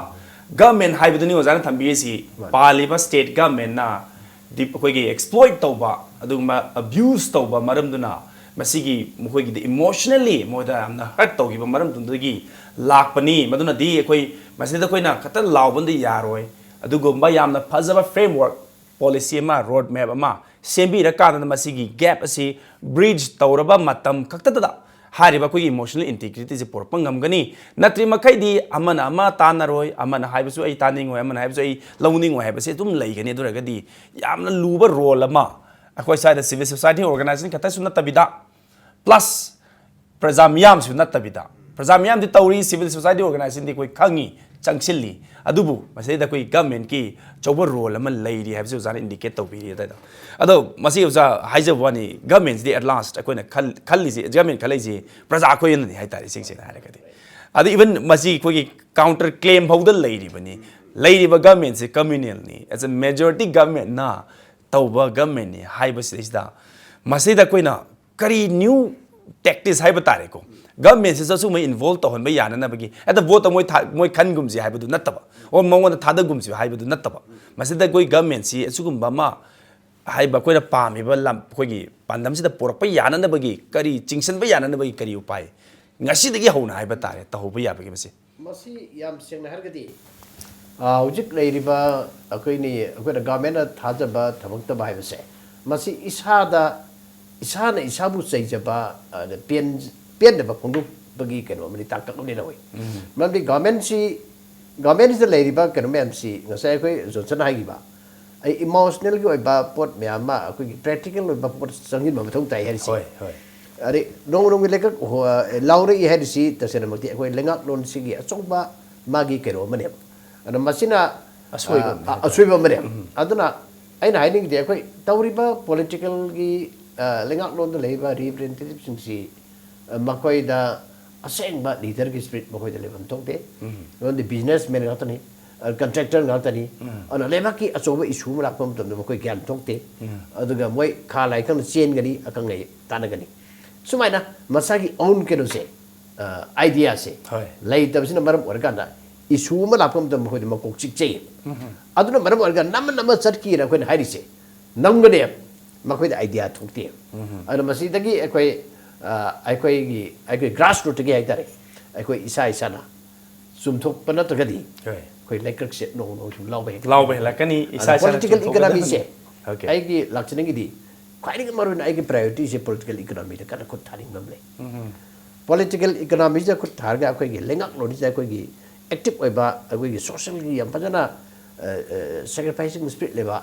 ꯒꯃꯦꯟ ꯍꯥꯏꯕꯗꯨꯅꯤ ꯑꯣꯖꯥꯅ ꯊꯝꯕꯤꯔꯤꯁꯤ꯫ ꯄꯥꯜꯂꯤꯕ ꯁ꯭ꯇꯦꯠ ꯒꯃꯦꯟꯅ ꯗꯤ-, ꯑꯩꯈꯣꯏꯒꯤ ꯑꯦꯛꯁꯄ꯭ꯂꯣꯏꯠ ꯇꯧꯕ, ꯑꯗꯨꯒꯨꯝꯕ ꯑꯕ꯭ꯌꯨꯁ ꯇꯧꯕ ꯃꯔꯝꯗꯨꯅ ꯃꯁꯤꯒꯤ ꯃꯈꯣꯏꯒꯤꯗꯤ ꯏꯃꯣꯁꯅꯦꯜꯂꯤ ꯃꯣꯏꯗ ꯌꯥꯝꯅ ꯍꯔꯠ ꯇꯧꯈꯤꯕ ꯃꯔꯝꯗꯨꯗꯒꯤ ꯂꯥꯛꯄꯅꯤ꯫ ꯃꯗꯨꯅꯗꯤ ꯑꯩꯈꯣꯏ ꯃꯁꯤꯗ ꯑꯩꯈꯣꯏꯅ ꯈꯛꯇ ꯂꯥꯎꯕꯅꯗꯤ ꯌꯥꯔꯣꯏ꯫ ꯑꯗꯨꯒꯨꯝꯕ ꯌꯥꯝꯅ ꯐꯖꯕ ꯐ꯭ꯔꯦꯝꯋꯥꯔꯛ, ꯄꯣꯂꯤꯁꯤ ꯑꯃ, ꯔꯣꯗ ꯃꯦꯞ ꯑꯃ ꯁꯦꯝꯕꯤꯔꯀꯥꯟꯗ ꯃꯁꯤꯒꯤ ꯒꯦꯞ ꯑꯁꯤ ꯕ꯭ꯔꯤꯖ ꯇꯧꯔꯕ ꯃꯇꯝ ꯈꯛꯇꯗ ꯍꯥꯏꯔꯤꯕ ꯑꯩꯈꯣꯏꯒꯤ ꯏꯃꯣꯁꯅꯦꯜ ꯏꯟꯇꯤꯒ꯭ꯔꯤꯇꯤꯁꯦ ꯄꯨꯔꯛꯄ ꯉꯝꯒꯅꯤ꯫ ꯅꯠꯇ꯭ꯔꯤ ꯃꯈꯩꯗꯤ ꯑꯃꯅ ꯑꯃ ꯇꯥꯟꯅꯔꯣꯏ, ꯑꯃꯅ ꯍꯥꯏꯕꯁꯨ ꯑꯩ ꯇꯥꯅꯤꯡꯉꯣꯏ, ꯑꯃꯅ ꯍꯥꯏꯕꯁꯨ ꯑꯩ ꯂꯧꯅꯤꯡꯉꯣꯏ ꯍꯥꯏꯕꯁꯦ ꯑꯗꯨꯝ ꯂꯩꯒꯅꯤ꯫ ꯑꯗꯨ ꯑꯣꯏꯔꯒꯗꯤ ꯌꯥꯝꯅ ꯂꯨꯕ ꯔꯣꯜ ꯑꯃ ꯑꯩꯈꯣꯏ ꯁ꯭ꯋꯥꯏꯗ ꯁꯤꯚꯤꯜ ꯁꯣꯁꯥꯏꯇꯤ ꯑꯣꯔꯒꯅꯥꯏꯖꯦꯁꯟ ꯈꯛꯇꯁꯨ ꯅꯠꯇꯕꯤꯗ, ꯄ꯭ꯂꯁ ꯄ꯭ꯔꯖꯥ ꯃꯤꯌꯥꯝꯁꯨ ꯅꯠꯇꯕꯤꯗ, ꯄ꯭ꯔꯖꯥ ꯃꯤꯌꯥꯝꯗꯤ ꯇꯧꯔꯤ, civil society organizationꯗꯤ ꯑꯩꯈꯣꯏ ꯈꯪꯉꯤ, ꯆꯪꯁꯤꯜꯂꯤ꯫ ꯑꯗꯨꯕꯨ ꯃꯁꯤꯗꯩꯗ ꯑꯩꯈꯣꯏ governmentꯀꯤ ꯑꯆꯧꯕ role ꯑꯃ ꯂꯩꯔꯤ ꯍꯥꯏꯕꯁꯤ ꯑꯣꯖꯥꯅ indicate ꯇꯧꯕꯤꯔꯤ ꯑꯗꯨꯗ꯫ ꯑꯗꯣ ꯃꯁꯤ ꯑꯣꯖꯥ ꯍꯥꯏꯖꯕ ꯋꯥꯅꯤ, governmentꯁꯤꯗꯤ at last ꯑꯩꯈꯣꯏꯅ ꯈꯜ-, ꯈꯜꯂꯤꯁꯤ, government ꯈꯜꯂꯛꯏꯁꯤ ꯄ꯭ꯔꯖꯥ ꯑꯩꯈꯣꯏꯅꯅꯤ ꯍꯥꯏꯇꯥꯔꯦ, ꯏꯁꯦꯡ ꯁꯦꯡꯅ ꯍꯥꯏꯔꯒꯗꯤ꯫ ꯑꯗ even ꯃꯁꯤ ꯑꯩꯈꯣꯏꯒꯤ counter claim ꯐꯥꯎꯗ ꯂꯩꯔꯤꯕꯅꯤ꯫ ꯂꯩꯔꯤꯕ governmentꯁꯤ communalꯅꯤ, as a majority governmentꯅ ꯇꯧꯕ governmentꯅꯤ ꯍꯥꯏꯕꯁꯤꯗꯩꯁꯤꯗ ꯃꯁꯤꯗ ꯑꯩꯈꯣꯏꯅ ꯀꯔꯤ new tactics ꯍꯥꯏꯕ ꯇꯥꯔꯦꯀꯣ, governmentꯁꯤꯗꯁꯨ ꯃꯣꯏ involve ꯇꯧꯍꯟꯕ ꯌꯥꯅꯅꯕꯒꯤ, ꯍꯦꯛꯇ voteꯇ ꯃꯣꯏ ꯊꯥ-, ꯃꯣꯏ ꯈꯟꯒꯨꯝꯁꯤ ꯍꯥꯏꯕꯗꯨ ꯅꯠꯇꯕ, ꯑꯣ ꯃꯉꯣꯟꯗ ꯊꯥꯗꯒꯨꯝꯁꯤ ꯍꯥꯏꯕꯗꯨ ꯅꯠꯇꯕ, ꯃꯁꯤꯗ ꯑꯩꯈꯣꯏ governmentꯁꯤ ꯑꯁꯤꯒꯨꯝꯕ ꯑꯃ ꯍꯥꯏꯕ ꯑꯩꯈꯣꯏꯅ ꯄꯥꯝꯃꯤꯕ ꯂꯝ, ꯑꯩꯈꯣꯏꯒꯤ ꯄꯥꯟꯗꯝꯁꯤꯗ ꯄꯨꯔꯛꯄ ꯌꯥꯅꯅꯕꯒꯤ ꯀꯔꯤ, ꯆꯤꯡꯁꯤꯟꯕ ꯌꯥꯅꯅꯕꯒꯤ ꯀꯔꯤ ꯎꯄꯥꯏ ꯉꯁꯤꯗꯒꯤ ꯍꯧꯅ ꯍꯥꯏꯕ ꯇꯥꯔꯦ ꯇꯧꯍꯧꯕ ꯌꯥꯕꯒꯦ ꯃꯁꯤ? ꯃꯁꯤ ꯌꯥꯝ ꯁꯦꯡꯅ ꯍꯥꯏꯔꯒꯗꯤ, ꯑ, ꯍꯧꯖꯤꯛ ꯂꯩꯔꯤꯕ ꯑꯩꯈꯣꯏꯅꯤ, ꯑꯩꯈꯣꯏꯅ governmentꯅ ꯊꯥꯖꯕ ꯊꯕꯛꯇꯕ ꯍꯥꯏꯕꯁꯦ, ꯃꯁꯤ ꯏꯁꯥꯗ, ꯏꯁꯥꯅ ꯏꯁꯥꯕꯨ ꯆꯩꯖꯕ, ꯑ, ꯄꯦꯟ-, ꯄꯦꯟꯗꯕ ꯐꯣꯡꯗꯣꯛꯄꯒꯤ ꯀꯩꯅꯣ ꯑꯃꯗꯤ ꯇꯥꯡꯀꯛ ꯑꯃꯗꯤ ꯂꯧꯏ꯫ ꯃꯔꯝꯗꯤ governmentꯁꯤ, governmentꯁꯤꯗ ꯂꯩꯔꯤꯕ ꯀꯩꯅꯣ ꯃꯌꯥꯝꯁꯤ ꯉꯁꯥꯏ ꯑꯩꯈꯣꯏ ꯖꯣꯟꯁꯟꯅ ꯍꯥꯏꯈꯤꯕ, ꯑꯩ emotionalꯒꯤ ꯑꯣꯏꯕ ꯄꯣꯠ ꯃꯌꯥꯝ ꯑꯃ, ꯑꯩꯈꯣꯏꯒꯤ practical ꯑꯣꯏꯕ ꯄꯣꯠ ꯆꯪꯁꯤꯟꯕ ꯃꯊꯧ ꯇꯥꯏ ꯍꯥꯏꯔꯤꯁꯦ꯫ ꯍꯣꯏ, ꯍꯣꯏ꯫ ꯑꯗꯩ ꯅꯣꯡꯃ ꯅꯣꯡꯃꯒꯤ ꯂꯩꯀꯛ ꯍꯣ-, ꯂꯥꯎꯔꯛꯏ ꯍꯥꯏꯔꯤꯁꯤ ꯇꯁꯦꯡꯅꯃꯛꯇꯤ ꯑꯩꯈꯣꯏ ꯂꯩꯉꯥꯛꯂꯣꯟꯁꯤꯒꯤ ꯑꯆꯧꯕ ꯃꯥꯒꯤ ꯀꯩꯅꯣ ꯑꯃꯅꯦꯕ꯫ ꯑꯗꯣ ꯃꯁꯤꯅ, ꯑꯁꯣꯏꯕ ꯑ, ꯑꯃꯅꯦ ꯑ, ꯍꯥꯏꯇꯥꯔꯦ꯫ ꯑꯁꯣꯏꯕ ꯑꯃꯅꯦꯕ꯫ ꯎꯝ꯫ ꯑꯗꯨꯅ ꯑꯩꯅ ꯍꯥꯏꯅꯤꯡꯉꯤꯗꯤ ꯑꯩꯈꯣꯏ ꯇꯧꯔꯤꯕ politicalꯒꯤ, ꯑ, ꯂꯩꯉꯥꯛꯂꯣꯟꯗ ꯂꯩꯔꯤꯕ representativeꯁꯤꯡꯁꯤ, ꯑ, ꯃꯈꯣꯏꯗ ꯑꯁꯦꯡꯕ leaderꯒꯤ spirit ꯃꯈꯣꯏꯗ ꯂꯩꯐꯝ ꯊꯣꯛꯇꯦ꯫ ꯎꯝ꯫ ꯃꯔꯝꯗꯤ businessman ꯉꯥꯛꯇꯅꯤ, ꯑ, contractor ꯉꯥꯛꯇꯅꯤ꯫ ꯎꯝ꯫ ꯑꯗꯨꯅ ꯂꯩꯕꯥꯛꯀꯤ ꯑꯆꯧꯕ issue ꯑꯃ ꯂꯥꯛꯄ ꯃꯇꯝꯗ ꯃꯈꯣꯏ ꯒ꯭ꯌꯥꯟ ꯊꯣꯛꯇꯦ꯫ ꯎꯝ꯫ ꯑꯗꯨꯒ ꯃꯣꯏ ꯈꯥ ꯂꯥꯏ ꯈꯪꯅ ꯆꯦꯟꯒꯅꯤ, ꯑꯈꯪ ꯑꯍꯩ ꯇꯥꯟꯅꯒꯅꯤ꯫ ꯁꯨꯃꯥꯏꯅ ꯃꯁꯥꯒꯤ own ꯀꯩꯅꯣꯁꯦ, ꯑ, ideaꯁꯦ ꯍꯣꯏ꯫ ꯂꯩꯇꯕꯁꯤꯅ ꯃꯔꯝ ꯑꯣꯏꯔꯀꯥꯟꯗ issue ꯑꯃ ꯂꯥꯛꯄ ꯃꯇꯝꯗ ꯃꯈꯣꯏꯗ ꯃꯀꯣꯛ ꯆꯤꯛꯆꯩꯌꯦꯕ꯫ ꯎꯝ꯫ ꯑꯗꯨꯅ ꯃꯔꯝ ꯑꯣꯏꯔꯒ ꯅꯝꯃ ꯅꯝꯃ ꯆꯠꯈꯤꯅ ꯑꯩꯈꯣꯏꯅ ꯍꯥꯏꯔꯤꯁꯦ꯫ ꯅꯝꯒꯅꯦꯕ, ꯃꯈꯣꯏꯗ idea ꯊꯣꯛꯇꯦꯕ꯫ ꯎꯝ꯫ ꯑꯗꯨꯅ ꯃꯁꯤꯗꯒꯤ ꯑꯩꯈꯣꯏ, ꯑ, ꯑꯩꯈꯣꯏꯒꯤ, ꯑꯩꯈꯣꯏ grassrootꯇꯒꯤ ꯍꯥꯏꯇꯥꯔꯦ, ꯑꯩꯈꯣꯏ ꯏꯁꯥ ꯏꯁꯥꯅ ꯆꯨꯝꯊꯣꯛꯄ ꯅꯠꯇ꯭ꯔꯒꯗꯤ ꯍꯣꯏ꯫ ꯑꯩꯈꯣꯏ ꯂꯩꯀꯛꯁꯦ ꯅꯣꯡ ꯅꯣꯡ ꯁꯨꯝ ꯂꯥꯎꯕ ꯍꯦꯜꯂꯛꯀꯅꯤ꯫ ꯂꯥꯎꯕ ꯍꯦꯜꯂꯛꯀꯅꯤ, ꯑꯗꯨꯅ ꯏꯁꯥ ꯏꯁꯥꯅ political ꯆꯨꯝꯊꯣꯛꯀꯗꯕꯅꯤ꯫ Economyꯁꯦ OK꯫ ꯑꯩꯒꯤ ꯂꯥꯛꯆꯅꯤꯡꯉꯤꯗꯤ ꯈ꯭ꯋꯥꯏꯗꯒꯤ ꯃꯔꯨꯑꯣꯏꯅ ꯑꯩꯒꯤ priorityꯁꯦ political economyꯗ ꯀꯟꯅ ꯈꯨꯠ ꯊꯥꯅꯤꯡꯕ ꯑꯃ ꯂꯩ꯫ ꯎꯝ꯫ Political economyꯁꯤꯗ ꯈꯨꯠ ꯊꯥꯔꯒ ꯑꯩꯈꯣꯏꯒꯤ ꯂꯩꯉꯥꯛꯂꯣꯟꯁꯤꯗ ꯑꯩꯈꯣꯏꯒꯤ active ꯑꯣꯏꯕ, ꯑꯩꯈꯣꯏꯒꯤ socialꯒꯤ ꯌꯥꯝ ꯐꯖꯅ, ꯑ, ꯑ, sacrificing spirit ꯂꯩꯕ,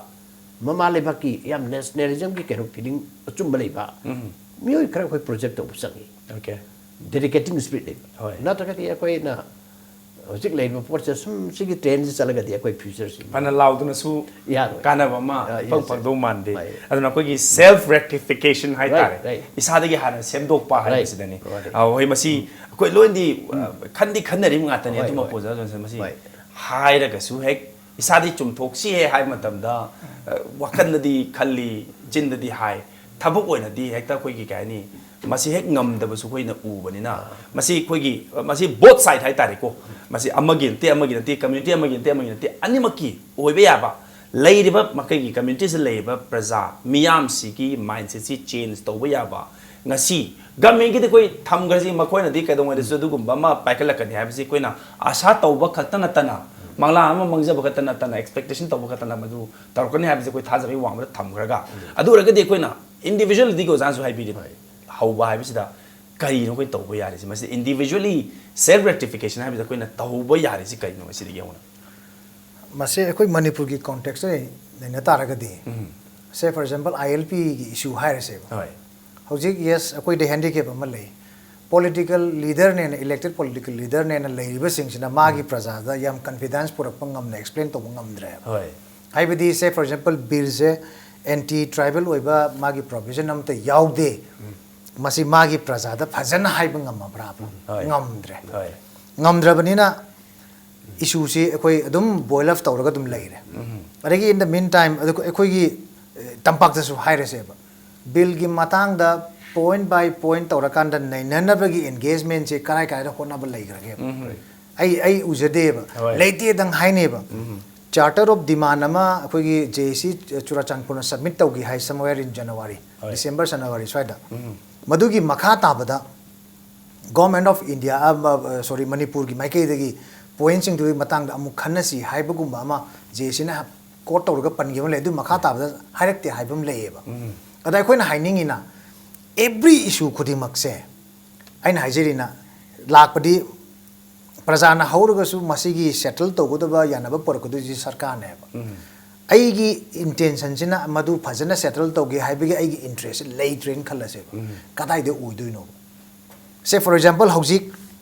ꯃꯃꯥ ꯂꯩꯕꯥꯛꯀꯤ ꯌꯥꯝ nationalismꯒꯤ ꯀꯩꯅꯣ feeling ꯑꯆꯨꯝꯕ ꯂꯩꯕ ꯎꯝ꯫ ꯃꯤꯑꯣꯏ ꯈꯔ ꯑꯩꯈꯣꯏ project ꯇꯧꯕ ꯆꯪꯉꯤ꯫ OK꯫ ꯗꯦꯗꯤꯀꯦꯇꯤꯡ ꯁ꯭ꯄꯤꯔꯤꯠ ꯂꯩꯕ꯫ ꯍꯣꯏ꯫ ꯅꯠꯇ꯭ꯔꯒꯗꯤ ꯑꯩꯈꯣꯏꯅ ꯍꯧꯖꯤꯛ ꯂꯩꯔꯤꯕ ꯄꯣꯠꯁꯦ ꯁꯨꯝ ꯁꯤꯒꯤ ꯇ꯭ꯔꯦꯟꯁꯤ ꯆꯠꯂꯒꯗꯤ ꯑꯩꯈꯣꯏ ꯐ꯭ꯌꯨꯆꯔꯁꯤ ꯐꯅ ꯂꯥꯎꯗꯨꯅꯁꯨ ꯌꯥꯔꯣꯏ꯫ ꯀꯥꯟꯅꯕ ꯑꯃ ꯑ, ꯏꯐꯪ yes, ꯐꯪꯗꯧ ꯃꯥꯟꯗꯦ꯫ ꯍꯣꯏ꯫ ꯑꯗꯨꯅ ꯑꯩꯈꯣꯏꯒꯤ ꯁꯦꯜꯐ ꯔꯦꯛꯇꯤꯐꯤꯀꯦꯁꯟ ꯍꯥꯏꯇꯥꯔꯦ, ꯔꯥꯏꯠ꯫ ꯏꯁꯥꯗꯒꯤ ꯍꯥꯟꯅ ꯁꯦꯝꯗꯣꯛꯄ ꯔꯥꯏꯠ꯫ ꯍꯥꯏꯕꯁꯤꯗꯅꯤ꯫ ꯔꯥꯏꯠ꯫ ꯑ, ꯍꯣꯏ, ꯃꯁꯤ ꯑꯩꯈꯣꯏ ꯂꯣꯏꯅꯗꯤ ꯑ, ꯈꯟꯗꯤ ꯈꯟꯅꯔꯤꯕ ꯉꯥꯛꯇꯅꯤ꯫ ꯍꯣꯏ, ꯑꯗꯨꯃꯛ ꯍꯣꯏ꯫ ꯑꯣꯖꯥ ꯖꯣꯟꯁꯟ, ꯃꯁꯤ ꯍꯣꯏ꯫ ꯍꯥꯏꯔꯒꯁꯨ ꯍꯦꯛ ꯏꯁꯥꯗꯤ ꯆꯨꯝꯊꯣꯛꯁꯤ ꯍꯦꯛ ꯍꯥꯏꯕ ꯃꯇꯝꯗ ꯑ, ꯋꯥꯈꯜꯗꯗꯤ ꯈꯜꯂꯤ, ꯆꯤꯟꯗꯗꯤ ꯍꯥꯏ, ꯊꯕꯛ ꯑꯣꯏꯅꯗꯤ ꯍꯦꯛꯇ ꯑꯩꯈꯣꯏꯒꯤ ꯀꯩ ꯍꯥꯏꯅꯤ, ꯃꯁꯤ ꯍꯦꯛ ꯉꯝꯗꯕꯁꯨ ꯑꯩꯈꯣꯏꯅ ꯎꯕꯅꯤꯅ, ꯃꯁꯤ ꯑꯩꯈꯣꯏꯒꯤ, ꯃꯁꯤ ꯕꯣꯠ ꯁꯥꯏꯠ ꯍꯥꯏꯇꯥꯔꯦꯀꯣ, ꯃꯁꯤ ꯑꯃꯒꯤ ꯅꯠꯇꯦ, ꯑꯃꯒꯤ ꯅꯠꯇꯦ, ꯀꯝꯃ꯭ꯌꯨꯅꯤꯇꯤ ꯑꯃꯒꯤ ꯅꯠꯇꯦ, ꯑꯃꯒꯤ ꯅꯠꯇꯦ, ꯑꯅꯤꯃꯛꯀꯤ ꯑꯣꯏꯕ ꯌꯥꯕ, ꯂꯩꯔꯤꯕ ꯃꯈꯣꯏꯒꯤ ꯀꯝꯃ꯭ꯌꯨꯅꯤꯇꯤꯁꯤꯗ ꯂꯩꯔꯤꯕ ꯄ꯭ꯔꯖꯥ ꯃꯤꯌꯥꯝꯁꯤꯒꯤ ꯃꯥꯏꯟꯁꯦꯠꯁꯤ ꯆꯦꯟꯖ ꯇꯧꯕ ꯌꯥꯕ꯫ ꯉꯁꯤ ꯒꯃꯦꯟꯒꯤꯗꯤ ꯑꯩꯈꯣꯏ ꯊꯝꯈ꯭ꯔꯁꯤ, ꯃꯈꯣꯏꯅꯗꯤ ꯀꯩꯗꯧꯉꯩꯗꯁꯨ ꯑꯗꯨꯒꯨꯝꯕ ꯑꯃ ꯄꯥꯏꯈꯠꯂꯛꯀꯅꯤ ꯍꯥꯏꯕꯁꯤ ꯑꯩꯈꯣꯏꯅ ꯑꯥꯁꯥ ꯇꯧꯕ ꯈꯛꯇ ꯅꯠꯇꯅ, ꯃꯪꯂꯥ ꯑꯃ ꯃꯪꯖꯕ ꯈꯛꯇ ꯅꯠꯇꯅ, ꯑꯦꯛꯁꯄꯦꯛꯇꯦꯁꯟ ꯇꯧꯕ ꯈꯛꯇꯅ ꯃꯗꯨ ꯇꯧꯔꯛꯀꯅꯤ ꯍꯥꯏꯕꯁꯤ ꯑꯩꯈꯣꯏ ꯊꯥꯖꯕꯒꯤ ꯋꯥꯡꯃꯗ ꯊꯝꯈ꯭ꯔꯒ, ꯑꯗꯨ ꯑꯣꯏꯔꯒꯗꯤ ꯑꯩꯈꯣꯏꯅ ꯏꯟꯗꯤꯕꯤꯖꯨꯋꯦꯜꯗꯤ ꯑꯣꯖꯥꯅꯁꯨ ꯍꯥꯏꯕꯤꯔꯤ, ꯍꯧꯕ ꯍꯥꯏꯕꯁꯤꯗ ꯀꯔꯤꯅꯣ ꯑꯩꯈꯣꯏ ꯇꯧꯕ ꯌꯥꯔꯤꯁꯤ? ꯃꯁꯤꯗ ꯏꯟꯗꯤꯕꯤꯖꯨꯋꯦꯂꯤ ꯁꯦꯜꯐ ꯔꯦꯛꯇꯤꯐꯤꯀꯦꯁꯟ ꯍꯥꯏꯕꯁꯤꯗ ꯑꯩꯈꯣꯏꯅ ꯇꯧꯕ ꯌꯥꯔꯤꯁꯤ ꯀꯔꯤꯅꯣ? ꯃꯁꯤꯗꯒꯤ ꯍꯧꯅ ꯃꯁꯤ ꯑꯩꯈꯣꯏ ꯃꯅꯤꯄꯨꯔꯒꯤ ꯀꯣꯟꯇꯦꯛꯁꯇ ꯅꯩꯅ ꯇꯥꯔꯒꯗꯤ, say for example, I L P ꯒꯤ issue ꯍꯥꯏꯔꯁꯦꯕ꯫ ꯍꯣꯏ꯫ ꯍꯧꯖꯤꯛ, yes, ꯑꯩꯈꯣꯏꯗ ꯍꯦꯟꯗꯤꯀꯦꯞ ꯑꯃ ꯂꯩ꯫ ꯄꯣꯂꯤꯇꯤꯀꯦꯜ ꯂꯤꯗꯔꯅꯦꯅ, ꯏꯂꯦꯛꯇꯦꯠ ꯄꯣꯂꯤꯇꯤꯀꯦꯜ ꯂꯤꯗꯔꯅꯦꯅ ꯂꯩꯔꯤꯕꯁꯤꯡꯁꯤꯅ ꯃꯥꯒꯤ ꯄ꯭ꯔꯖꯥꯗ ꯌꯥꯝ ꯀꯟꯐꯤꯗꯦꯟꯁ ꯄꯨꯔꯛꯄ ꯉꯝꯅ ꯑꯦꯛꯁꯄ꯭ꯂꯦꯟ ꯇꯧꯕ ꯉꯝꯗ꯭ꯔꯦꯕ꯫ ꯍꯣꯏ꯫ ꯍꯥꯏꯕꯗꯤ, say for example, ꯕꯤꯜꯁꯦ ꯑꯦꯟꯇꯤ ꯇ꯭ꯔꯥꯏꯕꯦꯜ ꯑꯣꯏꯕ ꯃꯥꯒꯤ ꯄ꯭ꯔꯣꯚꯤꯖꯟ ꯑꯃꯠꯇ ꯌꯥꯎꯗꯦ, ꯃꯁꯤ ꯃꯥꯒꯤ ꯄ꯭ꯔꯖꯥꯗ ꯐꯖꯅ ꯍꯥꯏꯕ ꯉꯝꯃꯕ꯭ꯔꯥꯕ? ꯍꯣꯏ꯫ ꯉꯝꯗ꯭ꯔꯦ꯫ ꯍꯣꯏ꯫ ꯉꯝꯗ꯭ꯔꯕꯅꯤꯅ ꯏꯁꯨꯁꯤ ꯑꯩꯈꯣꯏ ꯑꯗꯨꯝ ꯕꯣꯏꯜ ꯑꯞ ꯇꯧꯔꯒ ꯑꯗꯨꯝ ꯂꯩꯔꯦ꯫ ꯑꯗꯒꯤ in the meantime ꯑꯗꯨ ꯑꯩꯈꯣꯏꯒꯤ, ꯑꯦ, ꯇꯝꯄꯥꯛꯇꯁꯨ ꯍꯥꯏꯔꯁꯦꯕ, ꯕꯤꯜꯒꯤ ꯃꯇꯥꯡꯗ ꯄꯣꯏꯟ ꯕꯥꯏ ꯄꯣꯏꯟ ꯇꯧꯔꯀꯥꯟꯗ ꯅꯩꯅꯅꯕꯒꯤ ꯑꯦꯡꯒꯦꯖꯃꯦꯟꯁꯦ ꯀꯔꯥꯏ ꯀꯔꯥꯏꯗ ꯍꯣꯠꯅꯕ ꯂꯩꯈ꯭ꯔꯒꯦꯕ? ꯑꯩ, ꯑꯩ ꯎꯖꯗꯦꯕ꯫ ꯍꯣꯏ꯫ ꯂꯩꯇꯦꯗꯪ ꯍꯥꯏꯅꯦꯕ꯫ ꯆꯥꯔꯇꯔ ꯑꯣꯐ ꯗꯤꯃꯥꯟ ꯑꯃ ꯑꯩꯈꯣꯏꯒꯤ J A C ꯆꯨꯔꯥꯆꯥꯟꯄꯨꯔꯅ ꯁꯕꯃꯤꯠ ꯇꯧꯈꯤ ꯍꯥꯏ, somewhere in January, ꯍꯣꯏ꯫ ꯗꯤꯁꯦꯝꯕꯔ ꯖꯅꯋꯥꯔꯤ ꯁ꯭ꯋꯥꯏꯗ꯫ ꯃꯗꯨꯒꯤ ꯃꯈꯥ ꯇꯥꯕꯗ Government of India, ꯑ, ꯑ, sorry, ꯃꯅꯤꯄꯨꯔꯒꯤ ꯃꯥꯏꯀꯩꯗꯒꯤ ꯄꯣꯏꯟꯁꯤꯡꯗꯨꯒꯤ ꯃꯇꯥꯡꯗ ꯑꯃꯨꯛ ꯈꯟꯅꯁꯤ ꯍꯥꯏꯕꯒꯨꯝꯕ ꯑꯃ J A Cꯅ ꯀꯣꯠ ꯇꯧꯔꯒ ꯄꯟꯈꯤꯕ ꯑꯃ ꯂꯩ꯫ ꯑꯗꯨ ꯃꯈꯥ ꯇꯥꯕꯗ ꯍꯥꯏꯔꯛꯇꯦ ꯍꯥꯏꯕ ꯑꯃ ꯂꯩꯌꯦꯕ꯫ ꯑꯗ ꯑꯩꯈꯣꯏꯅ ꯍꯥꯏꯅꯤꯡꯉꯤꯅ, every issue ꯈꯨꯗꯤꯡꯃꯛꯁꯦ, ꯑꯩꯅ ꯍꯥꯏꯖꯔꯤꯅ, ꯂꯥꯛꯄꯗꯤ ꯄ꯭ꯔꯖꯥꯅ ꯍꯧꯔꯒꯁꯨ ꯃꯁꯤꯒꯤ ꯁꯦꯇꯜ ꯇꯧꯒꯗꯕ ꯌꯥꯅꯕ ꯄꯨꯔꯛꯀꯗꯣꯏꯁꯤ ꯁꯔꯀꯥꯔꯅꯦꯕ꯫ ꯑꯩꯒꯤ ꯏꯟꯇꯦꯟꯁꯟꯁꯤꯅ ꯃꯗꯨ ꯐꯖꯅ ꯁꯦꯇꯜ ꯇꯧꯒꯦ ꯍꯥꯏꯕꯒꯤ ꯑꯩꯒꯤ ꯏꯟꯇꯔꯦꯁꯁꯦ ꯂꯩꯇ꯭ꯔꯦꯅ ꯈꯜꯂꯁꯦꯕ꯫ ꯀꯗꯥꯏꯗ ꯑꯣꯏꯗꯣꯏꯅꯣꯕ? Say for example, ꯍꯧꯖꯤꯛ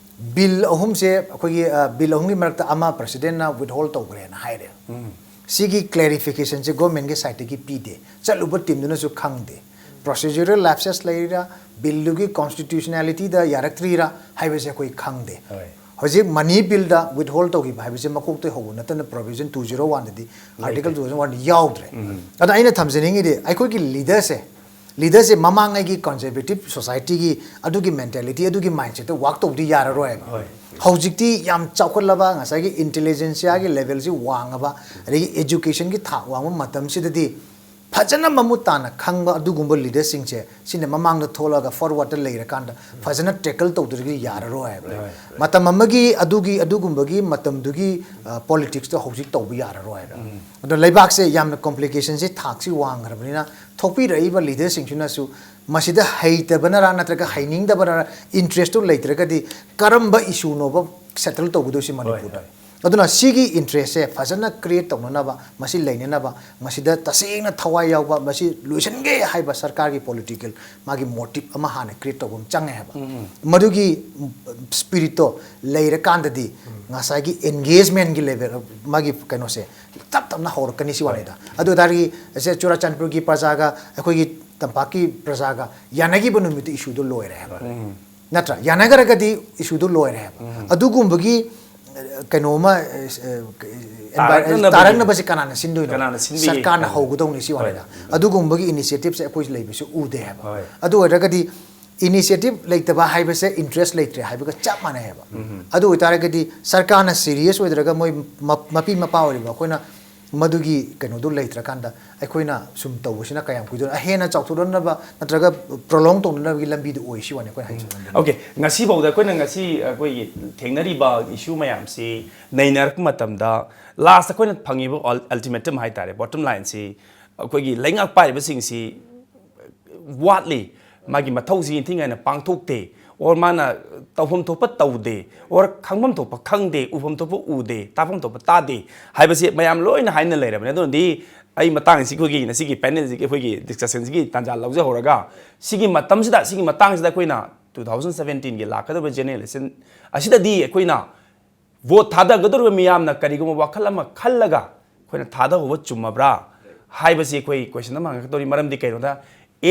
ꯕꯤꯜ ꯑꯍꯨꯝꯁꯦ, ꯑꯩꯈꯣꯏꯒꯤ ꯕꯤꯜ ꯑꯍꯨꯝꯒꯤ ꯃꯔꯛꯇ ꯑꯃ ꯄ꯭ꯔꯁꯤꯗꯦꯟꯅ ꯋꯤꯠꯍꯣꯜ ꯇꯧꯈ꯭ꯔꯦꯅ ꯍꯥꯏꯔꯦ꯫ ꯁꯤꯒꯤ ꯀ꯭ꯂꯦꯔꯤꯐꯤꯀꯦꯁꯟꯁꯦ ꯒꯣꯔꯃꯦꯟꯒꯤ ꯁꯥꯏꯠꯇꯒꯤ ꯄꯤꯗꯦ꯫ ꯆꯠꯂꯨꯕ ꯇꯤꯝꯗꯨꯅꯁꯨ ꯈꯪꯗꯦ꯫ ꯄ꯭ꯔꯣꯁꯤꯖꯔꯦꯜ ꯂꯦꯞꯁꯦꯁ ꯂꯩꯔꯤꯔꯥ, ꯕꯤꯜꯗꯨꯒꯤ ꯀꯣꯟꯁꯇꯤꯇ꯭ꯌꯨꯁꯅꯦꯂꯤꯇꯤꯗ ꯌꯥꯔꯛꯇ꯭ꯔꯤꯔꯥ ꯍꯥꯏꯕꯁꯦ ꯑꯩꯈꯣꯏ ꯈꯪꯗꯦ꯫ ꯍꯣꯏ꯫ ꯍꯧꯖꯤꯛ ꯃꯅꯤ ꯕꯤꯜꯗ ꯋꯤꯠꯍꯣꯜ ꯇꯧꯈꯤꯕ ꯍꯥꯏꯕꯁꯦ ꯃꯀꯣꯛꯇꯩ ꯍꯧꯕ ꯅꯠꯇꯅ ꯄ꯭ꯔꯣꯚꯤꯖꯟ ꯇꯨ ꯖꯤꯔꯣ ꯋꯥꯟꯗꯗꯤ, ꯑꯥꯔꯇꯤꯀꯜ ꯇꯨ ꯖꯤꯔꯣ ꯋꯥꯟꯗ ꯌꯥꯎꯗ꯭ꯔꯦ꯫ ꯑꯗꯣ ꯑꯩꯅ ꯊꯝꯖꯅꯤꯡꯉꯤꯗꯤ, ꯑꯩꯈꯣꯏꯒꯤ ꯂꯤꯗꯔꯁꯦ, ꯂꯤꯗꯔꯁꯦ ꯃꯃꯥꯡꯉꯩꯒꯤ ꯀꯟꯖꯔꯕꯦꯇꯤꯞ ꯁꯣꯁꯥꯏꯇꯤꯒꯤ ꯑꯗꯨꯒꯤ ꯃꯦꯟꯇꯦꯂꯤꯇꯤ, ꯑꯗꯨꯒꯤ ꯃꯥꯏꯟꯁꯦꯠꯇ ꯋꯥꯛ ꯇꯧꯕꯗꯤ ꯌꯥꯔꯔꯣꯏꯕ꯫ ꯍꯣꯏ꯫ ꯍꯧꯖꯤꯛꯇꯤ ꯌꯥꯝ ꯆꯥꯎꯈꯠꯂꯕ, ꯉꯁꯥꯏꯒꯤ ꯏꯟꯇꯦꯂꯤꯖꯦꯟꯁꯤꯌꯥꯒꯤ ꯂꯦꯚꯦꯜꯁꯤ ꯋꯥꯡꯉꯕ, ꯑꯗꯒꯤ ꯑꯦꯖꯨꯀꯦꯁꯟꯒꯤ ꯊꯥꯛ ꯋꯥꯡꯕ ꯃꯇꯝꯁꯤꯗꯗꯤ ꯐꯖꯅ ꯃꯃꯨꯠ ꯇꯥꯅ ꯈꯪꯕ ꯑꯗꯨꯒꯨꯝꯕ ꯂꯤꯗꯔꯁꯤꯡꯁꯦ, ꯁꯤꯅ ꯃꯃꯥꯡꯗ ꯊꯣꯛꯂꯒ ꯐꯣꯔꯋꯥꯔꯗꯇ ꯂꯩꯔꯀꯥꯟꯗ ꯐꯖꯅ ꯇꯦꯀꯜ ꯇꯧꯗ꯭ꯔꯒꯗꯤ ꯌꯥꯔꯔꯣꯏ ꯍꯥꯏꯕ꯫ ꯍꯣꯏ꯫ ꯃꯇꯝ ꯑꯃꯒꯤ ꯑꯗꯨꯒꯤ, ꯑꯗꯨꯒꯨꯝꯕꯒꯤ ꯃꯇꯝꯗꯨꯒꯤ ꯄꯣꯂꯤꯇꯤꯛꯁꯇꯣ ꯍꯧꯖꯤꯛ ꯇꯧꯕ ꯌꯥꯔꯔꯣꯏ ꯍꯥꯏꯕ꯫ ꯑꯗꯣ ꯂꯩꯕꯥꯛꯁꯦ ꯌꯥꯝꯅ ꯀꯣꯝꯄ꯭ꯂꯤꯀꯦꯁꯟꯁꯤ, ꯊꯥꯛꯁꯤ ꯋꯥꯡꯈ꯭ꯔꯕꯅꯤꯅ, ꯊꯣꯛꯄꯤꯔꯛꯏꯕ ꯂꯤꯗꯔꯁꯤꯡꯁꯤꯅꯁꯨ ꯃꯁꯤꯗ ꯍꯩꯇꯕꯅꯔꯥ ꯅꯠꯇ꯭ꯔꯒ ꯍꯩꯅꯤꯡꯗꯕꯅꯔꯥ, ꯏꯟꯇꯔꯦꯁꯇꯨ ꯂꯩꯇ꯭ꯔꯒꯗꯤ ꯀꯔꯝꯕ ꯏꯁꯨꯅꯣꯕ ꯁꯦꯇꯜ ꯇꯧꯒꯗꯣꯏꯁꯤ ꯃꯅꯤꯄꯨꯔꯗ? ꯍꯣꯏ꯫ ꯑꯗꯨꯅ ꯁꯤꯒꯤ ꯏꯟꯇꯔꯦꯁꯁꯦ ꯐꯖꯅ ꯀ꯭ꯔꯤꯌꯦꯠ ꯇꯧꯅꯅꯕ, ꯃꯁꯤ ꯂꯩꯅꯅꯕ, ꯃꯁꯤꯗ ꯇꯁꯦꯡꯅ ꯊꯋꯥꯏ ꯌꯥꯎꯕ, ꯃꯁꯤ ꯂꯣꯏꯁꯤꯟꯒꯦ ꯍꯥꯏꯕ ꯁꯔꯀꯥꯔꯒꯤ ꯄꯣꯂꯤꯇꯤꯀꯦꯜ ꯃꯥꯒꯤ ꯃꯣꯇꯤꯞ ꯑꯃ ꯍꯥꯟꯅ ꯀ꯭ꯔꯤꯌꯦꯠ ꯇꯧꯕ ꯑꯃ ꯆꯪꯉꯦ ꯍꯥꯏꯕ꯫ ꯃꯗꯨꯒꯤ ꯁ꯭ꯄꯤꯔꯤꯠꯇꯣ ꯂꯩꯔꯀꯥꯟꯗꯗꯤ ꯉꯁꯥꯏꯒꯤ ꯑꯦꯟꯒꯦꯖꯃꯦꯟꯒꯤ ꯂꯦꯚꯦꯜ, ꯃꯥꯒꯤ ꯀꯩꯅꯣꯁꯦ ꯇꯞ ꯇꯞꯅ ꯍꯧꯔꯛꯀꯅꯤ ꯁꯤ ꯋꯥꯅꯤꯗ꯫ ꯑꯗꯨ ꯑꯣꯏꯇꯥꯔꯗꯤ ꯑꯁꯦ ꯆꯨꯔꯥꯆꯥꯟꯄꯨꯔꯒꯤ ꯄ꯭ꯔꯖꯥꯒ ꯑꯩꯈꯣꯏꯒꯤ ꯇꯝꯄꯥꯛꯀꯤ ꯄ꯭ꯔꯖꯥꯒ ꯌꯥꯅꯈꯤꯕ ꯅꯨꯃꯤꯠꯇ ꯏꯁꯨꯗꯣ ꯂꯣꯏꯔꯦ ꯍꯥꯏꯕ꯫ ꯅꯠꯇ꯭ꯔꯥ? ꯌꯥꯅꯈ꯭ꯔꯒꯗꯤ ꯏꯁꯨꯗꯣ ꯂꯣꯏꯔꯦ ꯍꯥꯏꯕ꯫ ꯑꯗꯨꯒꯨꯝꯕꯒꯤ, ꯑ, ꯀꯩꯅꯣꯃ, ꯑ, ꯑ, envi-, ꯇꯥꯔꯛꯅꯅꯕꯒꯤ ꯇꯥꯔꯛꯅꯕꯁꯦ ꯀꯅꯥꯅ ꯁꯤꯟꯗꯣꯏꯅꯣ? ꯀꯅꯥꯅ ꯁꯤꯟꯕꯤꯒꯦ? ꯁꯔꯀꯥꯔꯅ ꯍꯣꯏ꯫ ꯍꯧꯒꯗꯧꯅꯤ ꯁꯤ ꯋꯥꯅꯤꯗ꯫ ꯍꯣꯏ꯫ ꯑꯗꯨꯒꯨꯝꯕꯒꯤ ꯏꯅꯤꯁꯤꯌꯦꯇꯤꯞꯁꯦ ꯑꯩꯈꯣꯏꯁꯨ ꯂꯩꯕꯁꯨ ꯎꯗꯦ ꯍꯥꯏꯕ꯫ ꯍꯣꯏ꯫ ꯑꯗꯨ ꯑꯣꯏꯔꯒꯗꯤ ꯏꯅꯤꯁꯤꯌꯦꯇꯤꯞ ꯂꯩꯇꯕ ꯍꯥꯏꯕꯁꯦ ꯏꯟꯇꯔꯦꯁ ꯂꯩꯇ꯭ꯔꯦ ꯍꯥꯏꯕꯒ ꯆꯞ ꯃꯥꯟꯅꯩ ꯍꯥꯏꯕ꯫ ꯑꯗꯨ ꯑꯣꯏꯇꯥꯔꯒꯗꯤ ꯁꯔꯀꯥꯔꯅ ꯁꯤꯔꯤꯌꯁ ꯑꯣꯏꯗ꯭ꯔꯒ ꯃꯣꯏ ꯃ-, ꯃꯄꯤ ꯃꯄꯥ ꯑꯣꯏꯔꯤꯕ ꯑꯩꯈꯣꯏꯅ ꯃꯗꯨꯒꯤ ꯀꯩꯅꯣꯗꯨ ꯂꯩꯇ꯭ꯔꯀꯥꯟꯗ ꯑꯩꯈꯣꯏꯅ ꯁꯨꯝ ꯇꯧꯕꯁꯤꯅ ꯀꯌꯥꯝ ꯀꯨꯏꯗꯣꯏꯅꯣ? ꯑꯍꯦꯟꯅ ꯆꯥꯎꯊꯣꯛꯍꯟꯅꯕ ꯅꯠꯇ꯭ꯔꯒ ꯄ꯭ꯔꯣꯂꯣꯡ ꯇꯧꯅꯅꯕꯒꯤ ꯂꯝꯕꯤꯗꯨ ꯑꯣꯏ ꯁꯤ ꯋꯥꯅꯤ ꯑꯩꯈꯣꯏꯅ ꯍꯥꯏꯖꯅꯤꯡꯕꯗꯤ꯫ OK, ꯉꯁꯤꯐꯥꯎꯗ ꯑꯩꯈꯣꯏꯅ ꯉꯁꯤ ꯑꯩꯈꯣꯏꯒꯤ ꯊꯦꯡꯅꯔꯤꯕ ꯏꯁꯨ ꯃꯌꯥꯝꯁꯤ ꯅꯩꯅꯔꯛꯄ ꯃꯇꯝꯗ, ꯂꯥꯁ ꯑꯩꯈꯣꯏꯅ ꯐꯪꯉꯤꯕ ꯑꯜ-, ꯑꯜꯇꯤꯃꯦꯇꯝ ꯍꯥꯏꯇꯥꯔꯦ, ꯕꯣꯇꯝ ꯂꯥꯏꯟꯁꯤ, ꯑꯩꯈꯣꯏꯒꯤ ꯂꯩꯉꯥꯛ ꯄꯥꯏꯔꯤꯕꯁꯤꯡꯁꯤ ꯋꯥꯠꯂꯤ, ꯃꯥꯒꯤ ꯃꯊꯧꯁꯤ ꯏꯟꯊꯤ ꯅꯨꯡꯉꯥꯏꯅ ꯄꯥꯡꯊꯣꯛꯇꯦ, ꯑꯣꯔ ꯃꯥꯅ ꯇꯧꯐꯝ ꯊꯣꯛꯄ ꯇꯧꯗꯦ, ꯑꯣꯔ ꯈꯪꯐꯝ ꯊꯣꯛꯄ ꯈꯪꯗꯦ, ꯎꯐꯝ ꯊꯣꯛꯄ ꯎꯗꯦ, ꯇꯥꯐꯝ ꯊꯣꯛꯄ ꯇꯥꯗꯦ ꯍꯥꯏꯕꯁꯤ ꯃꯌꯥꯝ ꯂꯣꯏꯅ ꯍꯥꯏꯅ ꯂꯩꯔꯕꯅꯤ꯫ ꯑꯗꯨꯅꯗꯤ ꯑꯩ ꯃꯇꯥꯡꯁꯤ ꯑꯩꯈꯣꯏꯒꯤ ꯉꯁꯤꯒꯤ ꯄꯦꯅꯦꯜꯁꯤꯒꯤ ꯑꯩꯈꯣꯏꯒꯤ ꯗꯤꯁꯀꯁꯟꯁꯤꯒꯤ ꯇꯥꯟꯖꯥ ꯂꯧꯖꯍꯧꯔꯒ, ꯁꯤꯒꯤ ꯃꯇꯝꯁꯤꯗ, ꯁꯤꯒꯤ ꯃꯇꯥꯡꯁꯤꯗ ꯑꯩꯈꯣꯏꯅ ꯇꯨ ꯊꯥꯎꯖꯟ ꯁꯕꯦꯟꯇꯤꯟꯒꯤ ꯂꯥꯛꯀꯗꯧꯔꯤꯕ ꯖꯦꯅꯔꯦꯜ ꯏꯂꯦꯛꯁꯟ ꯑꯁꯤꯗꯗꯤ ꯑꯩꯈꯣꯏꯅ ꯚꯣꯠ ꯊꯥꯗꯒꯗꯧꯔꯤꯕ ꯃꯤꯌꯥꯝꯅ ꯀꯔꯤꯒꯨꯝꯕ ꯋꯥꯈꯜ ꯑꯃ ꯈꯜꯂꯒ ꯑꯩꯈꯣꯏꯅ ꯊꯥꯗꯍꯧꯕ ꯆꯨꯝꯃꯕ꯭ꯔꯥ ꯍꯥꯏꯕꯁꯤ ꯑꯩꯈꯣꯏ ꯀꯣꯏꯁꯟ ꯑꯃ ꯍꯪꯉꯛꯀꯗꯧꯔꯤ꯫ ꯃꯔꯝꯗꯤ ꯀꯩꯅꯣꯗ,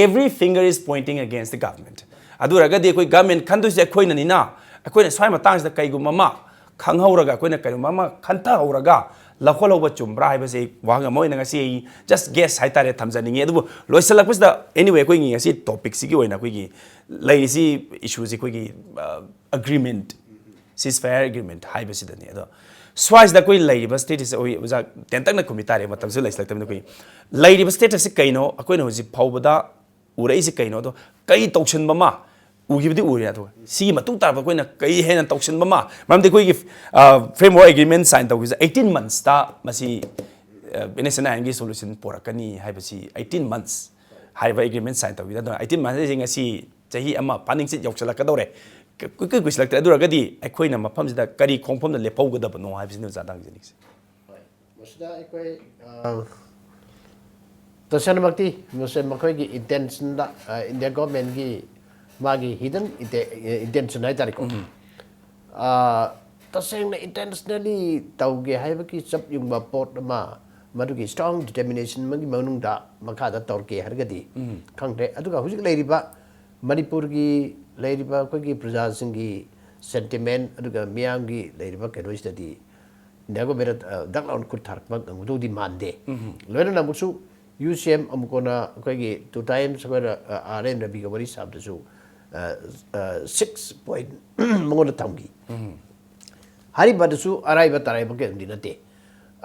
every finger is pointing against the government꯫ ꯑꯗꯨ ꯑꯣꯏꯔꯒꯗꯤ ꯑꯩꯈꯣꯏ ꯒꯚꯔꯟꯃꯦꯟ ꯈꯟꯗꯣꯏꯁꯦ ꯑꯩꯈꯣꯏꯅꯅꯤꯅ, ꯑꯩꯈꯣꯏꯅ ꯁ꯭ꯋꯥꯏ ꯃꯇꯥꯡꯁꯤꯗ ꯀꯩꯒꯨꯝꯕ ꯑꯃ ꯈꯪꯍꯧꯔꯒ, ꯑꯩꯈꯣꯏꯅ ꯀꯩꯒꯨꯝꯕ ꯑꯃ ꯈꯟꯊꯍꯧꯔꯒ ꯂꯧꯈꯠꯍꯧꯕ ꯆꯨꯝꯕ꯭ꯔꯥ ꯍꯥꯏꯕꯁꯦ ꯑꯩ ꯋꯥꯍꯪ ꯑꯃ ꯑꯣꯏꯅ ꯉꯁꯤ ꯑꯩ just guess ꯍꯥꯏꯇꯥꯔꯦ ꯊꯝꯖꯅꯤꯡꯉꯤ꯫ ꯑꯗꯨꯕꯨ ꯂꯣꯏꯁꯤꯜꯂꯛꯄꯁꯤꯗ, anyway, ꯑꯩꯈꯣꯏꯒꯤ ꯉꯁꯤ ꯇꯣꯄꯤꯛꯁꯤꯒꯤ ꯑꯣꯏꯅ ꯑꯩꯈꯣꯏꯒꯤ ꯂꯩꯔꯤꯁꯤ ꯏꯁꯨꯁꯤ ꯑꯩꯈꯣꯏꯒꯤ ꯑꯦꯒ꯭ꯔꯤꯃꯦꯟ, ceasefire agreement ꯍꯥꯏꯕꯁꯤꯗꯅꯤ꯫ ꯑꯗꯣ ꯁ꯭ꯋꯥꯏꯁꯤꯗ ꯑꯩꯈꯣꯏ ꯂꯩꯔꯤꯕ ꯁ꯭ꯇꯦꯇꯁꯁꯦ, ꯑꯩꯈꯣꯏ ꯑꯣꯖꯥ ꯇꯦꯟꯇꯛꯅ ꯈꯨꯝꯕꯤ ꯇꯥꯔꯦ, ꯃꯇꯝꯁꯨ ꯂꯩꯁꯤꯜꯂꯛꯇꯕꯅꯤꯅ꯫ ꯑꯩꯈꯣꯏ ꯂꯩꯔꯤꯕ ꯁ꯭ꯇꯦꯇꯁꯁꯦ ꯀꯩꯅꯣ, ꯑꯩꯈꯣꯏꯅ ꯍꯧꯖꯤꯛ ꯐꯥꯎꯕꯗ ꯎꯔꯛꯏꯁꯦ ꯀꯩꯅꯣ, ꯑꯗꯣ ꯀꯩ ꯇꯧꯁꯤꯟꯕ ꯑꯃ ꯎꯈꯤꯕꯗꯤ ꯎꯔꯦ, ꯑꯗꯨꯒ ꯁꯤꯒꯤ ꯃꯇꯨꯡ ꯇꯥꯔꯛꯄ ꯑꯩꯈꯣꯏꯅ ꯀꯩ ꯍꯦꯟꯅ ꯇꯧꯁꯤꯟꯕ ꯑꯃ, ꯃꯔꯝꯗꯤ ꯑꯩꯈꯣꯏꯒꯤ framework agreement sign ꯇꯧꯈꯤꯕꯁꯦ eighteen monthsꯇ ꯃꯁꯤ NSCN IMꯒꯤ solution ꯄꯣꯔꯛꯀꯅꯤ ꯍꯥꯏꯕꯁꯤ, eighteen months ꯍꯥꯏꯔꯤꯕ agreement sign ꯇꯧꯈꯤꯕꯗ, ꯑꯗꯨꯅ eighteen months ꯍꯥꯏꯁꯦ ꯉꯁꯤ ꯆꯍꯤ ꯑꯃ ꯐꯥꯅꯤꯡꯆꯤꯠ ꯌꯧꯁꯤꯜꯂꯛꯀꯗꯧꯔꯦ꯫ ꯀꯨꯏ-, ꯀꯨꯏ ꯀꯨꯏꯁꯤꯜꯂꯛꯇ꯭ꯔꯦ꯫ ꯑꯗꯨ ꯑꯣꯏꯔꯒꯗꯤ ꯑꯩꯈꯣꯏꯅ ꯃꯐꯝꯁꯤꯗ ꯀꯔꯤ ꯈꯣꯡꯐꯝꯗ ꯂꯦꯞꯍꯧꯒꯗꯕꯅꯣ ꯍꯥꯏꯕꯁꯤꯅꯤ ꯑꯣꯖꯥꯗ ꯍꯪꯖꯅꯤꯡꯉꯤꯁꯦ꯫ ꯍꯣꯏ, ꯃꯁꯤꯗ ꯑꯩꯈꯣꯏ, ꯑ, ꯇꯁꯦꯡꯅꯃꯛꯇꯤ ꯃꯁꯦ ꯃꯈꯣꯏꯒꯤ intentionꯗ, ꯑ, India governmentꯀꯤ ꯃꯥꯒꯤ hidden inte-, intention ꯍꯥꯏꯇꯥꯔꯦꯀꯣ꯫ ꯑ, ꯇꯁꯦꯡꯅ intentionally ꯇꯧꯒꯦ ꯍꯥꯏꯕꯒꯤ ꯆꯞ ꯌꯨꯡꯕ ꯄꯣꯠ ꯑꯃ, ꯃꯗꯨꯒꯤ strong determination ꯑꯃꯒꯤ ꯃꯅꯨꯡꯗ ꯃꯈꯥꯗ ꯇꯧꯔꯛꯀꯦ ꯍꯥꯏꯔꯒꯗꯤ ꯈꯪꯗ꯭ꯔꯦ꯫ ꯑꯗꯨꯒ ꯍꯧꯖꯤꯛ ꯂꯩꯔꯤꯕ ꯃꯅꯤꯄꯨꯔꯒꯤ ꯂꯩꯔꯤꯕ ꯑꯩꯈꯣꯏꯒꯤ ꯄ꯭ꯔꯖꯥꯁꯤꯡꯒꯤ sentiment, ꯑꯗꯨꯒ ꯃꯤꯌꯥꯝꯒꯤ ꯂꯩꯔꯤꯕ ꯀꯩꯅꯣꯁꯤꯗꯗꯤ India government, ꯑ, ꯗꯛ ꯂꯥꯎꯅ ꯈꯨꯠ ꯊꯥꯔꯛꯄ ꯉꯝꯒꯗꯧꯗꯤ ꯃꯥꯟꯗꯦ꯫ ꯂꯣꯏꯅꯅ ꯑꯃꯨꯛꯁꯨ UCM ꯑꯃꯨꯛ ꯀꯣꯟꯅ ꯑꯩꯈꯣꯏꯒꯤ two times ꯑꯩꯈꯣꯏꯅ, ꯑ, R N Raviꯒ ꯋꯥꯔꯤ ꯁꯥꯕꯗꯁꯨ, ꯑ, ꯑ, six point ꯃꯉꯣꯟꯗ ꯊꯝꯈꯤ꯫ ꯍꯥꯏꯔꯤꯕꯗꯨꯁꯨ ꯑꯔꯥꯏꯕ ꯇꯔꯥꯏꯕ ꯀꯩꯅꯣꯗꯤ ꯅꯠꯇꯦ꯫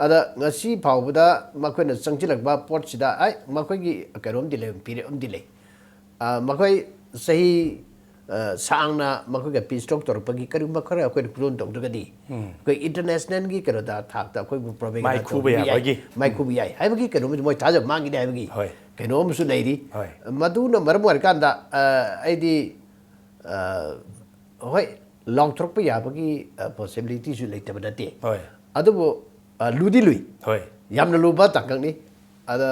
ꯑꯗ ꯉꯁꯤ ꯐꯥꯎꯕꯗ ꯃꯈꯣꯏꯅ ꯆꯪꯁꯤꯜꯂꯛꯄ ꯄꯣꯠꯁꯤꯗ, ꯑꯩ, ꯃꯈꯣꯏꯒꯤ ꯀꯩꯅꯣꯝꯗꯤ ꯂꯩ, ꯐꯤꯔꯦꯞ ꯑꯃꯗꯤ ꯂꯩ꯫ ꯑ, ꯃꯈꯣꯏ ꯆꯍꯤ, ꯑ, ꯁꯥꯡꯅ ꯃꯈꯣꯏꯒ peace talk ꯇꯧꯔꯛꯄꯒꯤ ꯀꯔꯤꯒꯨꯝꯕ ꯈꯔ ꯑꯩꯈꯣꯏꯅ ꯈꯨꯗꯣꯜ ꯇꯧꯗ꯭ꯔꯒꯗꯤ, ꯑꯩꯈꯣꯏ internationalꯒꯤ ꯀꯩꯅꯣꯗ, ꯊꯥꯛꯇ ꯑꯩꯈꯣꯏꯕꯨ propaganda ꯃꯥꯏ ꯈꯨꯕ ꯇꯧꯕ ꯌꯥꯏ, ꯌꯥꯕꯒꯤ꯫ ꯃꯥꯏ ꯈꯨꯕ ꯌꯥꯏ ꯍꯥꯏꯕꯒꯤ ꯀꯩꯅꯣꯝꯗꯤ ꯃꯣꯏ ꯊꯥꯖꯕ ꯃꯥꯡꯈꯤꯅꯤ ꯍꯥꯏꯕꯒꯤ ꯍꯣꯏ꯫ ꯀꯩꯅꯣ ꯑꯃꯁꯨ ꯂꯩꯔꯤ꯫ ꯍꯣꯏ꯫ ꯃꯗꯨꯅ ꯃꯔꯝ ꯑꯣꯏꯔꯀꯥꯟꯗ, ꯑ, ꯑꯩꯗꯤ, ꯑ, ꯍꯣꯏ, ꯂꯥꯎꯊꯣꯔꯛꯄ ꯌꯥꯕꯒꯤ, ꯑ, possibilityꯁꯨ ꯂꯩꯇꯕ ꯅꯠꯇꯦ꯫ ꯍꯣꯏ꯫ ꯑꯗꯨꯕꯨ, ꯑ, ꯂꯨꯗꯤ ꯂꯨꯏ꯫ ꯍꯣꯏ꯫ ꯌꯥꯝꯅ ꯂꯨꯕ ꯇꯥꯡꯀꯛꯅꯤ꯫ ꯑꯗ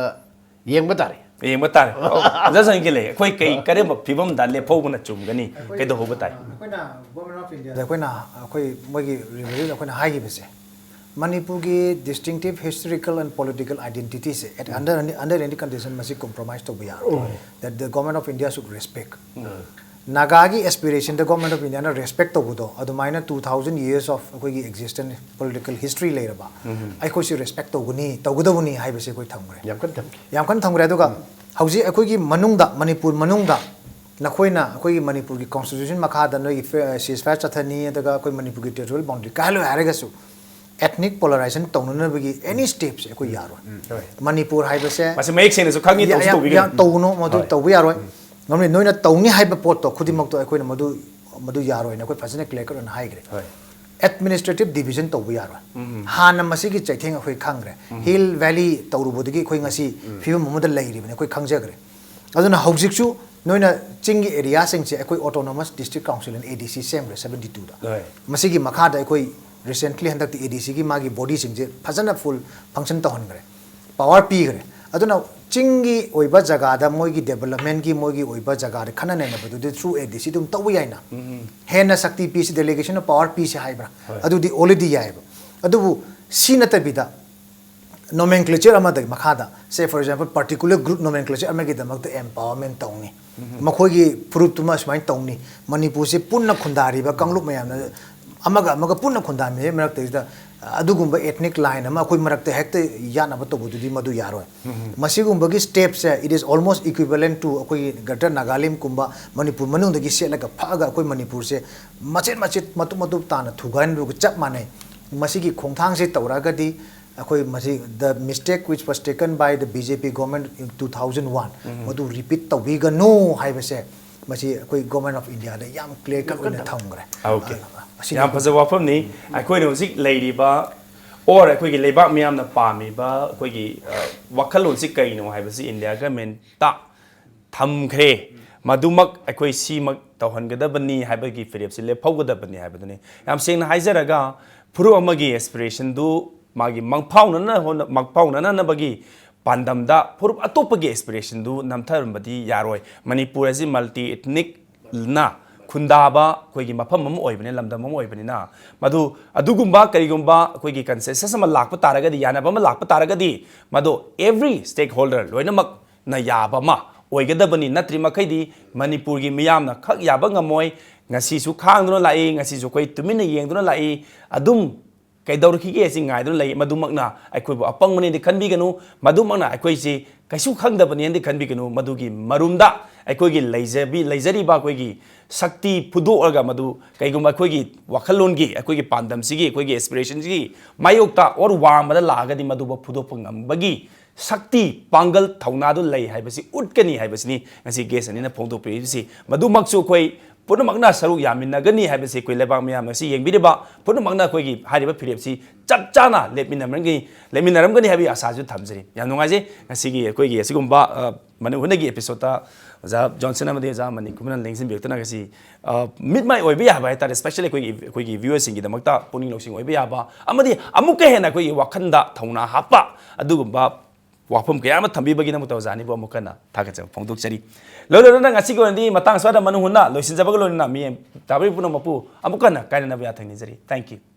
ꯌꯦꯡꯕ ꯇꯥꯔꯦ꯫ ꯌꯦꯡꯕ ꯇꯥꯔꯦ꯫ ꯑꯣꯖꯥ ꯁꯪꯒꯤꯠ ꯂꯩ, ꯑꯩꯈꯣꯏ ꯀꯩ ꯀꯔꯝꯕ ꯐꯤꯕꯝꯗ ꯂꯦꯞꯍꯧꯕꯅ ꯆꯨꯝꯒꯅꯤ? ꯀꯩꯗꯧꯍꯧꯕ ꯇꯥꯏ? ꯑꯩꯈꯣꯏꯅ Government of India ꯑꯩꯈꯣꯏꯅ ꯑꯩꯈꯣꯏ ꯃꯣꯏꯒꯤ ꯔꯤꯚꯤꯌꯨꯗ ꯑꯩꯈꯣꯏꯅ ꯍꯥꯏꯈꯤꯕꯁꯦ, ꯃꯅꯤꯄꯨꯔꯒꯤ distinctive historical and political identity say at under any, under any condition ꯃꯁꯤ compromise ꯇꯧꯕ ꯌꯥꯔꯣꯏ꯫ That the Government of India should respect. ꯅꯥꯒꯥꯒꯤ aspiration the Government of India ꯅ respect ꯇꯧꯕꯗꯣ, ꯑꯗꯨꯃꯥꯏꯅ two thousand years of ꯑꯩꯈꯣꯏꯒꯤ existence, political history ꯂꯩꯔꯕ ꯑꯩꯈꯣꯏꯁꯨ respect ꯇꯧꯒꯅꯤ, ꯇꯧꯒꯗꯕꯅꯤ ꯍꯥꯏꯕꯁꯦ ꯑꯩꯈꯣꯏ ꯊꯝꯈ꯭ꯔꯦ꯫ ꯌꯥꯝ ꯀꯟꯅ ꯊꯝꯈꯤ꯫ ꯌꯥꯝ ꯀꯟꯅ ꯊꯝꯈ꯭ꯔꯦ꯫ ꯑꯗꯨꯒ ꯍꯧꯖꯤꯛ ꯑꯩꯈꯣꯏꯒꯤ ꯃꯅꯨꯡꯗ, ꯃꯅꯤꯄꯨꯔ ꯃꯅꯨꯡꯗ ꯅꯈꯣꯏꯅ ꯑꯩꯈꯣꯏꯒꯤ ꯃꯅꯤꯄꯨꯔꯒꯤ constitution ꯃꯈꯥꯗ ꯅꯣꯏꯒꯤ ceasefire ꯆꯠꯊꯅꯤ, ꯑꯗꯨꯒ ꯑꯩꯈꯣꯏ ꯃꯅꯤꯄꯨꯔꯒꯤ territorial boundary ꯀꯥꯏꯍꯜꯂꯣꯏ ꯍꯥꯏꯔꯒꯁꯨ ethnic polarization ꯇꯧꯅꯅꯕꯒꯤ any step ꯁꯦ ꯑꯩꯈꯣꯏ ꯌꯥꯔꯣꯏ꯫ ꯃꯅꯤꯄꯨꯔ ꯍꯥꯏꯕꯁꯦ ꯃꯁꯤ ꯃꯌꯦꯛ ꯁꯦꯡꯅꯁꯨ ꯈꯪꯉꯤ, ꯇꯧꯁꯨ ꯌꯥꯝ- ꯇꯧꯕꯤꯒꯅꯨ꯫ ꯌꯥꯝ ꯇꯧꯅꯨ, ꯃꯗꯨ ꯍꯣꯏ꯫ ꯇꯧꯕ ꯌꯥꯔꯣꯏ꯫ ꯉꯝꯅꯤ, ꯅꯣꯏꯅ ꯇꯧꯅꯤ ꯍꯥꯏꯕ ꯄꯣꯠꯇꯣ ꯈꯨꯗꯤꯡꯃꯛꯇꯣ ꯑꯩꯈꯣꯏꯅ ꯃꯗꯨ, ꯃꯗꯨ ꯌꯥꯔꯣꯏꯅ ꯑꯩꯈꯣꯏ ꯐꯖꯅ clear cut ꯑꯣꯏꯅ ꯍꯥꯏꯈ꯭ꯔꯦ꯫ ꯍꯣꯏ꯫ Administrative division ꯇꯧꯕ ꯌꯥꯔꯣꯏ꯫ ꯍꯥꯟꯅ ꯃꯁꯤꯒꯤ ꯆꯩꯊꯦꯡ ꯑꯩꯈꯣꯏ ꯈꯪꯈ꯭ꯔꯦ꯫ Hill valley ꯇꯧꯔꯨꯕꯗꯒꯤ ꯑꯩꯈꯣꯏ ꯉꯁꯤ ꯐꯤꯕꯝ ꯑꯃꯗ ꯂꯩꯔꯤꯕꯅꯤ, ꯑꯩꯈꯣꯏ ꯈꯪꯖꯈ꯭ꯔꯦ꯫ ꯑꯗꯨꯅ ꯍꯧꯖꯤꯛꯁꯨ ꯅꯣꯏꯅ ꯆꯤꯡꯒꯤ area ꯁꯤꯡꯁꯦ ꯑꯩꯈꯣꯏ autonomous district council and A D C ꯁꯦꯝꯈ꯭ꯔꯦ, seventy two ꯗ꯫ ꯍꯣꯏ꯫ ꯃꯁꯤꯒꯤ ꯃꯈꯥꯗ ꯑꯩꯈꯣꯏ recently ꯍꯟꯗꯛꯇꯤ A D C ꯒꯤ ꯃꯥꯒꯤ body ꯁꯤꯡꯁꯦ ꯐꯖꯅ full function ꯇꯧꯍꯟꯈ꯭ꯔꯦ, power ꯄꯤꯈ꯭ꯔꯦ꯫ ꯑꯗꯨꯅ ꯆꯤꯡꯒꯤ ꯑꯣꯏꯕ ꯖꯒꯥꯗ ꯃꯣꯏꯒꯤ development ꯀꯤ ꯃꯣꯏꯒꯤ ꯑꯣꯏꯕ ꯖꯒꯥꯗ ꯈꯟꯅ ꯅꯩꯅꯕꯗꯨꯗꯤ through A D C ꯑꯗꯨꯝ ꯇꯧꯕ ꯌꯥꯏꯅ꯫ ꯍꯦꯟꯅ ꯁꯛꯇꯤ ꯄꯤꯁꯤ, delegation of power ꯄꯤꯁꯤ ꯍꯥꯏꯕ꯭ꯔꯥ? ꯍꯣꯏ꯫ ꯑꯗꯨꯗꯤ already ꯌꯥꯏꯑꯕ꯫ ꯑꯗꯨꯕꯨ ꯁꯤ ꯅꯠꯇꯕꯤꯗ nomenclature ꯑꯃꯗꯒꯤ ꯃꯈꯥꯗ, say for example, particular group nomenclature ꯑꯃꯒꯤꯗꯃꯛꯇ empowerment ꯇꯧꯅꯤ, ꯃꯈꯣꯏꯒꯤ ꯐꯨꯔꯨꯞꯇꯨꯃ ꯁꯨꯃꯥꯏꯅ ꯇꯧꯅꯤ, ꯃꯅꯤꯄꯨꯔꯁꯤ ꯄꯨꯟꯅ ꯈꯨꯟꯗꯥꯔꯤꯕ ꯀꯥꯡꯂꯨꯞ ꯃꯌꯥꯝꯅ ꯑꯃꯒ ꯑꯃꯒ ꯄꯨꯟꯅ ꯈꯨꯟꯗꯥꯃꯤꯟꯅꯔꯤꯕ ꯃꯔꯛꯇꯩꯁꯤꯗ ꯑꯗꯨꯒꯨꯝꯕ ethnic line ꯑꯃ ꯑꯩꯈꯣꯏ ꯃꯔꯛꯇ ꯍꯦꯛꯇ ꯌꯥꯠꯅꯕ ꯇꯧꯕꯗꯨꯗꯤ ꯃꯗꯨ ꯌꯥꯔꯣꯏ꯫ ꯃꯁꯤꯒꯨꯝꯕꯒꯤ step say, it is almost equivalent to ꯑꯩꯈꯣꯏꯒꯤ Greater Nagalim ꯀꯨꯝꯕ ꯃꯅꯤꯄꯨꯔ ꯃꯅꯨꯡꯗꯒꯤ ꯁꯦꯠꯂꯒ ꯐꯛꯑꯒ ꯑꯩꯈꯣꯏ ꯃꯅꯤꯄꯨꯔꯁꯦ ꯃꯆꯦꯠ ꯃꯆꯦꯠ, ꯃꯇꯨꯞ ꯃꯇꯨꯞ ꯇꯥꯅ ꯊꯨꯒꯥꯏꯍꯟꯕꯒ ꯆꯞ ꯃꯥꯟꯅꯩ꯫ ꯃꯁꯤꯒꯤ ꯈꯣꯡꯊꯥꯡꯁꯤ ꯇꯧꯔꯛꯑꯒꯗꯤ ꯑꯩꯈꯣꯏ ꯃꯁꯤ, the mistake which was taken by the B J P government in two thousand one, ꯃꯗꯨ repeat ꯇꯧꯕꯤꯒꯅꯨ ꯍꯥꯏꯕꯁꯦ, ꯃꯁꯤ ꯑꯩꯈꯣꯏ Government of India ꯗ ꯌꯥꯝ clear cut ꯑꯣꯏꯅ ꯊꯝꯈ꯭ꯔꯦ꯫ Okay꯫ ꯑ, ꯑꯁꯤꯅꯤ꯫ ꯌꯥꯝ ꯐꯖꯕ ꯋꯥꯐꯝꯅꯤ꯫ ꯑꯩꯈꯣꯏꯅ ꯍꯧꯖꯤꯛ ꯂꯩꯔꯤꯕ, or ꯑꯩꯈꯣꯏꯒꯤ ꯂꯩꯕꯥꯛ ꯃꯤꯌꯥꯝꯅ ꯄꯥꯝꯃꯤꯕ ꯑꯩꯈꯣꯏꯒꯤ, ꯑ, ꯋꯥꯈꯜꯂꯣꯟꯁꯤ ꯀꯩꯅꯣ ꯍꯥꯏꯕꯁꯤ India government ꯇ ꯊꯝꯈ꯭ꯔꯦ꯫ ꯃꯗꯨꯃꯛ ꯑꯩꯈꯣꯏ ꯁꯤꯃꯛ ꯇꯧꯍꯟꯒꯗꯕꯅꯤ ꯍꯥꯏꯕꯒꯤ ꯐꯤꯔꯦꯞꯁꯤ ꯂꯦꯞꯍꯧꯒꯗꯕꯅꯤ ꯍꯥꯏꯕꯗꯨꯅꯤ꯫ ꯌꯥꯝ ꯁꯦꯡꯅ ꯍꯥꯏꯖꯔꯒ, ꯐꯨꯔꯨꯞ ꯑꯃꯒꯤ aspiration ꯗꯨ ꯃꯥꯒꯤ ꯃꯪꯐꯥꯎꯅꯅ ꯍꯣꯠꯅ-, ꯃꯪꯐꯥꯎꯅꯅꯕꯒꯤ ꯄꯥꯟꯗꯝꯗ ꯐꯨꯔꯨꯞ ꯑꯇꯣꯞꯄꯒꯤ ꯑꯦꯁꯄꯤꯔꯦꯁꯟꯗꯨ ꯅꯝꯊꯔꯝꯕꯗꯤ ꯌꯥꯔꯣꯏ꯫ ꯃꯅꯤꯄꯨꯔ ꯑꯁꯤ ꯃꯜꯇꯤ ꯑꯦꯊꯅꯤꯛꯅ ꯈꯨꯟꯗꯥꯕ ꯑꯩꯈꯣꯏꯒꯤ ꯃꯐꯝ ꯑꯃ ꯑꯣꯏꯕꯅꯤ, ꯂꯝꯗꯝ ꯑꯃ ꯑꯣꯏꯕꯅꯤꯅ, ꯃꯗꯨ ꯑꯗꯨꯒꯨꯝꯕ ꯀꯔꯤꯒꯨꯝꯕ ꯑꯩꯈꯣꯏꯒꯤ ꯀꯟꯁꯦꯟꯁꯁ ꯑꯃ ꯂꯥꯛꯄ ꯇꯥꯔꯒꯗꯤ, ꯌꯥꯅꯕ ꯑꯃ ꯂꯥꯛꯄ ꯇꯥꯔꯒꯗꯤ, ꯃꯗꯨ ꯑꯦꯚ꯭ꯔꯤ ꯁ꯭ꯇꯦꯛ ꯍꯣꯜꯗꯔ ꯂꯣꯏꯅꯃꯛꯅ ꯌꯥꯕ ꯑꯃ ꯑꯣꯏꯒꯗꯕꯅꯤ꯫ ꯅꯠꯇ꯭ꯔꯤ ꯃꯈꯩꯗꯤ ꯃꯅꯤꯄꯨꯔꯒꯤ ꯃꯤꯌꯥꯝꯅ ꯈꯛ ꯌꯥꯕ ꯉꯝꯃꯣꯏ꯫ ꯉꯁꯤꯁꯨ ꯈꯥꯡꯗꯨꯅ ꯂꯥꯛꯏ, ꯉꯁꯤꯁꯨ ꯑꯩꯈꯣꯏ ꯇꯨꯃꯤꯟꯅ ꯌꯦꯡꯗꯨꯅ ꯂꯥꯛꯏ꯫ ꯑꯗꯨꯝ ꯀꯩꯗꯧꯔꯛꯈꯤꯒꯦ ꯑꯁꯤ ꯉꯥꯏꯗꯨꯅ ꯂꯩ꯫ ꯃꯗꯨꯃꯛꯅ ꯑꯩꯈꯣꯏꯕꯨ ꯑꯄꯪꯕꯅꯦꯗꯤ ꯈꯟꯕꯤꯒꯅꯨ, ꯃꯗꯨꯃꯛꯅ ꯑꯩꯈꯣꯏꯁꯤ ꯀꯩꯁꯨ ꯈꯪꯗꯕꯅꯦꯅꯗꯤ ꯈꯟꯕꯤꯒꯅꯨ꯫ ꯃꯗꯨꯒꯤ ꯃꯔꯨꯝꯗ ꯑꯩꯈꯣꯏꯒꯤ ꯂꯩꯖꯕꯤ-, ꯂꯩꯖꯔꯤꯕ ꯑꯩꯈꯣꯏꯒꯤ ꯁꯛꯇꯤ ꯐꯨꯗꯣꯛꯂꯒ, ꯃꯗꯨ ꯀꯩꯒꯨꯝꯕ ꯑꯩꯈꯣꯏꯒꯤ ꯋꯥꯈꯜꯂꯣꯟꯒꯤ, ꯑꯩꯈꯣꯏꯒꯤ ꯄꯥꯟꯗꯝꯁꯤꯒꯤ, ꯑꯩꯈꯣꯏꯒꯤ ꯑꯦꯁꯄꯤꯔꯦꯁꯟꯁꯤꯒꯤ ꯃꯥꯌꯣꯛꯇ ꯑꯣꯔ ꯋꯥꯡꯃꯗ ꯂꯥꯛꯑꯒꯗꯤ ꯃꯗꯨꯕꯨ ꯐꯨꯗꯣꯛꯄ ꯉꯝꯕꯒꯤ ꯁꯛꯇꯤ, ꯄꯥꯡꯒꯜ, ꯊꯧꯅꯥꯗꯨ ꯂꯩ ꯍꯥꯏꯕꯁꯤ ꯎꯠꯀꯅꯤ ꯍꯥꯏꯕꯁꯤꯅꯤ ꯉꯁꯤ ꯒꯦꯁ ꯑꯅꯤꯅ ꯐꯣꯡꯗꯣꯛꯄꯤꯔꯤꯕꯁꯤ꯫ ꯃꯗꯨꯃꯛꯁꯨ ꯑꯩꯈꯣꯏ ꯄꯨꯝꯅꯃꯛꯅ ꯁꯔꯨꯛ ꯌꯥꯃꯤꯟꯅꯒꯅꯤ ꯍꯥꯏꯕꯁꯤ ꯑꯩꯈꯣꯏ ꯂꯩꯕꯥꯛ ꯃꯤꯌꯥꯝꯅ ꯁꯤ ꯌꯦꯡꯕꯤꯔꯤꯕ ꯄꯨꯝꯅꯃꯛꯅ ꯑꯩꯈꯣꯏꯒꯤ ꯍꯥꯏꯔꯤꯕ ꯐꯤꯔꯦꯞꯁꯤ ꯆꯞ ꯆꯥꯅ ꯂꯦꯞꯃꯤꯟꯅꯔꯝꯒꯅꯤ, ꯂꯦꯞꯃꯤꯟꯅꯔꯝꯒꯅꯤ ꯍꯥꯏꯕꯒꯤ ꯑꯁꯥꯁꯨ ꯊꯝꯖꯔꯤ꯫ ꯌꯥꯝ ꯅꯨꯡꯉꯥꯏꯖꯩ ꯉꯁꯤꯒꯤ ꯑꯩꯈꯣꯏꯒꯤ ꯑꯁꯤꯒꯨꯝꯕ, ꯑ, ꯃꯅꯤꯡ ꯍꯨꯠꯅꯒꯤ ꯑꯦꯄꯤꯁꯣꯗꯇ ꯑꯣꯖꯥ ꯖꯣꯟꯁꯟ ꯑꯃꯗꯤ ꯑꯣꯖꯥ ꯃꯅꯤꯀꯨꯃꯥꯔꯅ ꯂꯦꯡꯁꯤꯟꯕꯤꯔꯛꯇꯨꯅ ꯉꯁꯤ, ꯑ, ꯃꯤꯠ ꯃꯥꯏ ꯑꯣꯏꯕ ꯌꯥꯕ ꯍꯥꯏꯇꯥꯔꯦ, ꯏꯁꯄꯦꯁꯦꯜꯂꯤ ꯑꯩꯈꯣꯏꯒꯤ, ꯑꯩꯈꯣꯏꯒꯤ ꯚ꯭ꯌꯨꯋꯔꯁꯤꯡꯒꯤꯗꯃꯛꯇ ꯄꯨꯛꯅꯤꯡ ꯂꯧꯁꯤꯡ ꯑꯣꯏꯕ ꯌꯥꯕ ꯑꯃꯗꯤ ꯑꯃꯨꯛꯀ ꯍꯦꯟꯅ ꯑꯩꯈꯣꯏꯒꯤ ꯋꯥꯈꯜꯗ ꯊꯧꯅꯥ ꯍꯥꯞꯄ ꯑꯗꯨꯒꯨꯝꯕ ꯋꯥꯐꯝ ꯀꯌꯥ ꯑꯃ ꯊꯝꯕꯤꯕꯒꯤꯗꯃꯛꯇ ꯑꯣꯖꯥ ꯑꯅꯤꯕꯨ ꯑꯃꯨꯛ ꯍꯟꯅ ꯊꯥꯒꯠꯆꯕ ꯐꯣꯡꯗꯣꯛꯆꯔꯤ꯫ ꯂꯣꯏ ꯂꯣꯏꯅꯅ ꯉꯁꯤꯒꯤ ꯑꯣꯏꯅꯗꯤ ꯃꯇꯥꯡ ꯑꯁ꯭ꯋꯥꯏꯗ ꯃꯅꯨꯡ ꯍꯨꯠꯅ ꯂꯣꯏꯁꯤꯟꯖꯕꯒ ꯂꯣꯏꯅꯅ ꯃꯤ ꯇꯥꯕꯤꯔꯤꯕ ꯄꯨꯝꯅꯃꯛꯄꯨ ꯑꯃꯨꯛ ꯍꯟꯅ ꯀꯥꯏꯅꯅꯕ ꯌꯥꯊꯪ ꯅꯤꯖꯔꯤ꯫ Thank you꯫